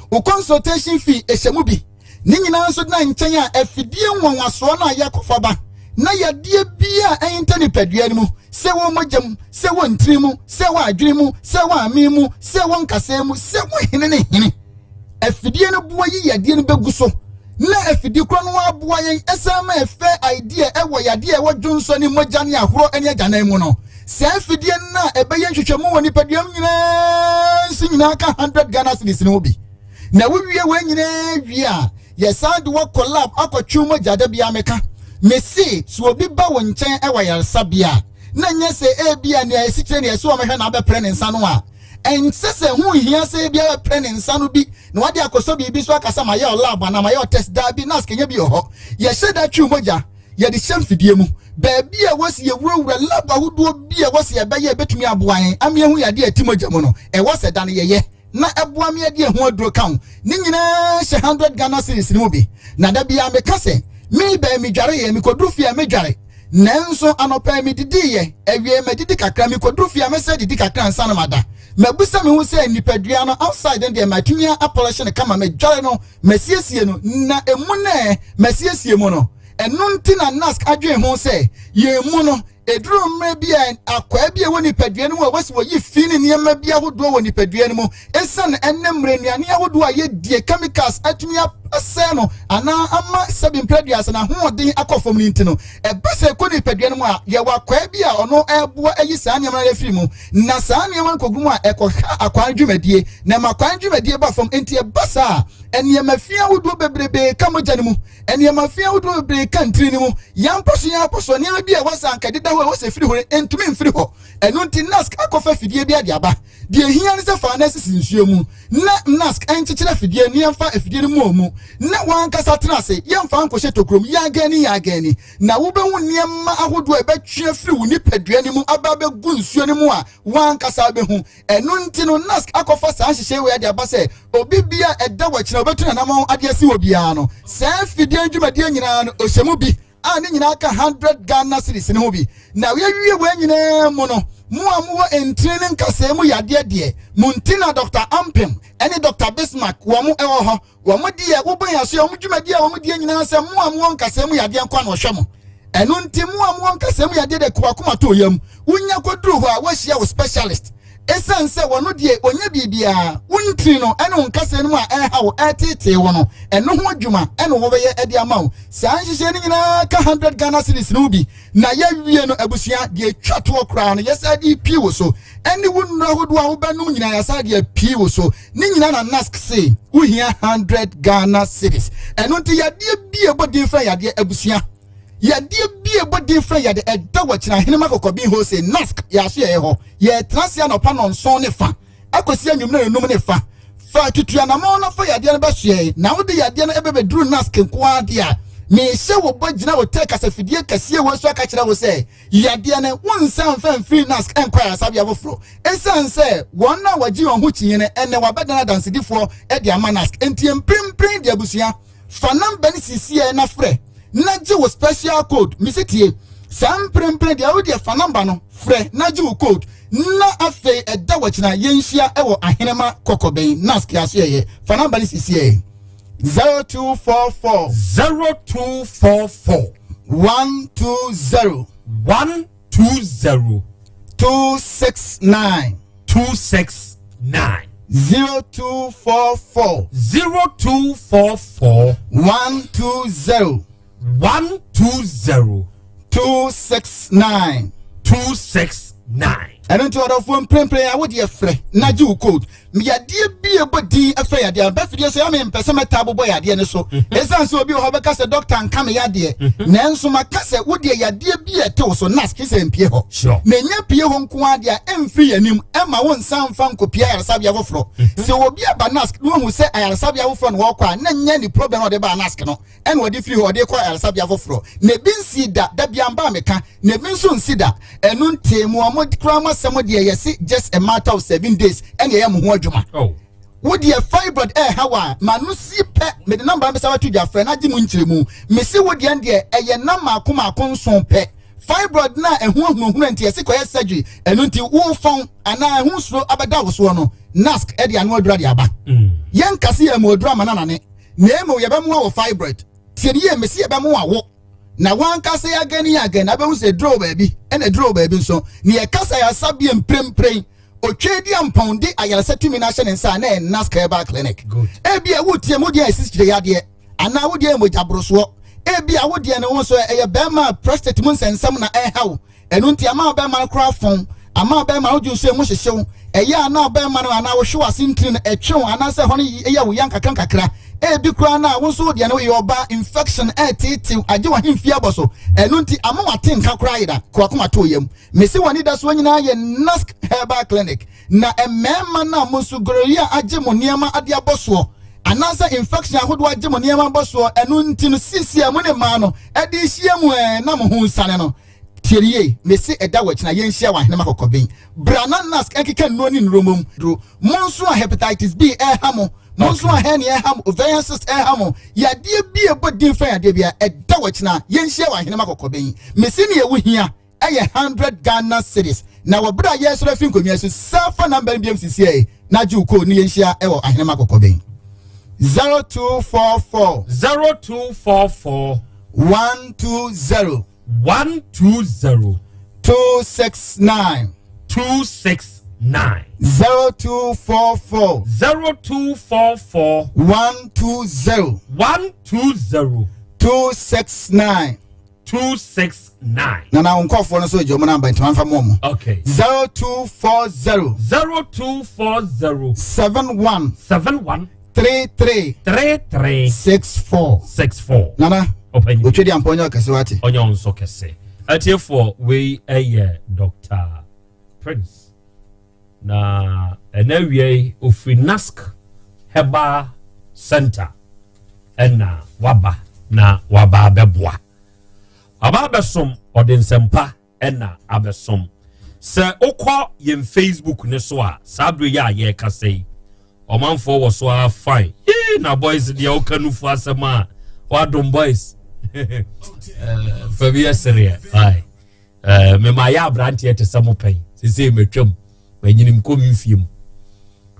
Wo consultation fee ɛhyɛ mu bi. Ne nyinaa nso na nkyɛn a afidie nwanwasoɔ no a yɛkɔfa ba na yadeɛ biara a ɛnta nipadua no mu, sɛ wɔ mogya mu, sɛ wɔ ntini mu, sɛ wɔ adwene mu, sɛ wɔ amee mu, sɛ wɔ nkasɛɛ mu, sɛ wɔ hene ne hene. Afidie no boa yi yadeɛ no bɛgu so na afidie korɔ no aboa yɛn ɛsan ma ɛfɛ idea ɛwɔ yadeɛ ɛwɔ dwonsɔ ne mogya ne ahorɔ ne agyanan mu no. Saa afidie no a ɛbɛyɛ nhwehwɛmu wɔ nipadua mu nyinaa nso nyinaa ka 100 Ghana cedis no ho bi. Na wowie wei nyinaa wie a, yɛsan de wɔ kɔ lab akɔtwe mogya. Da biara meka, mese sɛ obi ba wo nkyɛn ɛwɔ ayaresabea a, na nyɛ sɛ ebia nea ɛsikyire nea ɛsɛ wɔmɛhwɛ na abɛprɛ ne nsa no a, ɛnsɛ sɛ ho hia sɛ ebia bɛprɛ ne nsa no bi na wade akɔsɔ biribi so aka sɛ mayɛ ɔ lab anaa mayɛ ɔ test. Daabi, nurse kɛnyɛ bi wɔ hɔ. Yɛhyɛ da twe mogya, yɛde hyɛ mfidie mu. Baabi a ɛwɔ sɛ yɛwurawura lab ahodoɔ bi a ɛwɔ sɛ yɛbɛyɛ ɛbɛtumi aboa yɛn ama yɛahu yadeɛ a ɛte mogya mu no, ɛwɔ sɛ da no yɛyɛ na ɛboa me ɛde ɛho aduro ka ho. Ne nyinaa hyɛ 100 Ghana cedis no mu bi. Na da biara meka sɛ, me bɛn medwareeɛ, mekɔduru fie a medware. Nanso anɔpa yi medidiiɛ, awiei madidi kakra, mekɔduru fie a mɛsɛ didi kakra ansa na mada. Mabisa me ho sɛ nipadua no outside no deɛ matumi apɔlɛhye no kama, madware no, masiesie no, na emu no ɛ, masiesie mu no. Ɛno nti na NASC adwene ho sɛ yɛn mu no, ɛduru mmerɛ bi a akwaa bi a ɛwɔ nipadua no mu a wɔsi wɔyi fi ne nneɛma bi ahodoɔ wɔ nipadua no mu ɛsiane ɛnɛ mmerɛ nnuane ahodoɔ a yɛdie chemicals atumi asɛe no anaa ama sɛbi mprɛduasa na ahoɔden akɔ fam no nti no, ɛba sɛ ɛkɔ nipadua no mu a, yɛwɔ akwaa bi a ɔno ɛboa ayi saa nneɛma no afiri mu, na saa nneɛma no kɔgu mu a ɛkɔha akwaa no dwumadie na ɛma akwaa no dwumadie ba fam. Nti ɛba saa a nneɛma fi ahodoɔ bebrebe ka mogya no mu, nneɛma fi ahodoɔ bebree ka ntini no mu, yɛn so yɛn apɔ so nneɛma bi a ɛwɔ sɛ anka ɛdeda hɔ a ɛwɔ sɛ firi hɔ no ntumi mfiri hɔ. Ɛno nti NASC akɔfa afidie bi ade aba. Deɛ ehia ne sɛ fa no asisi nsuo mu na NASC nkyekyere afidie no, yɛmfa afidie no mmɔ mu na wankasa tena ase, yɛmfa nkɔhyɛ tokurom, yɛagani yɛagani, na wobɛhu nneɛma ahodoɔ a ɛbɛtwe afiri wo nipadua no mu aba abɛgu nsuo no mu a wankasa bɛhu. Ɛno nti no NASC akɔfa saa nhyehyɛe wei ade aba sɛ obi bia ɛda wɔ akyina wobɛtu n'anammɔn ade asi wɔ biara no, saa afidie no dwumadie nyinaa no ɔhyɛ mu bi a ne nyinaa ka 100 Ghana cedis no ho bi. Na yɛwie wei nyinaa mu no, Mo a mowɔ ntini ne nkasɛɛ mu yadeɛ deɛ, mo nti na Dɔkta Ampem ne Dɔkta Bismarck wɔn wɔ hɔ. Wɔn deɛ, wobɔ yɛn aso a, wɔn dwumadie a wɔn die nyinaa sɛ mo a mowɔ nkasɛɛ mu yadeɛ nko a na wɔhwɛ mo. Ɛno nti, mo a mowɔ nkasɛɛ mu yadeɛ deɛ, kɔ w'akoma to yam. Wonya kɔduru hɔ a, woahyia wo specialist. Ɛsiane sɛ wɔno deɛ ɔnyɛ biribiara, wo ntini no ne wo nkasɛɛ no mu a ɛreha wo, ɛreteetee wo no, ɛno ho adwuma na wɔbɛyɛ de ama wo. Saa nhyehyɛe no nyinaa ka 100 Ghana cedis no ho bi. Na yɛawie no, abusua, deɛ ɛtwa toɔ koraa no, yɛsan de pii wo so. Ɛne wo nnuro ahodoɔ a wobɛnom nyinaa, yɛsan de apii wo so. Ne nyinaa na NASC se wohia 100 Ghana cedis. Ɛno nti yadeɛ bi a ɛbɔ din frɛ yadeɛ, abusua, yadeɛ bi a ɛbɔ din frɛ yadeɛ, ɛda wɔ akyina Ahenema Kɔkɔbin Wholesale, NASC, yɛaso yɛyɛ hɔ. Yɛtena ase anɔpa nɔnson ne fa akɔsi anwummerɛ nnum ne fa. Fa tutu anamɔn na fa yadeɛ no bɛsoɛe, na wode yadeɛ no ɛbɛbɛduru NASC nko ara deɛ a, mehyɛ wo bɔ gyina hotel kasafidie kɛseɛ wei so aka kyerɛ wo sɛ, yadeɛ no wonsan mfa mfiri NASC nkɔ ayaresabea foforɔ. Ɛsiane sɛ wɔn a wɔgye wɔn ho kyinye no ɛnnɛ wɔabɛdan adansedifoɔ de ama NASC nti, mprempren de abusua, Fa number no sisiɛ na frɛ na gye wo special code. Mese tie, saa mprempren deɛ wo deɛ fa number no frɛ na gye wo code na afei ɛda wɔkyena yɛnhyia ɛwɔ Ahenema Kɔkɔbɛn NASC asoɛyɛ. Fa number no sisiɛ 0244 0244 120 120 269 269 0244 0244 120 120 269 269. Ɛno nti ɔdɔfoɔ mprempren a wodeɛ frɛ na gye wo code. Yadeɛ bi a ɛbɔ din frɛ yadeɛ no bɛfidie so yɛ mempɛ sɛ mɛtaa bobɔ yadeɛ no so ɛsiane sɛ obi wɔ hɔ bɛka sɛ dɔkta nka me yadeɛ nanso maka sɛ wodeɛ yadeɛ bi a ɛte wo so nas kye sɛ mpie hɔ na ɛnya pie hɔ nko ara deɛ a ɛmfiri yɛnim ɛma wo nsa mfa nkɔpie ayaresabea foforɔ. Sɛ obi aba nask na wahu sɛ ayaresabea foforɔ na wɔkɔ a na nyɛ ne problem na ɔde baa nask no ɛna ɔde firi hɔ ɔde kɔ ayaresabea foforɔ na ebi nsi da da bia mba meka na ebi nso nsi da. Ɛno nti mo a mo kura mo asɛm deɛ yɛsi just a matter of 7 days ɛna ɛyɛ mo ho adwuma. Wo deɛ fibroid ɛɛha wa ma no si pɛ, mede number no bɛsa bɛto dwa, frɛ na gye mu nkyerɛmu. Mesi wo deɛ deɛ ɛyɛ nam maako maako nson pɛ. Fibroid na ɛho ahunahuna nti yɛsi kɔyɛ surgery, ɛno nti wo fɔn anaa ɛho suro abɛda wo soɔ no, NASC ɛde ano adura de aba. Yɛn kase yɛ mu adura ma nanane na emu yɛbɛmoa wɔ fibroid. Tie ne yie, mesi yɛbɛmoa wo na wankasa yɛ agani agani abɛhu sɛ duro baabi ɛna duro baabi nso ne yɛkasa yɛasa bie mprempren. Otwe di ampɔn de ayaresa tumi no ahyɛ ne nsa a na ɛyɛ NASC Herbal Clinic. Ebi a wotie mu deɛ ɛsi kyerɛ yadeɛ anaa wodeɛ yɛ mogya borosoɔ, ebi a wodeɛ ne ho nso ɛyɛ bɛrima prostate mu nsɛnsɛm na ɛha wo, ɛno nti ama bɛrima no koraa fɔn, ama bɛrima no dwo nso emu hyehyew, ɛyɛ a na bɛrima no anaa wohwe w'ase ntini no ɛtwew anaasɛ ɛhɔ no yɛ wo ya nkakra nkakra. Ebi koraa na wo nso wodeɛ no yɛ ɔbaa, infection ɛɛteetew agye w'ahemfie abɔ so, ɛno nti ama wate nka koraa yera kɔakoma to yam. Mesi wɔn anidasoɔ nyinaa yɛ NASC Herbal Clinic. Na mmarima no a mo nso gonorrhea agye mo nneɛma ade abɔ soɔ anaasɛ infection ahodoɔ agye mo nneɛma abɔ soɔ, ɛno nti no sisi a mo ne mmaa no ɛde hyia mu ɛɛ na mo ho nsane no, tie yie, mesi ɛda wɔ akyina yɛnhyia wɔ Ahenema Kɔkɔben. Bra na NASC ɛkeka nnuro ne nnuro mom duro. Mo nso a hepatitis B ɛha mo, mo nso a hernia ɛha mo, ovarian cyst ɛha mo, yadeɛ bi ɛbɔ din fɛn yadeɛ bi a, ɛda wɔ akyina yɛnhyia wɔ Ahenema Kɔkɔben. Mesi ne ɛwo hia ɛyɛ 100 Ghana cedis na wɔ bere a yɛresɔrɔ afi nkonnwa so san fa number no biam sisi ɛ na gye wo code ne yɛnhyia ɛwɔ Ahenema Kɔkɔben. 0244 0244 120 120 269 269 0244 0244 120 120 269 269. Na na nkɔfoɔ no nso gye ɔmo namba ntoma nfa mu ɔmo. Okay. 0240 0240 71 71 33 33 64 64. Nana Ɔpanyin. Otwe di ampɔ nyɛ ɔkɛse wate. Ɔnyɛ nso kɛse. Atiefoɔ, wei ɛyɛ Dr Prince na ɛna awia yi ofiri NASC Herbal Center ɛna waba na waba abɛboa, waba abɛsom, ɔde nsɛmpa ɛna abɛsom. Sɛ wokɔ yɛn Facebook ne so a, saa bere yi a yɛrekasa yi, ɔmanfoɔ wɔ so a fine. Yee, na boys deɛ woka nufu asɛm a wadom boys fa bi yɛ sereɛ. Ae, mema yɛ aberanteɛ te sɛ mo pɛn. Sesei matwam, manyini mekɔ me mfie mu.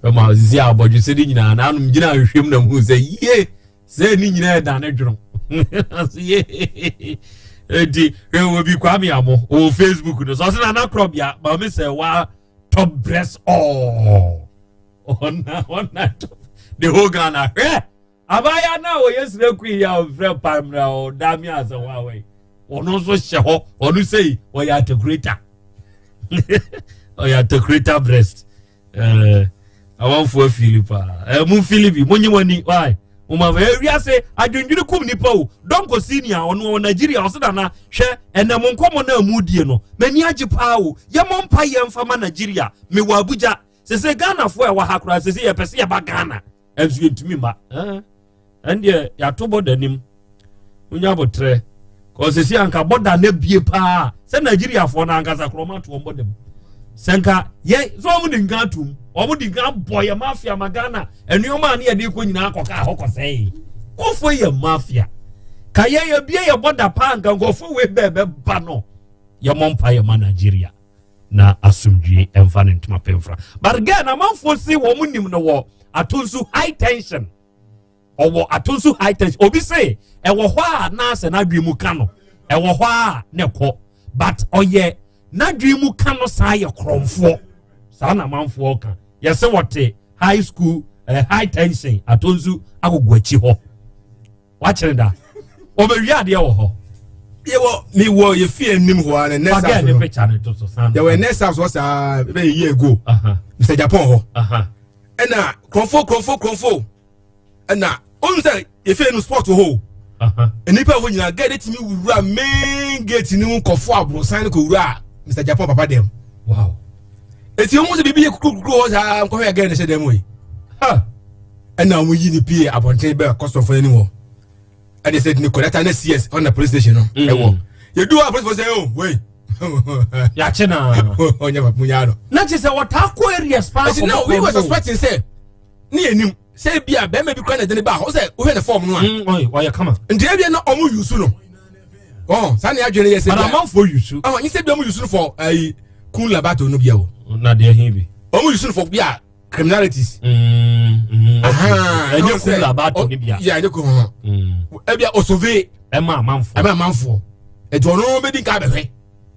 Ɛma sesei abɔdwesɛ no nyinaa na anom gyina ahwehwɛ mu na muhu sɛ yie sɛ ne nyinaa ɛda ne dwono. Yie. Enti hwɛ wɔ bi Kwame Amo wɔ Facebook no so ɔsɛ Nana Korɔbea maame sɛ wa top breast all. Ɔna ɔna top the whole Ghana hwɛ. Abaayewa no a ɔyɛ srɛ kui yi a ɔmfrɛ mpammerɛ a ɔda me asɛ hɔ awɔ yi ɔno nso hyɛ hɔ ɔno sei ɔyɛ atakureta ɔyɛ atakureta breast ɛɛ amanfoɔ afili paa ɛɛ mo mfili bi mo nye mo ani wae mo ma ɛɛ wiase adwendwene kum nipa o dɔnkɔ senior ɔno ɔwɔ Nigeria ɔsɛ nana hwɛ ɛnɛ mo nkɔmɔ no a mo die no m'ani agye paa o yɛ mo mpa yɛ mfa ma Nigeria mewɔ Abuja sese Ghanafoɔ ɛwɔ ha koraa sese yɛpɛ sɛ yɛba Ghana ɛnso yɛntumi mma ɛndeɛ yɛato bɔda nim wonya abotrɛ kɔsɛsi anka bɔda no abie paa sɛ nigeriafoɔ no ankasa korɔ ɔma ato wɔn bɔda mu sɛ nka yɛ sɛ wɔn de nka atum wɔn de nka bɔ yɛ mafia ma ghana nneɛma a ne yɛde kɔ nyinaa kɔka hɔ kɔsɛe kɔfoɔ yɛ mafia ka yɛ yɛbie yɛ bɔda paa nka nkurɔfoɔ wei bɛɛ bɛba no yɛmmɔ mpa yɛ ma nigeria na asomdwie ɛmfa ne ntoma pɛmfra but girl na amanfoɔ si wɔn nim no wɔ atonsu high tension ɔwɔ atonsu high tension obi se ɛwɔ hɔ a n'asɛ n'adwene mu ka no ɛwɔ hɔ a na ɛkɔ but ɔyɛ n'adwene mu ka no saa yɛ korɔmfoɔ saa na amanfoɔ ka yɛsɛ wɔte high school eh, high tension atonsu agogo akyi hɔ. wakyere da ɔbɛwie adeɛ wɔ hɔ. yɛwɔ mi wɔ yɛ fie anim hɔ ara next house no picture no to so san yɛwɔ next house hɔ saa bɛ yɛ year ago mr japan hɔ ɛna kurɔfo kurɔfo kurɔfo ɛna ohun sɛ yɛ fie no sport wɔ hɔ o nnipa hɔ nyinaa gɛɛ de tumi wura main gate ni mu kɔfo aborosan no kɔ wura mr japan papa dɛm wow eti ohun sɛ biribi yɛ kukurukuru hɔ saa nkɔhwɛ gɛɛ de hyɛ dɛm yi ɛna wɔn yi ne pie abɔnten bɛɛ kɔsɔfo anim hɔ ɛde sɛ ne kɔdata ne cs ɔna police station no mm. ɛwɔ yɛdu hɔ a police fo sɛ o oh, wei yàkye na ɔnyɛ papa mu nyaa no. na kyerɛ sɛ wɔtaa kɔ areas paa kɔ no we were suspecting sɛ ne yɛ nim sɛ ebi a bɛrima bi kura na ɛde ne ba hɔ sɛ wohwɛ ne fɔm no a. Mm, ɔyɛ kama. nti ebi na ɔmo yusu no ɔn saa ne adwene yɛ sɛ. bana amanfoɔ yusu. ɔn nye sɛ bi ɔmo yusu no fɔ ɛyi kun labato no bi o. na deɛ hin bi. ɔmo yusu no fɔ bi a criminalities. ɛnyɛ kum labato ni bia. yɛ ɛnyɛ kum hɔn. ɛbi a osove. ɛma amanfoɔ. ɛma amanfoɔ ɛti ɔno bɛ di nka abɛhwɛ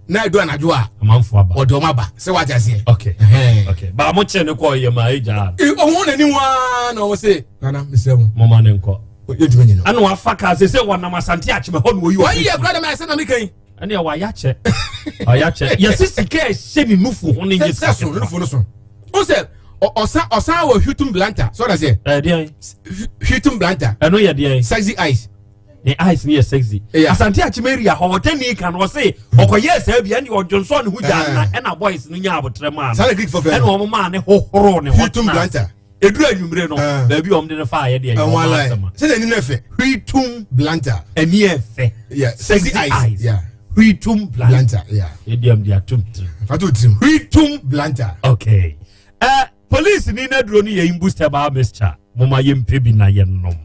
na ɛdu anadwo a. amanfoɔ aba. ɔde ɔmo aba sɛ wate aseɛ. ok ok baa mo kyerɛ ne kɔ yɛ maa egya. ɔmo n'anim waa na ɔmo se nana mesrɛ mo. mo ma ne nkɔ. yɛ ntumi nyi no. ɛna wafa kaa sɛ sɛ wɔnam asante akyemɛ hɔ na oyi ɔfɛ. wɔyi yɛ kura dɛm ɛsɛ na mi kan yi. ɛnna wayɛ akyɛ wayɛ akyɛ yɛsi sika ɛhyɛ ne nufu ho ne nye sika so ne nufu no so o sɛ ɔsan ɔsan wɔ hwitum blanta sɔ da sɛ ɛdeɛn hwitum blanta ɛno yɛ deɛn sexy eyes ne eyes ne yɛ sexy asante akyem area hɔ ɔtɛ ne kan ɔse ɔkɔyɛ saa bi ɛne ɔdwonsɔ ne ho gya na ɛna boys no nya abotrɛ maa no ɛna wɔn maa ne hohoro ne ho hwitum blanta eduru anwummere no ah. baabi a wɔn de no fa ayɛ deɛ ɛyɛ wɔn asɛm a sɛ n'ani no fɛ hwitum blanta ani yɛ fɛ sexy eyes hwitum blanta edi am de atum tirim fato tirim hwitum blanta okay ɛ eh, police ni n'aduro no yɛ imboost herbal mixture mo ma yɛ mpɛ bi na yɛ nom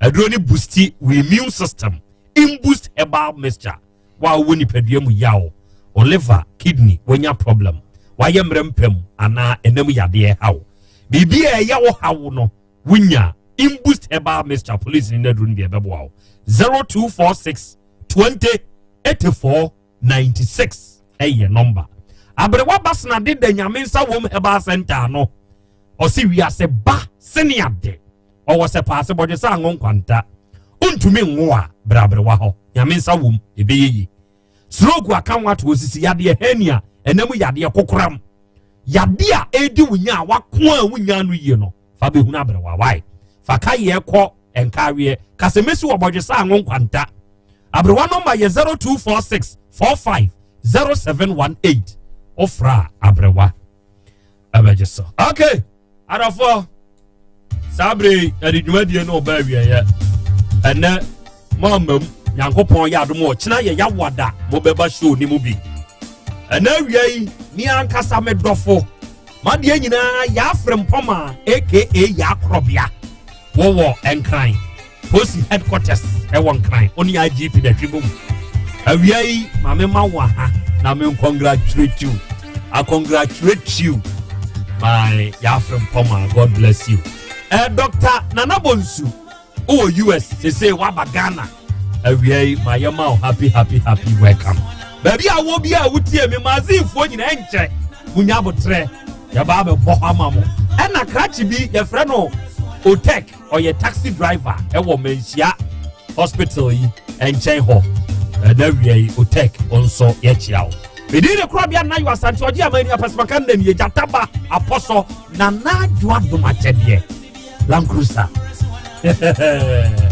aduro ni boosti we immune system imboost herbal mixture. Wo a wowɔ nipadua mu yaw, wo liver, kidney, wanya problem, wayɛ mmerɛ mpam anaa ɛnam yadeɛ haw. Biribi a ɛyɛ wo haw no, wonya Imboost Herbal Mixture Police ne naduru no deɛ ɛbɛboa wo. 0246 20 84 96 ɛyɛ nɔmba. Aberewa Basena de da Nyame nsa wom Herbal Center ano. Ɔse wiase ba sene ade. Ɔwɔ sɛ paase bɔdwe sɛ ango nkwanta. Ontumi nwo a, bra aberewa hɔ. Nyame nsa wom, ɛbɛyɛ yie. Stroke aka ho ato osisi yadeɛ, hernia, ɛna mu yadeɛ, kokoram. Yadeɛ a ɛredi wo nya a wako a wonya no yie no, fa bɛhunu aberewa. Why? Fa ka yɛ kɔ nkaweɛ. Ka sɛ mɛsi wɔ bɔdwe sɛ ango nkwanta. Aberewa nɔmba yɛ 0246 45 0718. Wofra aberewa. Ɛbɛgye so. Okay. Adɔfoɔ, saa bere yi yɛde dwumadie no ɔba awieɛ. Ɛnɛ mo amma mu, Nyankopɔn yɛ adom ɔkyena yɛ yawada mobɛba show ne mu bi. Ɛnɛ awia yi, me ankasa me dɔfo, madeɛ nyinaa yɛafrɛ mpɔma aka yɛakorɔbea wɔwɔ Nkran. Posi headquarters ɛwɔ Nkran, ɔne IGP na ɛhwɛ bom. Awia yi, maame ma wo aha na me congratulate you. I congratulate you, my Yafrem Poma. God bless you. Dr. Nana Bonsu, wowɔ US, sese waba Ghana. Awia yi, ma yɛ ma wo happy, happy, happy welcome. Baabi a wɔ bi a wotie me, maazinfoɔ nyinaa nkyɛ, munya abotrɛ, yɛba abɛbɔ hɔ ama mo. Ɛna krakye bi, yɛfrɛ no Otek, ɔyɛ taxi driver ɛwɔ Manhyia hospital yi nkyɛn hɔ. Ɛna awia yi, Otek nso yɛkyia wo. Mede ne korabea Nayo Asante ɔgye ama ani apɛsɛmaka nna nie gyataba apɔsɔ na naadwo adom akyɛdeɛ Land Cruiser.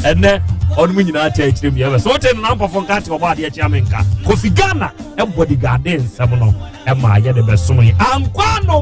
Ɛnɛ ɔnom nyinaa kyɛ akyirɛ mu yɛbɛ sɛ wote no nampɔfo nka te ɔbɔ adeɛ kyea me nka Kofi Ghana ɛbɔ de gade nsɛm no ɛma yɛde bɛsom yi ankwa no.